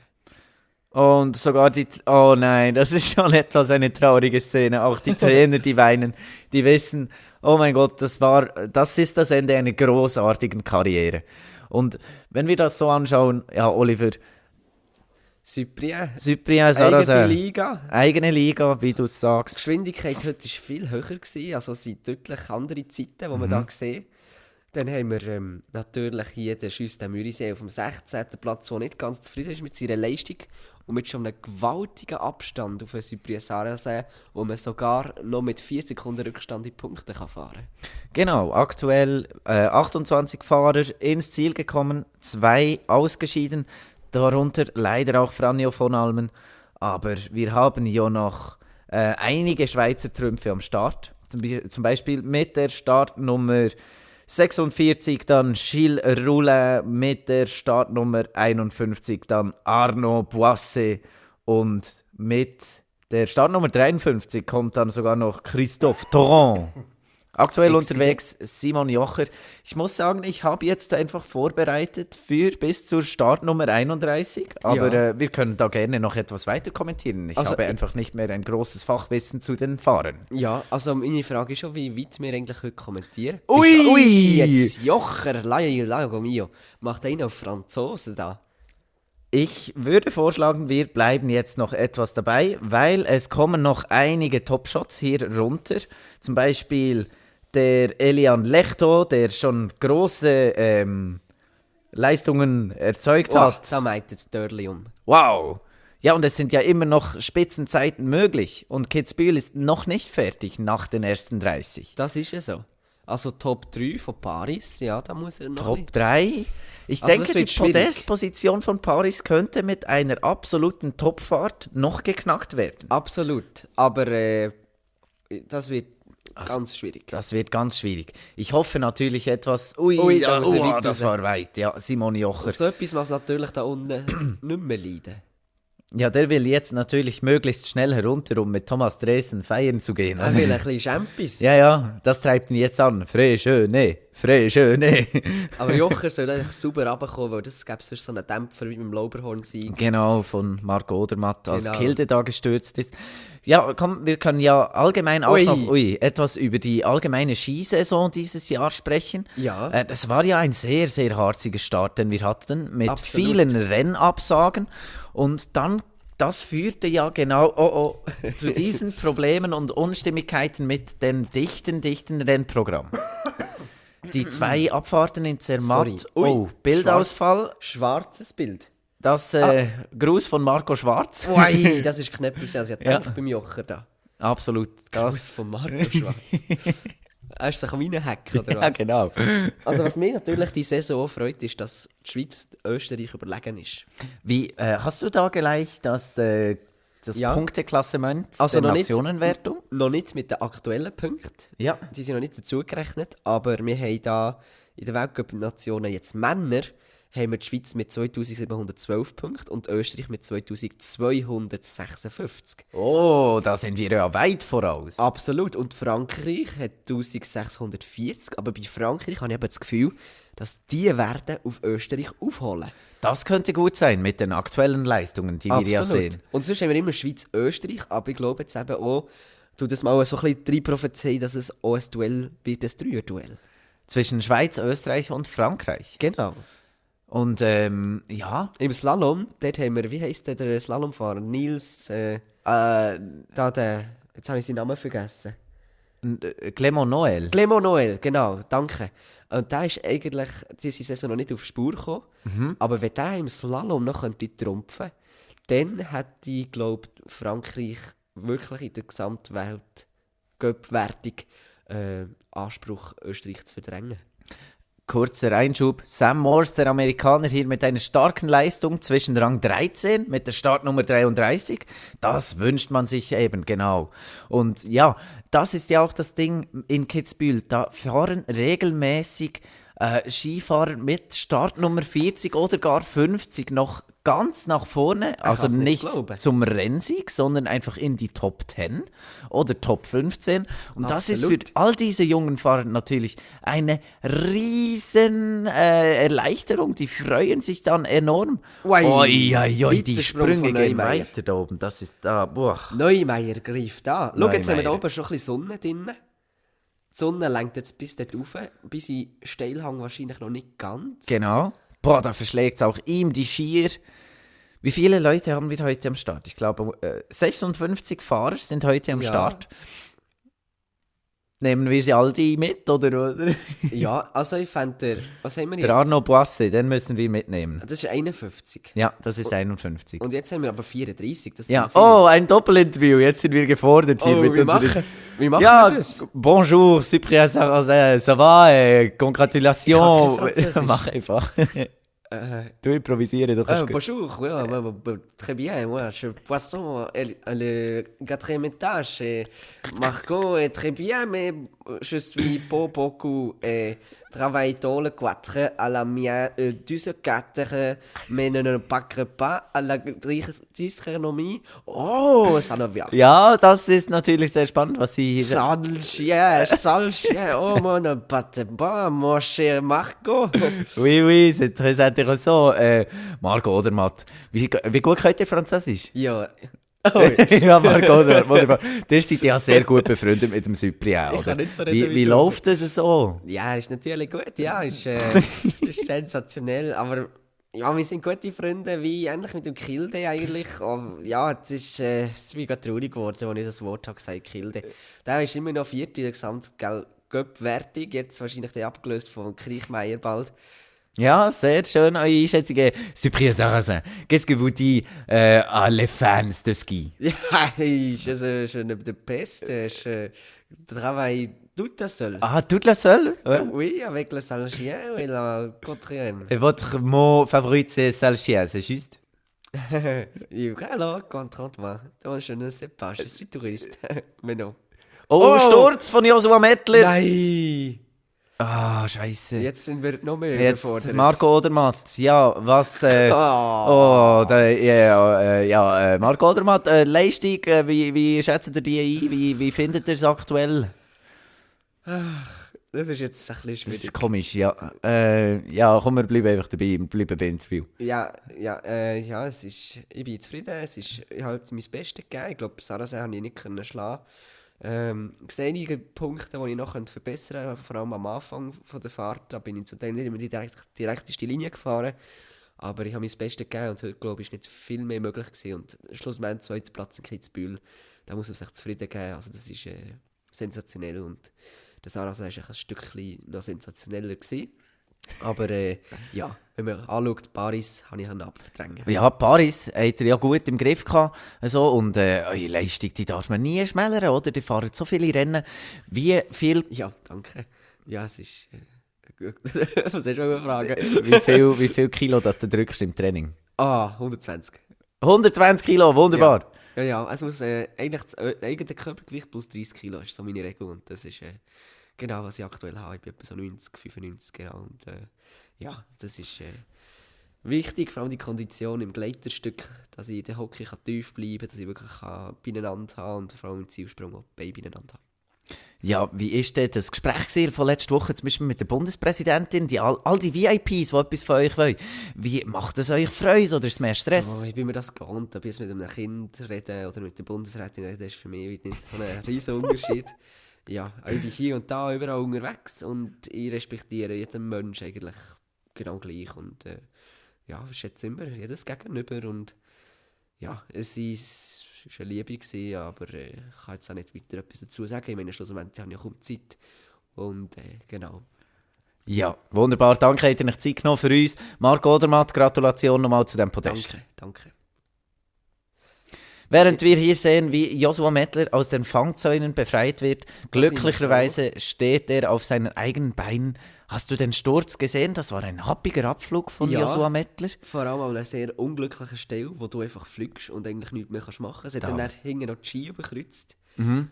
Und sogar oh nein, das ist schon etwas eine traurige Szene. Auch die Trainer, die weinen, die wissen, oh mein Gott, das ist das Ende einer großartigen Karriere. Und wenn wir das so anschauen, ja, Oliver, Cyprien, Cyprien, eigene Sarrazin, Liga. eigene Liga, wie du es Die sagst. Geschwindigkeit heute war viel höher gewesen, also es sind deutlich andere Zeiten, die man da sehen. Dann haben wir natürlich hier den Justin Mürisee auf dem 16. Platz, der nicht ganz zufrieden ist mit seiner Leistung und mit schon einem gewaltigen Abstand auf den Cyprien Sarrazin, wo man sogar noch mit 4 Sekunden Rückstand in die Punkte fahren kann. Genau, aktuell 28 Fahrer ins Ziel gekommen, 2 ausgeschieden, darunter leider auch Franjo von Almen. Aber wir haben ja noch einige Schweizer Trümpfe am Start. Zum Beispiel mit der Startnummer 46 dann Gilles Roulin, mit der Startnummer 51 dann Arnaud Boisset und mit der Startnummer 53 kommt dann sogar noch Christophe Torrent. Aktuell unterwegs Simon Jocher. Ich muss sagen, ich habe jetzt einfach vorbereitet für bis zur Startnummer 31, aber Ja. wir können da gerne noch etwas weiter kommentieren. Ich Also, habe einfach nicht mehr ein großes Fachwissen zu den Fahrern. Ja, also meine Frage ist schon, wie weit wir eigentlich heute kommentieren. Ui! Jetzt Jocher, Lago mio, macht einen auf Franzosen da. Ich würde vorschlagen, wir bleiben jetzt noch etwas dabei, weil es kommen noch einige Top-Shots hier runter. Zum Beispiel der Elian Lechto, der schon große Leistungen erzeugt hat. Da meint jetzt Dörli um. Wow! Ja, und es sind ja immer noch Spitzenzeiten möglich. Und Kitzbühel ist noch nicht fertig nach den ersten 30. Das ist ja so. Also Top 3 von Paris, ja, da muss er noch Top 3? Ich Also denke, das die wird schwierig. Podestposition von Paris könnte mit einer absoluten Topfahrt noch geknackt werden. Absolut, aber das wird ganz schwierig. Das wird ganz schwierig. Ich hoffe natürlich etwas. Ui, Ui, da muss er weit das raus. war weit. Ja, Simon Jocher. So etwas muss natürlich da unten nicht mehr leiden. Ja, der will jetzt natürlich möglichst schnell herunter, um mit Thomas Dresen feiern zu gehen. Er will ein bisschen Champis. Ja, das treibt ihn jetzt an. Frei schöne. Aber Jocher soll eigentlich sauber runterkommen, weil das gäbe sonst so einen Dämpfer wie beim Lauberhorn-Sieg. Genau, von Marco Odermatt, als Genau. Kilde da gestürzt ist. Ja, komm, wir können ja allgemein auch noch etwas über die allgemeine Skisaison dieses Jahr sprechen. Ja. Das war ja ein sehr, sehr harziger Start, den wir hatten, mit Absolut. vielen Rennabsagen. Und dann, das führte ja genau zu diesen Problemen und Unstimmigkeiten mit dem dichten Rennprogramm. Die 2 Abfahrten in Zermatt. Sorry. Ui, Bildausfall. Schwarzes Bild. Das Gruß von Marco Schwarz. Ui, das ist knapp, also ich Ja. denke beim Jocher da. Absolut. Gruß Das, von Marco Schwarz. Er ist sich am reinhacken, oder ja, was? genau. Also was mich natürlich die Saison freut, ist, dass die Schweiz Österreich überlegen ist. Wie, hast du da gleich das Ja. Punkteklassement Also der noch nicht- Nationenwertung? Noch nicht mit den aktuellen Punkten. Ja. Die sind noch nicht dazugerechnet, aber wir haben da in der Weltcup-Nationen jetzt Männer, haben wir die Schweiz mit 2712 Punkten und Österreich mit 2256. Oh, da sind wir ja weit voraus. Absolut. Und Frankreich hat 1640, aber bei Frankreich habe ich eben das Gefühl, dass die werden auf Österreich aufholen. Das könnte gut sein mit den aktuellen Leistungen, die wir ja sehen. Und sonst haben wir immer Schweiz-Österreich, aber ich glaube jetzt eben auch, du das mal so ein bisschen reinprophezeien, dass es auch ein Duell wird, ein Dreier-Duell. Zwischen Schweiz, Österreich und Frankreich. Genau. Und ja, Im Slalom, dort haben wir, wie heisst der Slalomfahrer? Nils, da der, jetzt habe ich seinen Namen vergessen. Clément Noël. Clément Noël, genau, danke. Und der ist eigentlich diese Saison noch nicht auf die Spur gekommen. Aber wenn der im Slalom noch könnte trumpfen, dann hätte ich, glaube Frankreich wirklich in der Gesamtwelt Cup-Wertung Anspruch, Österreich zu verdrängen. Kurzer Einschub. Sam Morse, der Amerikaner, hier mit einer starken Leistung zwischen Rang 13 mit der Startnummer 33. Das wünscht man sich eben, genau. Und ja, das ist ja auch das Ding in Kitzbühel. Da fahren regelmäßig Skifahrer mit Startnummer 40 oder gar 50 noch ganz nach vorne, also nicht zum Rennsieg, sondern einfach in die Top 10 oder Top 15. Und das ist für all diese jungen Fahrer natürlich eine riesen Erleichterung. Die freuen sich dann enorm. Die Sprünge gehen weiter da oben. Das ist da, boah. Neumeier greift da. Schau, jetzt haben wir da oben schon ein bisschen Sonne drin. Die Sonne lenkt jetzt bis dort rauf, bis in Steilhang wahrscheinlich noch nicht ganz. Genau. Boah, da verschlägt es auch ihm die Skier. Wie viele Leute haben wir heute am Start? Ich glaube, 56 Fahrer sind heute am Start. Nehmen wir sie all die mit, oder? Ja, also ich fände, was haben wir jetzt? Der Arnaud Boissé, den müssen wir mitnehmen. Das ist 51. Ja, das ist 51. Und jetzt haben wir aber 34. Das ja, ein Doppelinterview, jetzt sind wir gefordert hier mit unseren... Wie machen wir das? Bonjour, Cyprien Sarrazin, ça va, congratulations. Mach einfach. Du improvisiere, du kannst bonjour, oui, très bien, moi, je poisson, le quatrième étage, Marco est très bien, mais je suis pas beaucoup, travaille dans le 4 à la mienne, 4, mais ne packere pas à la gastronomie. Oh, ça ne vient. Ja, das ist natürlich sehr spannend, was Sie hier Sale chien, oh, mon ne batte pas, mon cher Marco. Oui, c'est très intéressant. Marco Odermatt, wie gut könnt ihr Französisch? Ja. Oh. Ja, Marco Odermatt, wunderbar. Ihr seid ja sehr gut befreundet mit dem Cyprien, oder? Ich kann nicht so reden, wie läuft das so? Ja, ist natürlich gut, ja, ist sensationell, aber ja, wir sind gute Freunde, wie ähnlich mit dem Kilde eigentlich. Aber, ja, es ist wie gerade traurig geworden, als ich das Wort habe gesagt, Kilde. Der ist immer noch Vierter in der Gesamtcup-Wertung, jetzt wahrscheinlich abgelöst von Kriechmeier bald. Ja, sehr schön eure Einschätzungen. Cyprien Sarrazin, qu'est-ce que vous dites à les fans de ski? Ja, je ne de peste, je travaille toute seule. Ah, toute la seule? Oui, avec le sale chien et la quatrième. Et votre mot favori, c'est sale chien, c'est juste? Alors, content-moi. Je ne sais pas, je suis touriste. Mais non. Oh, Sturz von Joshua Mettler! Nein! Ah, scheiße. Jetzt sind wir noch mehr überfordert. Marco Odermatt, ja, was... Marco Odermatt, Leistung, wie schätzt ihr die ein? Wie findet ihr es aktuell? Ach, das ist jetzt ein bisschen schwierig. Das ist komisch, ja. Ja, komm, wir bleiben einfach dabei, wir bleiben beim Interview. Es ist... Ich bin zufrieden, ich habe mein Bestes gegeben. Ich glaube, Sarrazin konnte ich nicht schlagen. Es sind einige Punkte, die ich noch verbessern könnte, vor allem am Anfang von der Fahrt. Da bin ich zum Teil nicht immer die direkteste Linie gefahren, aber ich habe mein Bestes gegeben und heute, glaube ich, ist nicht viel mehr möglich gewesen. Und schlussendlich zweiter Platz in Kitzbühel, da muss man sich zufrieden geben. Also das ist sensationell und der Sarrazin war ein Stückchen noch sensationeller gewesen. Aber wenn man anschaut, Paris habe ich abverdrängen. Ja, Paris hat er ja gut im Griff gehabt. Also, und eure Leistung, die darf man nie schmälern, oder? Die fahren so viele Rennen. Wie viel... Ja, danke. Ja, es ist... Was hast du fragen? wie viel Kilo das du drückst im Training? 120. 120 Kilo, wunderbar. Ja, es muss eigentlich das eigene Körpergewicht plus 30 Kilo, ist so meine Regel. Und das ist... genau, was ich aktuell habe. Ich bin etwa so 90, 95, genau. Und das ist wichtig, vor allem die Kondition im Gleiterstück, dass ich in der Hockey tief bleiben kann, dass ich wirklich beieinander habe und vor allem im Zielsprung auch Beine beieinander habe. Ja, wie war denn das Gespräch von letzter Woche zum Beispiel mit der Bundespräsidentin, all die VIPs, die etwas von euch wollen? Wie macht das euch Freude oder ist es mehr Stress? Ich bin mir das gewohnt, ob ich mit einem Kind rede oder mit der Bundesrätin rede, das ist für mich nicht so ein riesen Unterschied. Ja, ich bin hier und da überall unterwegs und ich respektiere jeden Menschen eigentlich genau gleich und schätze immer jedes Gegenüber und ja, es war eine Liebe gewesen, aber ich kann jetzt auch nicht weiter etwas dazu sagen. Ich meine, schlussendlich habe ich ja kaum Zeit und genau. Ja, wunderbar. Danke, habt ihr euch Zeit genommen für uns. Marco Odermatt, Gratulation nochmal zu diesem Podest. Danke. Während wir hier sehen, wie Joshua Mettler aus den Fangzäunen befreit wird, glücklicherweise steht er auf seinen eigenen Beinen. Hast du den Sturz gesehen? Das war ein happiger Abflug von Joshua Mettler. Vor allem an einer sehr unglücklichen Stelle, wo du einfach fliegst und eigentlich nichts mehr machen kannst. Es hat dann hinten noch die Ski überkreuzt.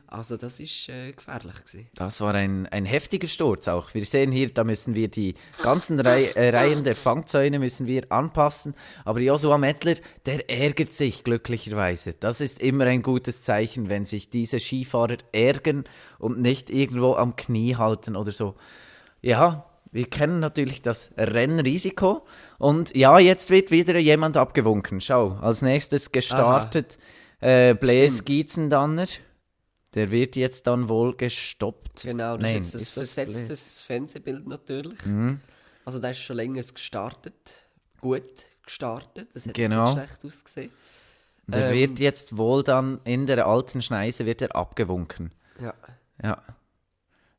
Also das war gefährlich gewesen. Das war ein heftiger Sturz auch. Wir sehen hier, da müssen wir die ganzen Reihen der Fangzäune müssen wir anpassen. Aber Joshua Mettler, der ärgert sich glücklicherweise. Das ist immer ein gutes Zeichen, wenn sich diese Skifahrer ärgern und nicht irgendwo am Knie halten oder so. Ja, wir kennen natürlich das Rennrisiko. Und ja, jetzt wird wieder jemand abgewunken. Schau, als nächstes gestartet Blaise Gietzendanner. Der wird jetzt dann wohl gestoppt. Genau, das ist jetzt das versetztes Fernsehbild natürlich. Also der ist schon länger gestartet. Gut gestartet. Das hat nicht schlecht ausgesehen. Der wird jetzt wohl dann in der alten Schneise wird er abgewunken. Ja.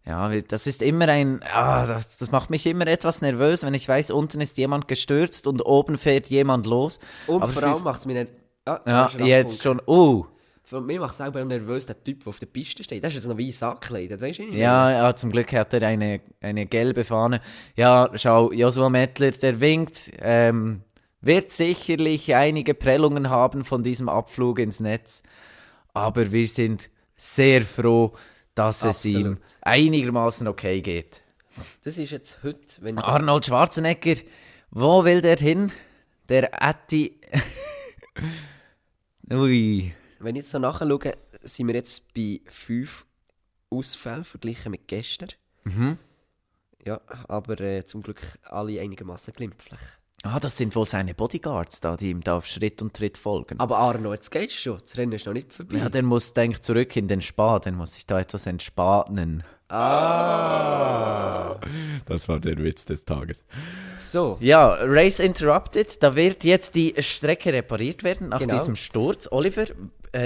Ja, das ist immer das macht mich immer etwas nervös, wenn ich weiß, unten ist jemand gestürzt und oben fährt jemand los. Und aber vor allem macht es mich nicht... Ja, jetzt schon... Für mich macht es selber nervös, der Typ, der auf der Piste steht. Der ist jetzt noch weiß angekleidet, weißt du nicht? Ja, zum Glück hat er eine gelbe Fahne. Ja, schau, Joshua Mettler, der winkt, wird sicherlich einige Prellungen haben von diesem Abflug ins Netz. Aber wir sind sehr froh, dass es ihm einigermaßen okay geht. Das ist jetzt heute... Wenn Arnold Schwarzenegger, wo will der hin? Der Atti... Ui... Wenn ich jetzt so nachschaue, sind wir jetzt bei 5 Ausfällen verglichen mit gestern. Ja, aber zum Glück alle einigermaßen glimpflich. Das sind wohl seine Bodyguards, die ihm da auf Schritt und Tritt folgen. Aber Arno, jetzt geht's schon. Das Rennen ist noch nicht vorbei. Ja, der muss, denke ich, zurück in den Spa. Den muss ich da etwas entspannen. Das war der Witz des Tages. So. Ja, Race Interrupted. Da wird jetzt die Strecke repariert werden nach diesem Sturz. Oliver,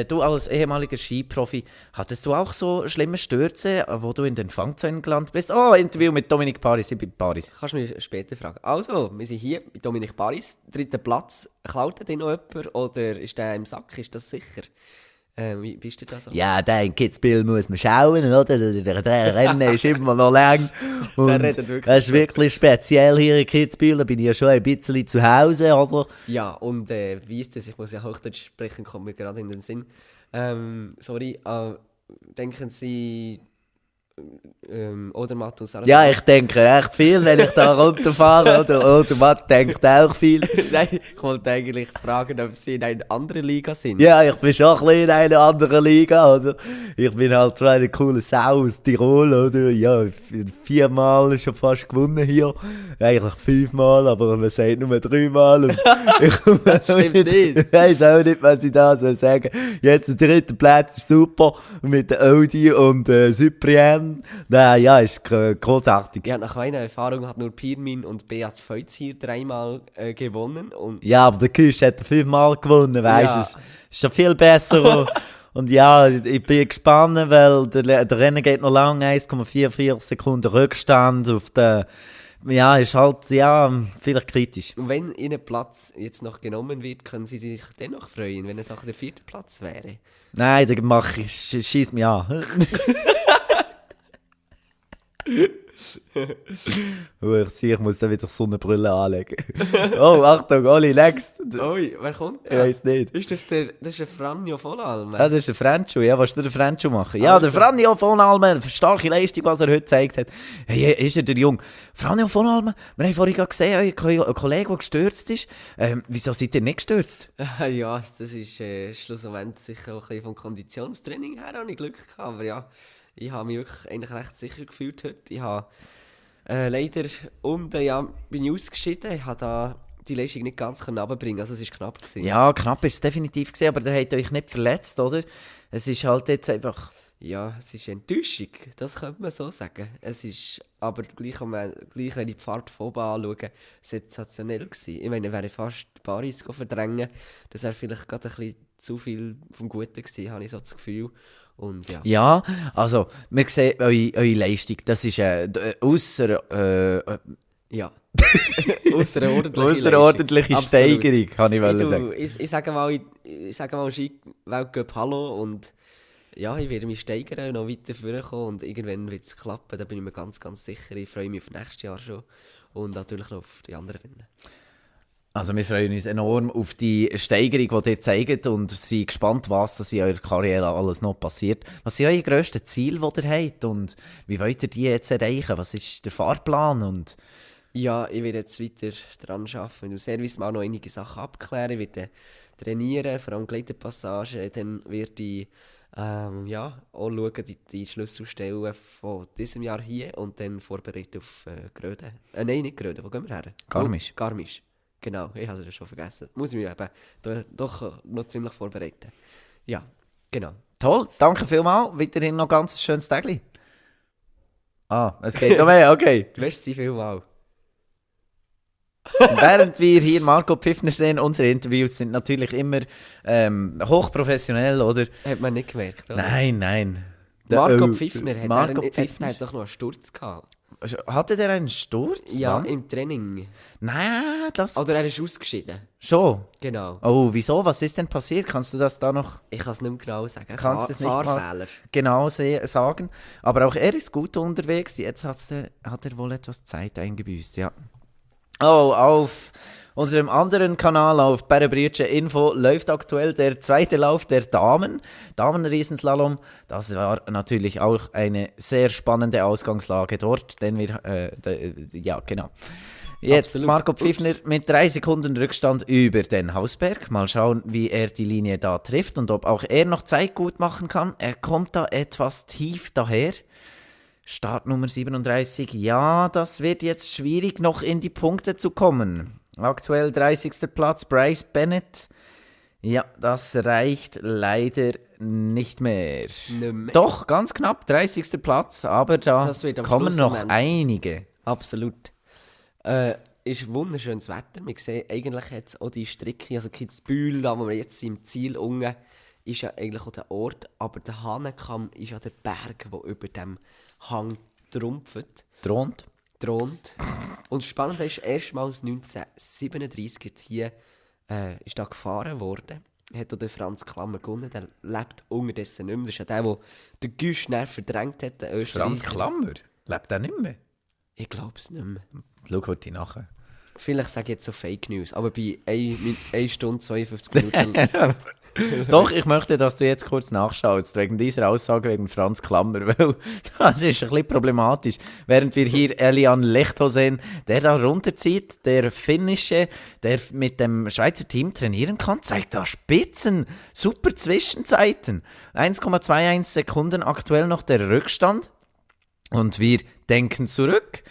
du als ehemaliger Skiprofi, hattest du auch so schlimme Stürze, wo du in den Fangzäunen gelandet bist? Oh, Interview mit Dominic Paris. Ich bin Paris. Kannst du mich später fragen. Also, wir sind hier mit Dominic Paris. 3. Platz. Klaut den noch jemand oder ist der im Sack? Ist das sicher? Wie bist du da so? Ja, da in Kitzbühel muss man schauen, oder? Der Rennen ist immer noch lang. Und das ist wirklich speziell hier in Kitzbühel. Da bin ich ja schon ein bisschen zu Hause, oder? Ja, und wie ist das? Ich muss ja Hochdeutsch sprechen, kommt mir gerade in den Sinn. Denken Sie... Odermatt und Sarah. Ja, ich denke echt viel, wenn ich da runterfahre. Oder Odermatt denkt auch viel. Nein, ich wollte eigentlich fragen, ob Sie in einer anderen Liga sind. Ja, ich bin schon ein bisschen in einer anderen Liga. Oder? Ich bin halt so eine coole Sau aus Tirol. Oder? Ja, 4-mal schon fast gewonnen hier. Eigentlich 5-mal, aber man sagt nur 3-mal. Und das stimmt nicht. Ich weiß auch nicht, was ich da soll sagen. Jetzt der 3. Platz ist super. Mit der Audi und Cyprien. Ja, ist großartig. Ja, nach meiner Erfahrung hat nur Pirmin und Beat Feutz hier 3-mal gewonnen. Und ja, aber der Küsch hat 5-mal gewonnen, weißt du? Ja. Ist schon viel besser. Und ja, ich bin gespannt, weil der Rennen geht noch lang, 1,44 Sekunden Rückstand auf der... Ja, ist halt, ja, vielleicht kritisch. Und wenn Ihnen Platz jetzt noch genommen wird, können Sie sich dennoch freuen, wenn es auch der 4. Platz wäre? Nein, dann schieß mich an. Ich muss dann wieder Sonnenbrille anlegen. Oh, Achtung, Oli, next. Oi, wer kommt? Ich weiss nicht. Ist das der Franjo von Almen? Ja, das ist der Franjo. Ja, willst du den Franjo machen? Ja, der Franjo von Almen. Starke Leistung, was er heute gezeigt hat. Hey, ist er der Jung? Franjo von Almen, wir haben vorhin gesehen, euer Kollege, der gestürzt ist. Wieso seid ihr nicht gestürzt? Ja, das ist schlussendlich sicher auch ein bisschen vom Konditionstraining her, habe ich Glück gehabt. Aber ja, ich habe mich wirklich eigentlich recht sicher gefühlt heute. Ich habe leider bin ich ausgeschieden. Ich habe da die Leistung nicht ganz runterbringen. Also es war knapp gewesen. Ja, knapp ist es definitiv gewesen, aber der hat euch nicht verletzt, oder? Es ist halt jetzt einfach... Ja, es ist Enttäuschung, das könnte man so sagen. Es ist aber gleich wenn ich die Fahrt von oben anschaue, sensationell gewesen. Ich meine, wäre fast Paris verdrängen, das wäre vielleicht gerade ein bisschen zu viel vom Guten gewesen, habe ich so das Gefühl. Und ja, also, wir sehen eure Leistung, das ist ausser Ja. Außerordentliche Außerordentliche Leistung. Steigerung, kann ich Absolut. sagen. Ich sage mal Ski-Weltcup Hallo und ja, ich werde mich steigern und noch weiter vorkommen und irgendwann wird es klappen, da bin ich mir ganz, ganz sicher. Ich freue mich auf nächstes Jahr schon und natürlich noch auf die anderen Rennen. Also wir freuen uns enorm auf die Steigerung, die ihr zeigt und sind gespannt, was das in eurer Karriere alles noch passiert. Was sind eure grössten Ziele, die ihr habt und wie wollt ihr die jetzt erreichen? Was ist der Fahrplan? Und Ja, ich werde jetzt weiter dran arbeiten. Im Service mal noch einige Sachen abklären. Ich werde trainieren, vor allem Gleiterpassagen. Dann werde ich auch schauen, die Schlüsselstellen von diesem Jahr hier und dann vorbereiten auf Gröden. Nein, nicht Gröden. Wo gehen wir her? Garmisch. Garmisch. Genau, ich habe es schon vergessen. Muss ich mich eben doch noch ziemlich vorbereiten. Ja, genau. toll, danke vielmals. Weiterhin noch ganz ein schönes Tag. Es geht noch mehr, okay. Merci vielmals. Während wir hier Marco Pfiffner sehen, unsere Interviews sind natürlich immer hochprofessionell, oder? Hat man nicht gemerkt, oder? Nein. Marco Pfiffner, Marco er Pfiffner. hat doch noch einen Sturz gehabt. Hatte der einen Sturz? Ja, Wann? im Training. Nein, das Oder er ist ausgeschieden. schon. Genau. Oh, wieso? Was ist denn passiert? Kannst du das da noch Ich kann es nicht mehr genau sagen. Kannst du es nicht mal- Fahrfehler. genau sagen? Aber auch er ist gut unterwegs. Jetzt hat er wohl etwas Zeit eingebüßt, ja. Oh, auf unserem anderen Kanal, auf Bärenbrütsche Info, läuft aktuell der zweite Lauf der Damen. Damenriesenslalom. Das war natürlich auch eine sehr spannende Ausgangslage dort, denn ja, genau. Jetzt Absolut. Marco Pfiffner mit 3 Sekunden Rückstand über den Hausberg. Mal schauen, wie er die Linie da trifft und ob auch er noch Zeit gut machen kann. Er kommt da etwas tief daher. Startnummer 37. Ja, das wird jetzt schwierig, noch in die Punkte zu kommen. Aktuell 30. Platz, Bryce Bennett. Ja, das reicht leider nicht mehr. Nicht mehr. Doch, ganz knapp, 30. Platz, aber da Das wird am kommen Schluss noch am Ende. einige. Absolut. Ist wunderschönes Wetter. Wir sehen eigentlich jetzt auch die Strecke, also Kitzbühel, da wo wir jetzt sind, im Ziel unten, ist ja eigentlich auch der Ort, aber der Hahnenkamm ist ja der Berg, der über dem Hang trumpft. Thront. Und das Spannende ist, erstmals 1937 hier ist da gefahren worden. Hat auch der Franz Klammer gewonnen, der lebt unterdessen nicht mehr. Das ist ja der den Güsch verdrängt hat, der Österreicher. Franz Klammer? Lebt er nicht mehr? Ich glaube es nicht mehr. Schau heute nachher. Vielleicht sage ich jetzt so Fake News, aber bei 1 Stunde 52 Minuten... Doch, ich möchte, dass du jetzt kurz nachschaust, wegen dieser Aussage wegen Franz Klammer, weil das ist ein bisschen problematisch. Während wir hier Elian Lehto sehen, der da runterzieht, der Finnische, der mit dem Schweizer Team trainieren kann, zeigt da Spitzen, super Zwischenzeiten. 1,21 Sekunden aktuell noch der Rückstand. Und wir denken zurück.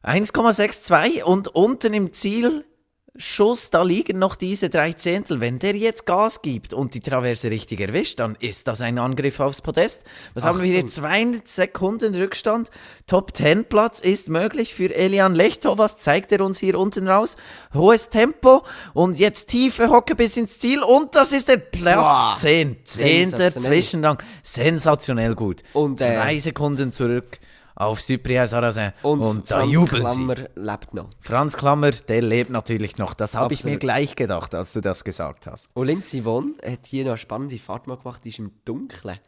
1,62 und unten im Zielschuss, da liegen noch diese 3 Zehntel. Wenn der jetzt Gas gibt und die Traverse richtig erwischt, dann ist das ein Angriff aufs Podest. Was haben wir hier? 2 Sekunden Rückstand. Top 10 Platz ist möglich für Elian Lehto. Was zeigt er uns hier unten raus? Hohes Tempo und jetzt tiefe Hocke bis ins Ziel und das ist der Platz 10. 10. Zwischenrang. Sensationell gut. Und, 2 Sekunden zurück auf Cyprien Sarrazin Und da Franz jubeln Klammer sie. lebt noch. Franz Klammer, der lebt natürlich noch. Das habe ich mir Absolut. gleich gedacht, als du das gesagt hast. Und Lindsay Vonn hat hier noch eine spannende Fahrt mal gemacht, die ist im Dunkeln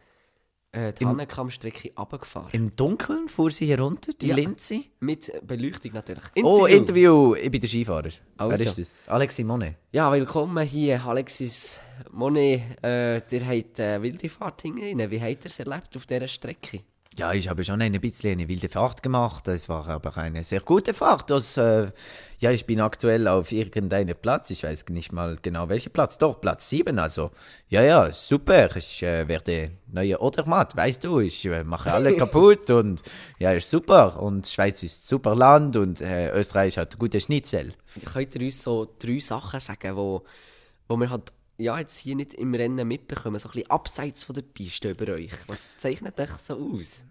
die Hahnenkammstrecke runtergefahren. Im Dunkeln fuhr sie herunter, die Ja. Lindsay. Mit Beleuchtung natürlich. Interview. Ich bin der Skifahrer. Also. Wer ist das? Alex Simone. Ja, willkommen hier, Alexis Monet. Der hat eine wilde Fahrt hinein. Wie hat er es erlebt auf dieser Strecke? Ja, ich habe schon ein bisschen eine wilde Fahrt gemacht. Es war aber eine sehr gute Fahrt. Ich bin aktuell auf irgendeinem Platz. Ich weiß nicht mal genau welcher Platz. Doch, Platz 7. Also, ja, super. Ich werde neue Odermatt, weißt du. Ich mache alle kaputt und ja, ist super. Und Schweiz ist super Land und Österreich hat gute Schnitzel. Könnt ihr uns so 3 Sachen sagen, wo wir halt jetzt hier nicht im Rennen mitbekommen, so ein bisschen abseits von der Piste über euch? Was zeichnet euch so aus?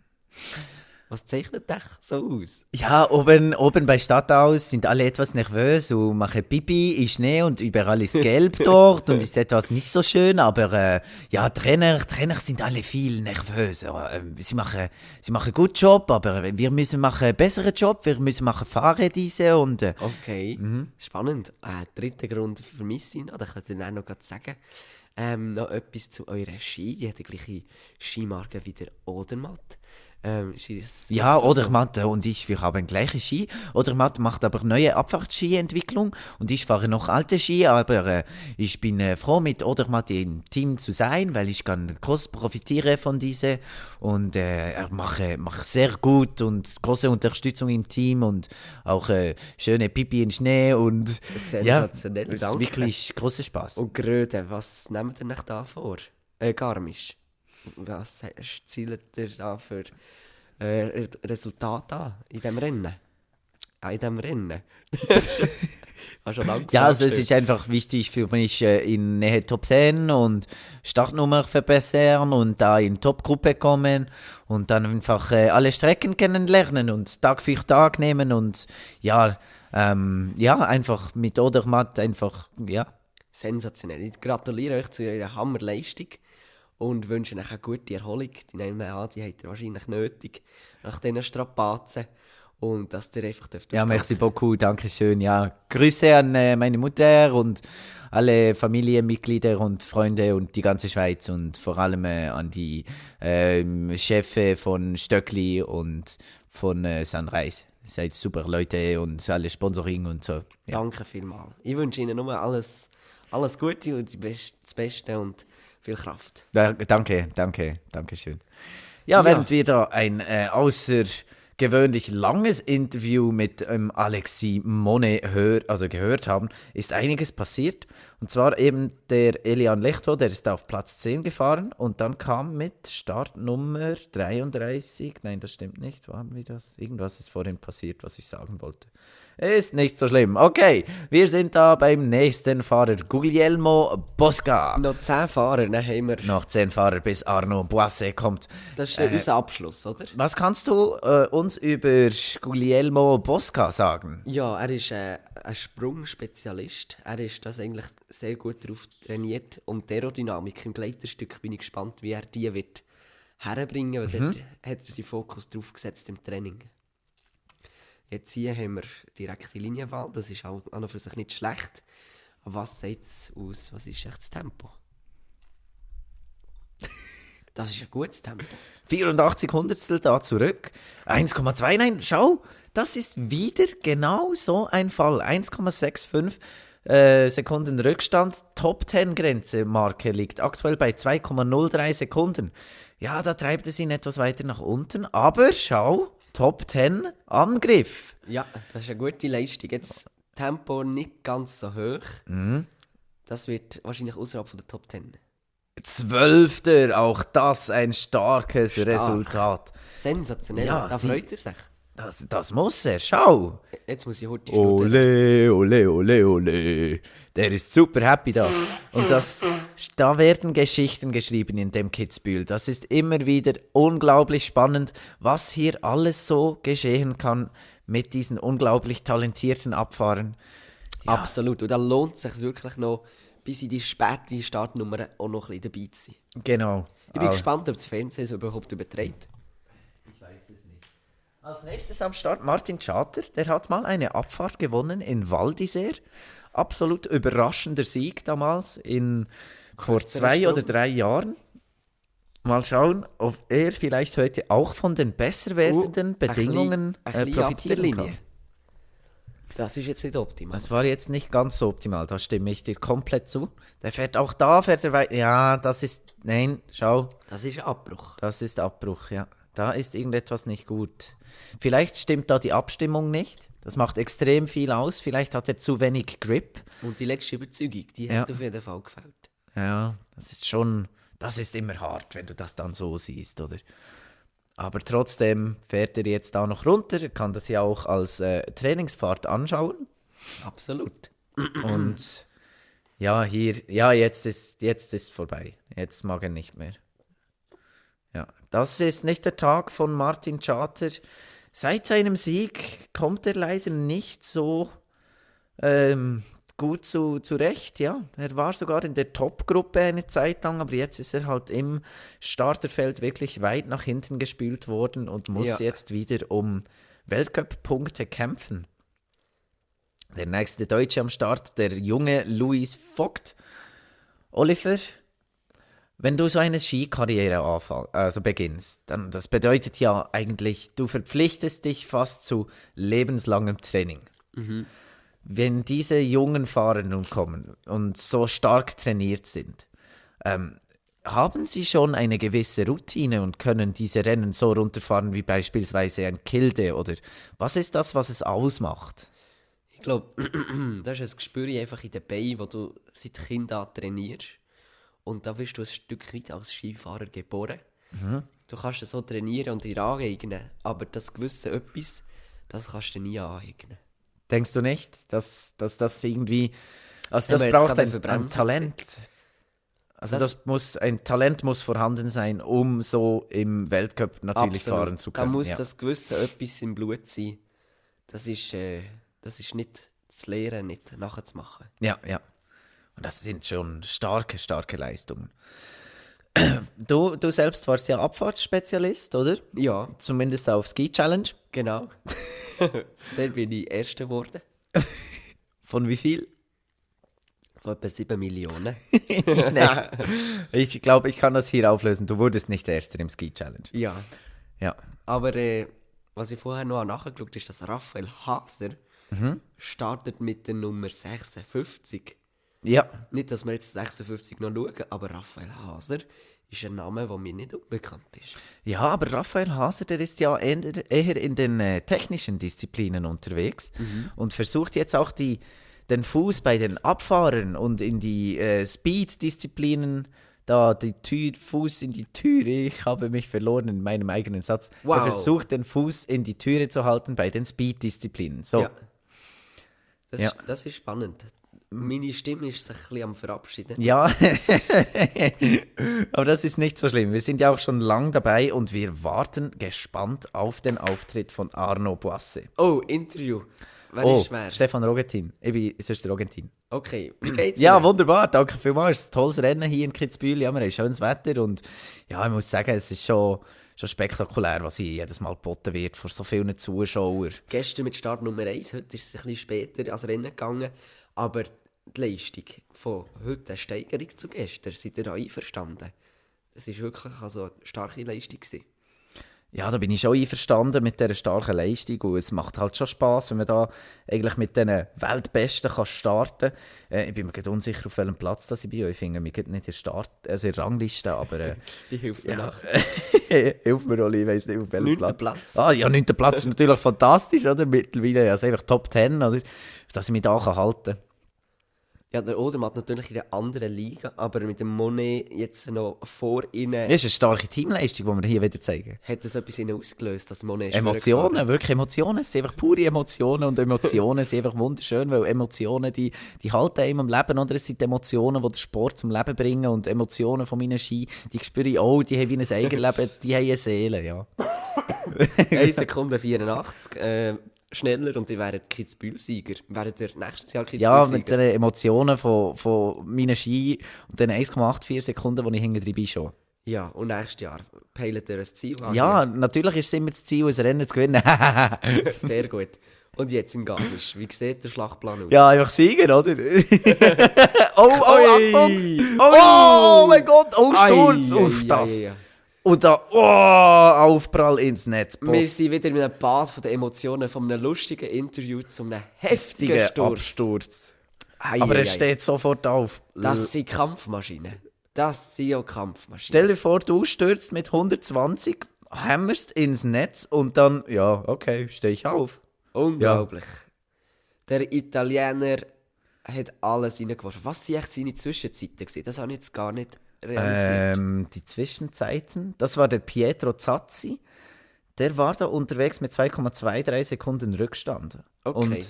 Was zeichnet dich so aus? Ja, oben bei Stadthaus sind alle etwas nervös und machen Pipi in Schnee und überall ist gelb dort und ist etwas nicht so schön, aber ja, Trainer sind alle viel nervös. Ja, sie machen guten Job, aber wir müssen machen besseren Job, wir müssen machen fahren diese und Okay, spannend. Dritter Grund vermisse ich noch, da könnt ihr dann noch grad sagen. Noch etwas zu eurer Ski. Die hat die gleiche Skimarke wie der Odermatt. ja, Odermatt und wir haben gleiche Ski. Odermatt macht aber neue Abfahrtsski-Entwicklung und ich fahre noch alte Ski, aber ich bin froh, mit Odermatt im Team zu sein, weil ich kann groß profitiere von diese und er mache sehr gut und große Unterstützung im Team und auch schöne Pipi in Schnee und ja, Sensationell, es ist danke. wirklich großer Spaß. Und Gröde, was nehmt ihr euch da vor? Garmisch. Was zielt ihr da für Resultate an in diesem Rennen? In diesem Rennen? Hast schon lange Ja, also es gefragt. ist einfach wichtig für mich in Nähe Top 10 und Startnummer verbessern und da in Top-Gruppe kommen und dann einfach alle Strecken kennenlernen und Tag für Tag nehmen und ja, einfach mit Odermatt einfach, ja. Sensationell. Ich gratuliere euch zu eurer Hammerleistung und wünsche euch eine gute Erholung. Die nehmen wir an, die habt ihr wahrscheinlich nötig nach diesen Strapazen. Und dass ihr einfach dürft Ja, ausstehen. merci beaucoup, danke schön. Ja, Grüße an meine Mutter und alle Familienmitglieder und Freunde und die ganze Schweiz und vor allem an die Chefs von Stöckli und von Sunrise. Ihr seid super Leute und alle Sponsoring und so. Ja. Danke vielmals. Ich wünsche Ihnen nur alles Gute und das Beste und viel Kraft. Danke schön. Ja, während wir da ein außergewöhnlich langes Interview mit Alexis Monet gehört haben, ist einiges passiert. Und zwar eben der Elian Lechto, der ist auf Platz 10 gefahren und dann kam mit Startnummer 33, nein, das stimmt nicht, wo haben wir das? Irgendwas ist vorhin passiert, was ich sagen wollte. Ist nicht so schlimm. Okay, wir sind da beim nächsten Fahrer, Guglielmo Bosca. Noch 10 Fahrer, dann haben wir... Noch 10 Fahrer, bis Arnaud Boisset kommt. Das ist unser Abschluss, oder? Was kannst du uns über Guglielmo Bosca sagen? Ja, er ist ein Sprungspezialist. Er ist das eigentlich sehr gut darauf trainiert. Und die Aerodynamik im Gleiterstück bin ich gespannt, wie er die wird herbringen, weil dort hat er seinen Fokus drauf gesetzt im Training. Jetzt hier haben wir direkte Linienwahl, das ist auch an und für sich nicht schlecht. Aber was sagt es aus? Was ist echt das Tempo? Das ist ein gutes Tempo. 84 Hundertstel da zurück. 1,2, nein, schau, das ist wieder genau so ein Fall. 1,65 Sekunden Rückstand. Top 10 Grenze Marke liegt aktuell bei 2,03 Sekunden. Ja, da treibt es ihn etwas weiter nach unten, aber schau, Top 10 Angriff. Ja, das ist eine gute Leistung. Jetzt Tempo nicht ganz so hoch. Das wird wahrscheinlich außerhalb von der Top 10. 12. Auch das ein starkes Resultat. Sensationell, Ja, da freut er sich. Das muss er, schau. Jetzt muss ich heute schnudern. Ole, ole, ole, ole. Der ist super happy da. Und da werden Geschichten geschrieben in dem Kitzbühel. Das ist immer wieder unglaublich spannend, was hier alles so geschehen kann mit diesen unglaublich talentierten Abfahrern. Ja. Absolut. Und da lohnt es sich wirklich noch, bis in die späte Startnummer auch noch ein bisschen dabei zu sein. Genau. Ich bin gespannt, ob das Fernsehen es überhaupt überträgt. Ich weiß es nicht. Als nächstes am Start Martin Tschater. Der hat mal eine Abfahrt gewonnen in Val d'Isère. Absolut überraschender Sieg damals vor 2 oder 3 Jahren. Mal schauen, ob er vielleicht heute auch von den besser werdenden Bedingungen ein bisschen ab der profitieren Linie. kann. Das ist jetzt nicht optimal. Das war jetzt nicht ganz so optimal, da stimme ich dir komplett zu. Der fährt auch da, fährt er weiter. Ja, nein, schau, Das ist ein Abbruch. das ist Abbruch, ja. Da ist irgendetwas nicht gut. Vielleicht stimmt da die Abstimmung nicht. Das macht extrem viel aus. Vielleicht hat er zu wenig Grip. Und die letzte Überzeugung, die Ja. hat auf jeden Fall gefällt. Ja, das ist immer hart, wenn du das dann so siehst, oder? Aber trotzdem fährt er jetzt da noch runter, kann das ja auch als Trainingsfahrt anschauen. Absolut. Und ja, jetzt ist vorbei. Jetzt mag er nicht mehr. Ja, das ist nicht der Tag von Martin Chater. Seit seinem Sieg kommt er leider nicht so gut zurecht, ja. Er war sogar in der Top-Gruppe eine Zeit lang, aber jetzt ist er halt im Starterfeld wirklich weit nach hinten gespült worden und muss jetzt wieder um Weltcup-Punkte kämpfen. Der nächste Deutsche am Start, der junge Louis Vogt. Oliver, wenn du so eine Skikarriere beginnst, dann das bedeutet ja eigentlich, du verpflichtest dich fast zu lebenslangem Training. Wenn diese jungen Fahrer nun kommen und so stark trainiert sind, haben sie schon eine gewisse Routine und können diese Rennen so runterfahren wie beispielsweise ein Kilde? Oder was ist das, was es ausmacht? Ich glaube, das ist ein Gespür einfach in den Beinen, wo du seit Kind an trainierst. Und da wirst du ein Stück weit als Skifahrer geboren. Du kannst so trainieren und dir aneignen, aber das gewisse Etwas, das kannst du nie aneignen. Denkst du nicht, dass das irgendwie... Also Haben das wir jetzt braucht gerade ein eine Verbremsung Talent. Also ein Talent muss vorhanden sein, um so im Weltcup natürlich Absolut. fahren zu können. Da muss das gewisse Etwas im Blut sein. Das ist nicht zu lernen, nicht nachzumachen. Ja. Und das sind schon starke Leistungen. Du selbst warst ja Abfahrtsspezialist, oder? Ja, Zumindest auf Ski Challenge. genau. Dann bin ich Erster geworden. Von wie viel? Von etwa 7 Millionen. Nein. Ich glaube, ich kann das hier auflösen. Du wurdest nicht Erster im Ski Challenge. Ja. Ja. Aber was ich vorher noch nachgeschaut habe, ist, dass Raphael Haser startet mit der Nummer 56. Ja. Nicht, dass wir jetzt 56 noch schauen, aber Raphael Haser ist ein Name, der mir nicht unbekannt ist. Ja, aber Raphael Haser, der ist ja eher in den technischen Disziplinen unterwegs und versucht jetzt auch den Fuß bei den Abfahrern und in die Speed-Disziplinen, da Fuß in die Türe, ich habe mich verloren in meinem eigenen Satz. Wow. Er versucht, den Fuß in die Türe zu halten bei den Speed-Disziplinen. So. Ja. Das ist spannend. Meine Stimme ist sich ein bisschen am Verabschieden. Ja, aber das ist nicht so schlimm. Wir sind ja auch schon lang dabei und wir warten gespannt auf den Auftritt von Arno Boisse. Oh, Interview. Wer ist wer? Stefan Rogentin. Ich bin sonst Rogentin. Okay, wie geht's Ja, Ihnen? wunderbar. Danke vielmals. Tolles Rennen hier in Kitzbühel. Ja, wir haben schönes Wetter und ja, ich muss sagen, es ist schon spektakulär, was hier jedes Mal geboten wird vor so vielen Zuschauern. Gestern mit Start Nummer 1, heute ist es ein bisschen später als Rennen gegangen, aber die Leistung von heute, eine Steigerung zu gestern, seid ihr einverstanden? Das war wirklich eine starke Leistung gewesen. Ja, da bin ich schon einverstanden mit dieser starken Leistung und es macht halt schon Spass, wenn man da eigentlich mit diesen Weltbesten kann starten kann. Ich bin mir gerade unsicher, auf welchem Platz das ich bin. Ich finde mich nicht in der Rangliste, aber... Ich helfe mir nach. Hilf mir, Oli, ich weiss nicht, auf welchem 9. Platz. Ah, ja, 9. Platz ist natürlich fantastisch, oder? Mittlerweile ja, einfach Top 10, oder? Dass ich mich da halten kann. Ja, der Odermatt natürlich in einer anderen Liga, aber mit dem Monet jetzt noch vor ihnen... Das ist eine starke Teamleistung, die wir hier wieder zeigen. Hat das etwas in ihnen ausgelöst, dass Monet Emotionen, wirklich Emotionen. Es sind einfach pure Emotionen und Emotionen sind einfach wunderschön, weil Emotionen, die halten einem am Leben, oder? Es sind Emotionen, die den Sport zum Leben bringen und Emotionen von meinen Ski, die spüre ich auch, die haben wie ein Eigenleben, die haben eine Seele, ja. 1 Sekunde 84 schneller und ihr wäret Kitzbühel-Sieger. Wäret ihr nächstes Jahr Kitzbühel-Sieger? Ja, mit den Emotionen von meinen Ski und den 1,84 Sekunden, die ich hinten drin bin schon. Ja, und nächstes Jahr peilt ihr ein Ziel an? Ja, natürlich ist es immer das Ziel, ein Rennen zu gewinnen. Sehr gut. Und jetzt in Garmisch, wie sieht der Schlachtplan aus? Ja, einfach Sieger, oder? Achtung! Oi. Oh mein Gott, Sturz! Ei, Uff, ei, das! ei, ei. Und da, Aufprall ins Netz. Wir sind wieder in einem Bad von den Emotionen, von einem lustigen Interview zu einem heftigen Richtiger Sturz. Absturz. Ei, Aber ei, er ei. steht sofort auf. Das sind Kampfmaschinen. Das sind auch Kampfmaschinen. Stell dir vor, du stürzt mit 120, hämmerst ins Netz und dann, ja, okay, stehe ich auf. Unglaublich. Der Italiener hat alles reingeworfen. Was waren echt seine Zwischenzeiten gewesen? Das habe ich jetzt gar nicht realisiert. Die Zwischenzeiten, das war der Pietro Zazzi. Der war da unterwegs mit 2,23 Sekunden Rückstand. Okay.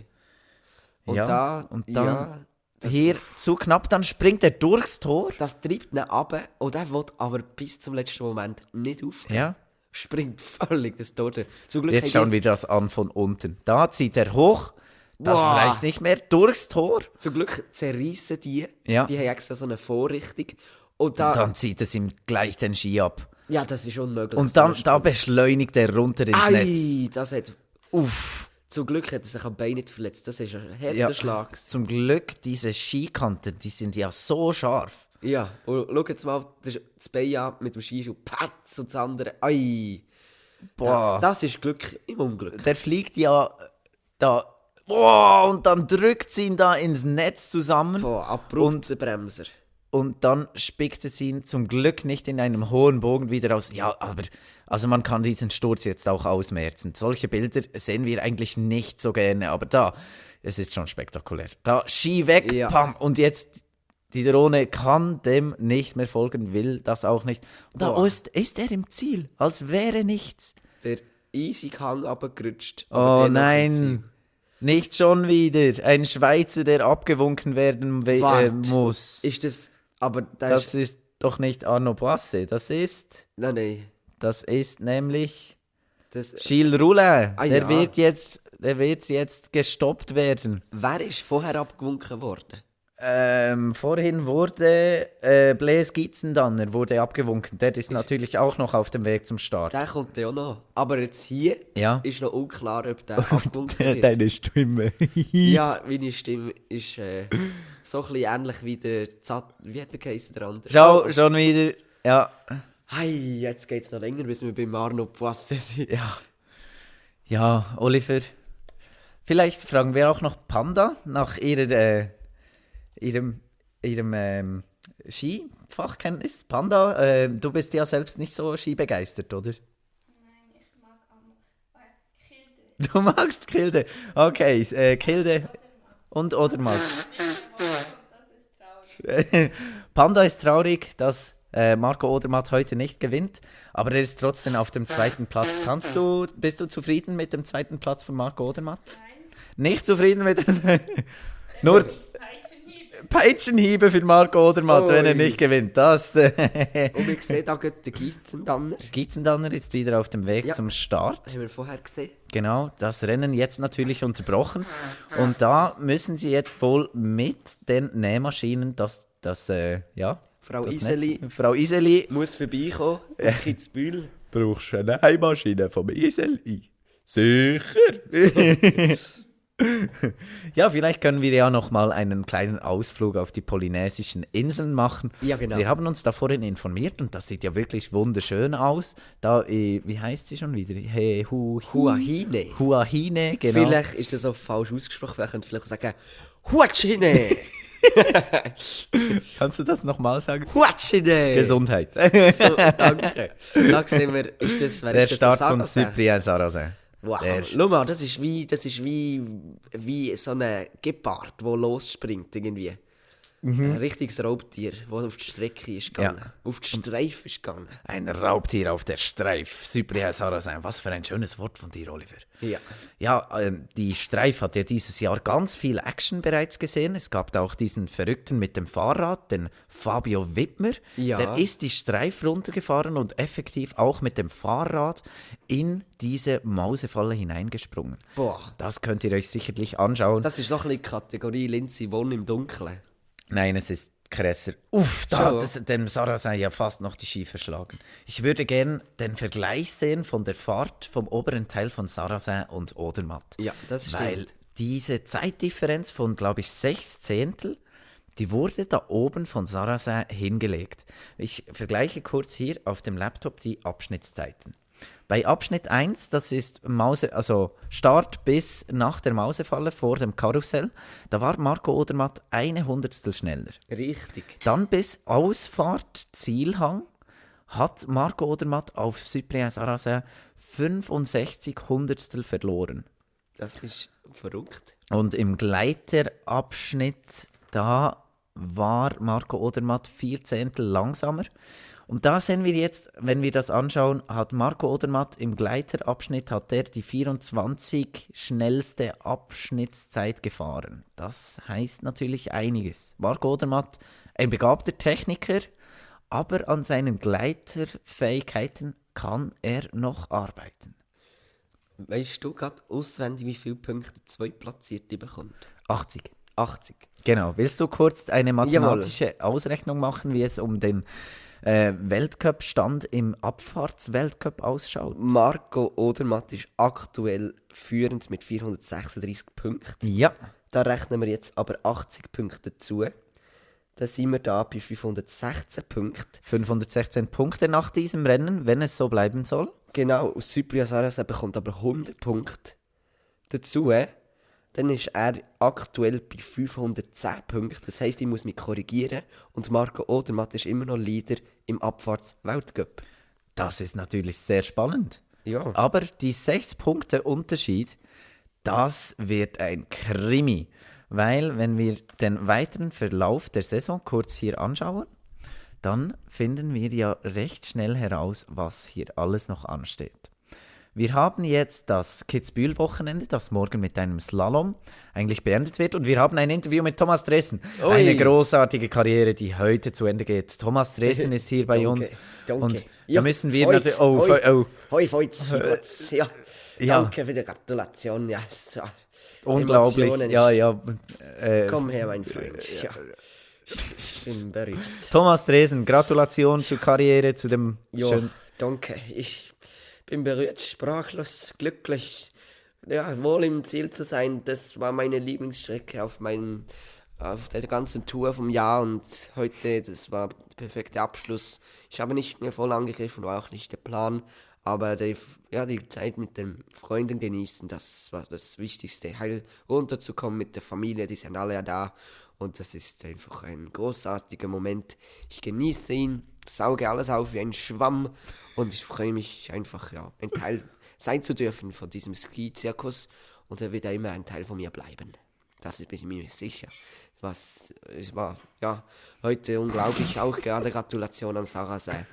Und dann hier zu knapp, dann springt er durchs Tor. Das treibt ihn runter und er will aber bis zum letzten Moment nicht aufgeben. Ja. Springt völlig das Tor durch. Zum Glück Jetzt schauen wir das an von unten. Da zieht er hoch. Das Boah. reicht nicht mehr. Durchs Tor. Zum Glück zerreissen die. Ja. Die haben extra so eine Vorrichtung. Und Und dann zieht es ihm gleich den Ski ab. ja, das ist unmöglich. Und dann da beschleunigt er runter ins Netz. Ei, das hat... Uff. Zum Glück hat er sich am Bein nicht verletzt. Das ist ein harter Ja. Schlag gewesen. Zum Glück, diese Skikanten, die sind ja so scharf. Ja, und schau jetzt mal das Bein an mit dem Skischuh. Patz und das andere. Ei. Boah. Das ist Glück im Unglück. Der fliegt ja da. Boah, und dann drückt sie ihn da ins Netz zusammen. Boah, abrupter Bremser. Und dann spickt es ihn zum Glück nicht in einem hohen Bogen wieder aus. Ja, aber also man kann diesen Sturz jetzt auch ausmerzen. Solche Bilder sehen wir eigentlich nicht so gerne, aber da, es ist schon spektakulär. Da Ski weg, Ja. pam, und jetzt die Drohne kann dem nicht mehr folgen, will das auch nicht. Und da Boah. ist er im Ziel, als wäre nichts. Der easy Hang runtergerutscht. Oh aber dennoch im nein, Ziel. nicht schon wieder. Ein Schweizer, der abgewunken werden Wart. muss. Ist das... Aber Das ist doch nicht Arno Boisse, das ist nämlich Das, Gilles Roulin. Ah, der ja. wird jetzt gestoppt werden. wer ist vorher abgewunken worden? Vorhin wurde Blaise Gitzendanner wurde abgewunken. Der ist natürlich auch noch auf dem Weg zum Start. Der kommt ja auch noch. Aber jetzt hier Ja. ist noch unklar, ob der abgewunken wird. Deine Stimme. Ja, meine Stimme ist so ein bisschen ähnlich wie der Zat... Wie hat der geheißen, der andere? Schau, schon wieder. Ja. Hey, jetzt geht es noch länger, bis wir beim Arno Poisse sind. Ja, Oliver. Vielleicht fragen wir auch noch Panda nach ihrem Skifachkenntnis. Panda, du bist ja selbst nicht so skibegeistert, oder? Nein, ich mag Kilde. Du magst Kilde. Okay, Kilde und Odermatt. Das ist traurig. Panda ist traurig, dass Marco Odermatt heute nicht gewinnt, aber er ist trotzdem auf dem zweiten Platz. Bist du zufrieden mit dem zweiten Platz von Marco Odermatt? Nein, Nicht zufrieden mit dem Nur Peitschenhieb. Peitschenhiebe für Marco Odermatt, wenn er Ui. nicht gewinnt. Das Und wir sehen da gerade den Gießendanner. Gitzendanner ist wieder auf dem Weg Ja. zum Start. Haben wir vorher gesehen. Genau, das Rennen jetzt natürlich unterbrochen. Und da müssen sie jetzt wohl mit den Nähmaschinen Frau das Iseli Netz. Frau Iseli, muss vorbeikommen auf Kitzbühel. brauchst du eine Nähmaschine vom Iseli? Sicher. Ja, vielleicht können wir ja noch mal einen kleinen Ausflug auf die polynesischen Inseln machen. Ja, genau. Wir haben uns da vorhin informiert und das sieht ja wirklich wunderschön aus. Da, wie heißt sie schon wieder? Huahine. Huahine, genau. Vielleicht ist das auch falsch ausgesprochen. Wir können vielleicht sagen Huachine. Kannst du das nochmal sagen? Huachine. Gesundheit. So, danke. Da sehen wir, wer Der ist das? Start Ein von Sarrazin? Cyprien Sarrazin. Wow, Der- schau mal, das ist wie so ein Gepard, der losspringt irgendwie. Ein richtiges Raubtier, das auf die Strecke ist gegangen. Ja. Auf die Streife ist gegangen. Ein Raubtier auf der Streif. Cyprien Sarrazin. Was für ein schönes Wort von dir, Oliver. Ja. Ja, die Streif hat ja dieses Jahr ganz viel Action bereits gesehen. Es gab da auch diesen Verrückten mit dem Fahrrad, den Fabio Wittmer. Ja. Der ist die Streif runtergefahren und effektiv auch mit dem Fahrrad in diese Mausefalle hineingesprungen. Boah. Das könnt ihr euch sicherlich anschauen. Das ist doch ein bisschen die Kategorie Lindsay Vonn im Dunkeln. Nein, es ist krasser. Uff, da Schon. hat dem Sarrazin ja fast noch die Ski verschlagen. Ich würde gern den Vergleich sehen von der Fahrt vom oberen Teil von Sarrazin und Odermatt. Ja, das stimmt. Weil diese Zeitdifferenz von, glaube ich, 6 Zehntel, die wurde da oben von Sarrazin hingelegt. Ich vergleiche kurz hier auf dem Laptop die Abschnittszeiten. Bei Abschnitt 1, das ist Start bis nach der Mausefalle vor dem Karussell, da war Marco Odermatt 1/100 schneller. Richtig. Dann bis Ausfahrt Zielhang hat Marco Odermatt auf Cyprien Sarrazin 65 Hundertstel verloren. Das ist verrückt. Und im Gleiterabschnitt, da war Marco Odermatt 4 Zehntel langsamer. Und da sehen wir jetzt, wenn wir das anschauen, hat Marco Odermatt im Gleiterabschnitt hat er die 24 schnellste Abschnittszeit gefahren. Das heißt natürlich einiges. Marco Odermatt, ein begabter Techniker, aber an seinen Gleiterfähigkeiten kann er noch arbeiten. Weißt du gerade auswendig, wie viele Punkte der Zweitplatzierte bekommt? 80. 80. Genau. Willst du kurz eine mathematische Ausrechnung machen, wie es um den Weltcup-Stand im Abfahrtsweltcup ausschaut? Marco Odermatt ist aktuell führend mit 436 Punkten. Ja. Da rechnen wir jetzt aber 80 Punkte dazu. Dann sind wir da bei 516 Punkten. 516 Punkte nach diesem Rennen, wenn es so bleiben soll. Genau, aus Cyprien Sarasa bekommt aber 100 Punkte dazu. Dann ist er aktuell bei 510 Punkten. Das heisst, ich muss mich korrigieren. Und Marco Odermatt ist immer noch Leader im Abfahrts-Weltcup. Das ist natürlich sehr spannend. Ja. Aber die 6 Punkte Unterschied, das wird ein Krimi. Weil, wenn wir den weiteren Verlauf der Saison kurz hier anschauen, dann finden wir ja recht schnell heraus, was hier alles noch ansteht. Wir haben jetzt das Kitzbühel-Wochenende, das morgen mit einem Slalom eigentlich beendet wird. Und wir haben ein Interview mit Thomas Dressen. Ui. Eine großartige Karriere, die heute zu Ende geht. Thomas Dressen ist hier bei Danke, uns. danke. Und Ja, da müssen wir Feuz, natürlich... Hoi, Feuz, ja. Ja. Danke für die Gratulation. Ja, so. Unglaublich. Emotionen. Ja. Komm her, mein Freund. Ja. Ich bin berührt. Thomas Dresen, Gratulation zur Karriere, zu dem Ja, schönen... danke. Ich bin berührt, sprachlos, glücklich. Ja, wohl im Ziel zu sein, das war meine Lieblingsstrecke auf der ganzen Tour vom Jahr und heute, das war der perfekte Abschluss. Ich habe nicht mehr voll angegriffen, war auch nicht der Plan, aber die Zeit mit den Freunden genießen, das war das Wichtigste. Heil runterzukommen mit der Familie, die sind alle ja da und das ist einfach ein großartiger Moment. Ich genieße ihn, sauge alles auf wie ein Schwamm und ich freue mich einfach, ja, ein Teil sein zu dürfen von diesem Ski-Zirkus und er wird ja immer ein Teil von mir bleiben. Das bin ich mir sicher. Es war, ja, heute unglaublich, auch gerade Gratulation an Sarrazin.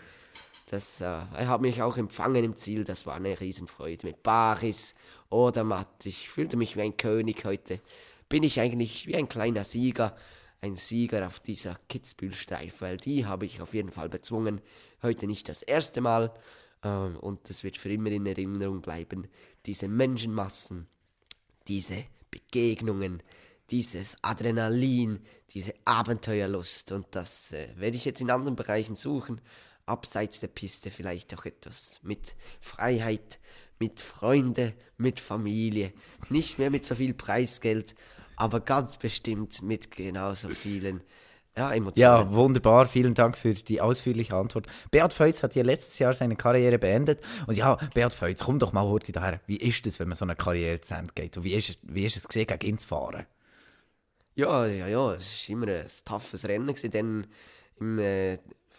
Er hat mich auch empfangen im Ziel, das war eine Riesenfreude mit Baris, Odermatt. Ich fühlte mich wie ein König heute. Bin ich eigentlich wie ein kleiner Sieger, ein Sieger auf dieser Kitzbühel-Streife, weil die habe ich auf jeden Fall bezwungen. Heute nicht das erste Mal und das wird für immer in Erinnerung bleiben. Diese Menschenmassen, diese Begegnungen, dieses Adrenalin, diese Abenteuerlust und das werde ich jetzt in anderen Bereichen suchen. Abseits der Piste vielleicht auch etwas mit Freiheit, mit Freunden, mit Familie. Nicht mehr mit so viel Preisgeld, aber ganz bestimmt mit genauso vielen Emotionen. Ja, wunderbar. Vielen Dank für die ausführliche Antwort. Beat Feuz hat ja letztes Jahr seine Karriere beendet. Und ja, Beat Feuz, komm doch mal heute daher. Wie ist es, wenn man so eine Karriere zu Ende geht? Und wie ist es gesehen, gegen ihn zu fahren? Ja, es war immer ein toughes Rennen gewesen. Dann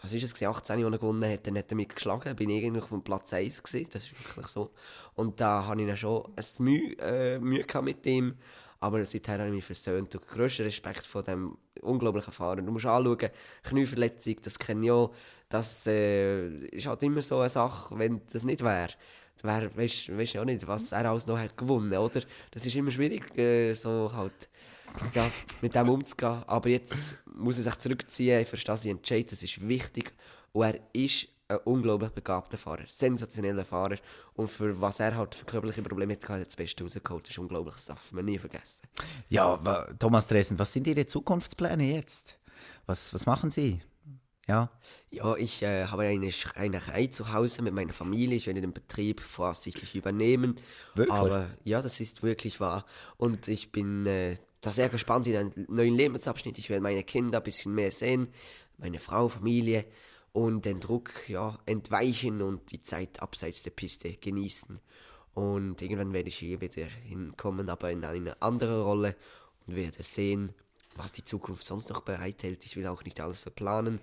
was ist es, 18, als er gewonnen hat, dann hat er mich geschlagen, bin ich irgendwie auf dem Platz 1 gewesen, das ist wirklich so. Und da hatte ich dann schon ein Mühe gehabt mit ihm, aber seither habe ich mich versöhnt und grössten Respekt vor dem unglaublichen Fahrer. Du musst anschauen, Knieverletzung, das kenne ich auch, das ist halt immer so eine Sache, wenn das nicht wäre. Weisst ja auch nicht, was er alles noch hat gewonnen, oder? Das ist immer schwierig, so halt... Ja, mit dem umzugehen. Aber jetzt muss er sich zurückziehen, ich verstehe seinen Entscheid, das ist wichtig. Und er ist ein unglaublich begabter Fahrer, sensationeller Fahrer. Und für was er halt für körperliche Probleme hat, hat er das Beste rausgeholt. Das ist unglaublich, das darf man nie vergessen. Ja, Thomas Dresen, was sind Ihre Zukunftspläne jetzt? Was machen Sie? Ja, ich habe eine Schreinerei zu Hause mit meiner Familie. Ich werde den Betrieb voraussichtlich übernehmen. Wirklich? Aber ja, das ist wirklich wahr. Und ich bin da sehr gespannt in einen neuen Lebensabschnitt. Ich werde meine Kinder ein bisschen mehr sehen, meine Frau, Familie und den Druck entweichen und die Zeit abseits der Piste genießen. Und irgendwann werde ich hier wieder hinkommen, aber in eine andere Rolle und werde sehen, was die Zukunft sonst noch bereithält. Ich will auch nicht alles verplanen.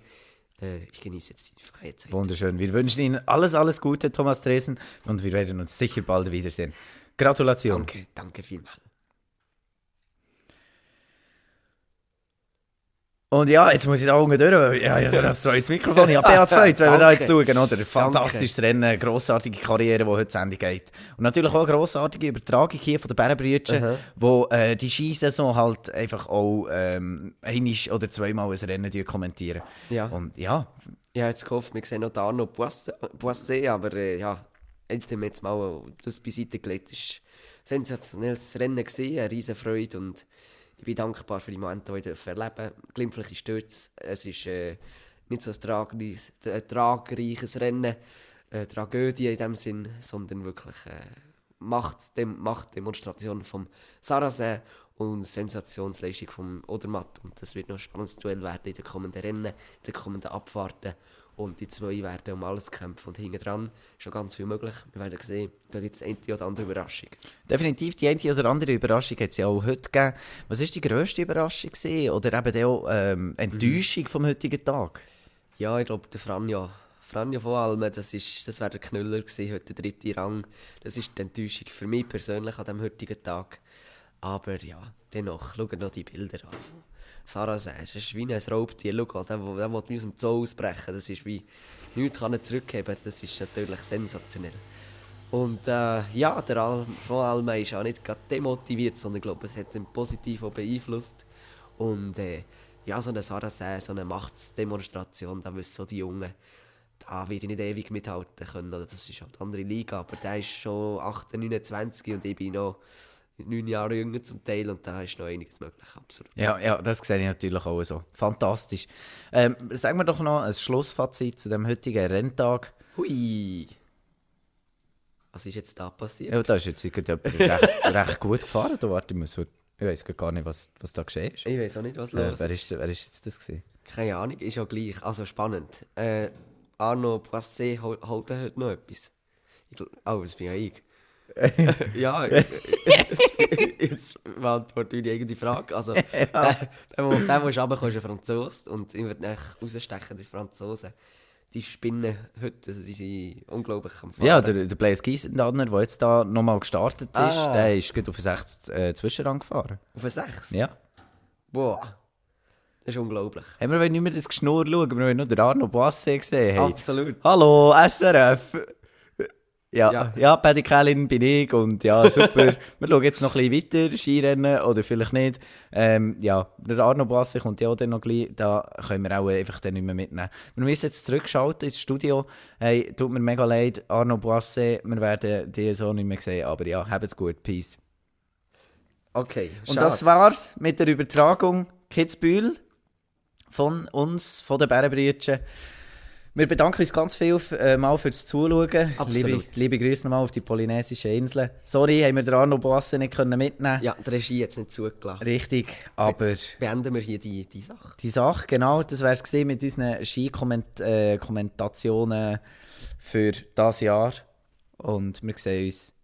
Ich genieße jetzt die freie Zeit. wunderschön. Wir wünschen Ihnen alles Gute, Thomas Dresen, und wir werden uns sicher bald wiedersehen. Gratulation. Danke vielmals. Und ja, jetzt muss ich da unten durch. Ja, das so ins Mikrofon. Ja, Beat Feuz, wenn wir da jetzt schauen, oder? Fantastisches Rennen, grossartige Karriere, die heute zu Ende geht. Und natürlich auch eine grossartige Übertragung hier von den Bärenbrüdern, wo die Skisaison halt einfach auch einisch oder zweimal ein Rennen kommentieren. Ja. Und ja. Ich habe jetzt gehofft, wir sehen noch da noch Boisset, aber ja, jetzt haben wir jetzt mal das beiseite gelegt. Es war ein sensationelles Rennen, eine riesen Freude und ich bin dankbar für die Momente, die ich erleben durfte. Glimpfliche Stürze, es ist nicht so ein tragreiches Rennen, Tragödie in dem Sinn, sondern wirklich Machtdemonstration vom Sarrazin und Sensationsleistung vom Odermatt. Und das wird noch ein spannendes Duell werden in den kommenden Rennen, in den kommenden Abfahrten. Und die zwei werden um alles kämpfen. Und hinten dran ist schon ganz viel möglich. Wir werden sehen, da gibt es eine oder andere Überraschung. Definitiv, die eine oder andere Überraschung hat es ja auch heute gegeben. Was war die grösste Überraschung gewesen? Oder eben auch Enttäuschung vom heutigen Tag? Ja, ich glaube, der Franjo von Almen, das wäre der Knüller gewesen, heute der 3. Rang. Das ist die Enttäuschung für mich persönlich an diesem heutigen Tag. Aber ja, dennoch, schaut noch die Bilder an. Sarrazin, das ist wie ein Raubtier. Schau, der will aus dem Zoo ausbrechen. Das ist wie nichts kann er zurückgeben. Das ist natürlich sensationell. Und ja, der von Almen ist auch nicht gerade demotiviert, sondern ich glaube, es hat ihn positiv auch beeinflusst. Und ja, so eine Sarrazin, so eine Machtsdemonstration, da wissen so die Jungen, da werde ich nicht ewig mithalten können. Oder das ist halt eine andere Liga, aber der ist schon 28, 29 und ich bin noch 9 Jahre jünger zum Teil und da ist noch einiges möglich, absolut. Ja, das sehe ich natürlich auch so. Fantastisch. Sagen wir doch noch ein Schlussfazit zu dem heutigen Renntag. Hui! Was ist jetzt da passiert? Ja, da ist jetzt jemand recht gut gefahren. Da, warte, ich weiß gar nicht, was da geschehen ist. Ich weiß auch nicht, was los ist. Wer ist jetzt das gewesen? Keine Ahnung, ist ja gleich. Also spannend. Arno Boisset holt heute noch etwas. Das bin ja ich. Ja, jetzt beantworte ich die eigene Frage. Also, der runterkommen ist ein Franzose und ich würde rausstechen, die Franzosen. Die spinnen heute, also die sind unglaublich am Fahren. Ja, der Blaise Giesendanner, der jetzt da nochmal gestartet ist, der ist gut auf den 6. Zwischenrang gefahren. Auf den 6? Ja. Boah, das ist unglaublich. Haben wir nicht mehr das Geschnurr schauen, wir haben nur den Arno Boisset gesehen. Hey. Absolut. Hallo, SRF! Ja, Paddy Kellin bin ich und ja, super. Wir schauen jetzt noch ein bisschen weiter, Skirennen oder vielleicht nicht. Ja, der Arno Boisset kommt ja auch dann noch gleich, da können wir auch einfach dann nicht mehr mitnehmen. Wir müssen jetzt zurückschalten ins Studio. Hey, tut mir mega leid, Arno Boisset, wir werden die so nicht mehr sehen, aber ja, habt's gut, peace. Okay, und das war's mit der Übertragung Kitzbühel von uns, von den Bärenbrüdern. Wir bedanken uns ganz viel mal fürs Zuschauen. Liebe Grüße nochmal auf die polynesischen Inseln. Sorry, haben wir den Arno Boisset nicht mitnehmen können. Ja, die Regie hat es nicht zugelassen. Richtig, aber... Beenden wir hier die Sache. Die Sache, genau. Das wäre es mit unseren Ski-Kommentationen für dieses Jahr. Und wir sehen uns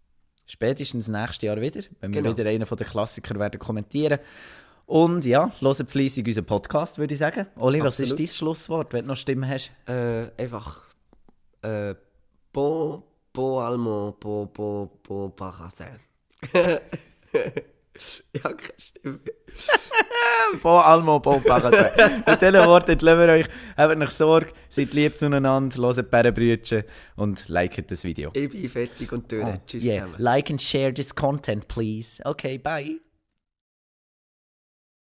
spätestens nächstes Jahr wieder, wenn wir wieder einen von den Klassikern werden kommentieren. Und ja, hört fleissig unseren Podcast, würde ich sagen. Oli, was ist dein Schlusswort, wenn du noch Stimme hast? Einfach bon allemand, bon parassin. Ja, keine Stimme. Bon allemand, bon parassin. Mit diesen Worten lassen wir euch. Habt nicht Sorge, seid lieb zueinander, hört Bärenbrüdchen und liket das Video. Ich bin fertig und durch. Tschüss zusammen. Like and share this content, please. Okay, bye.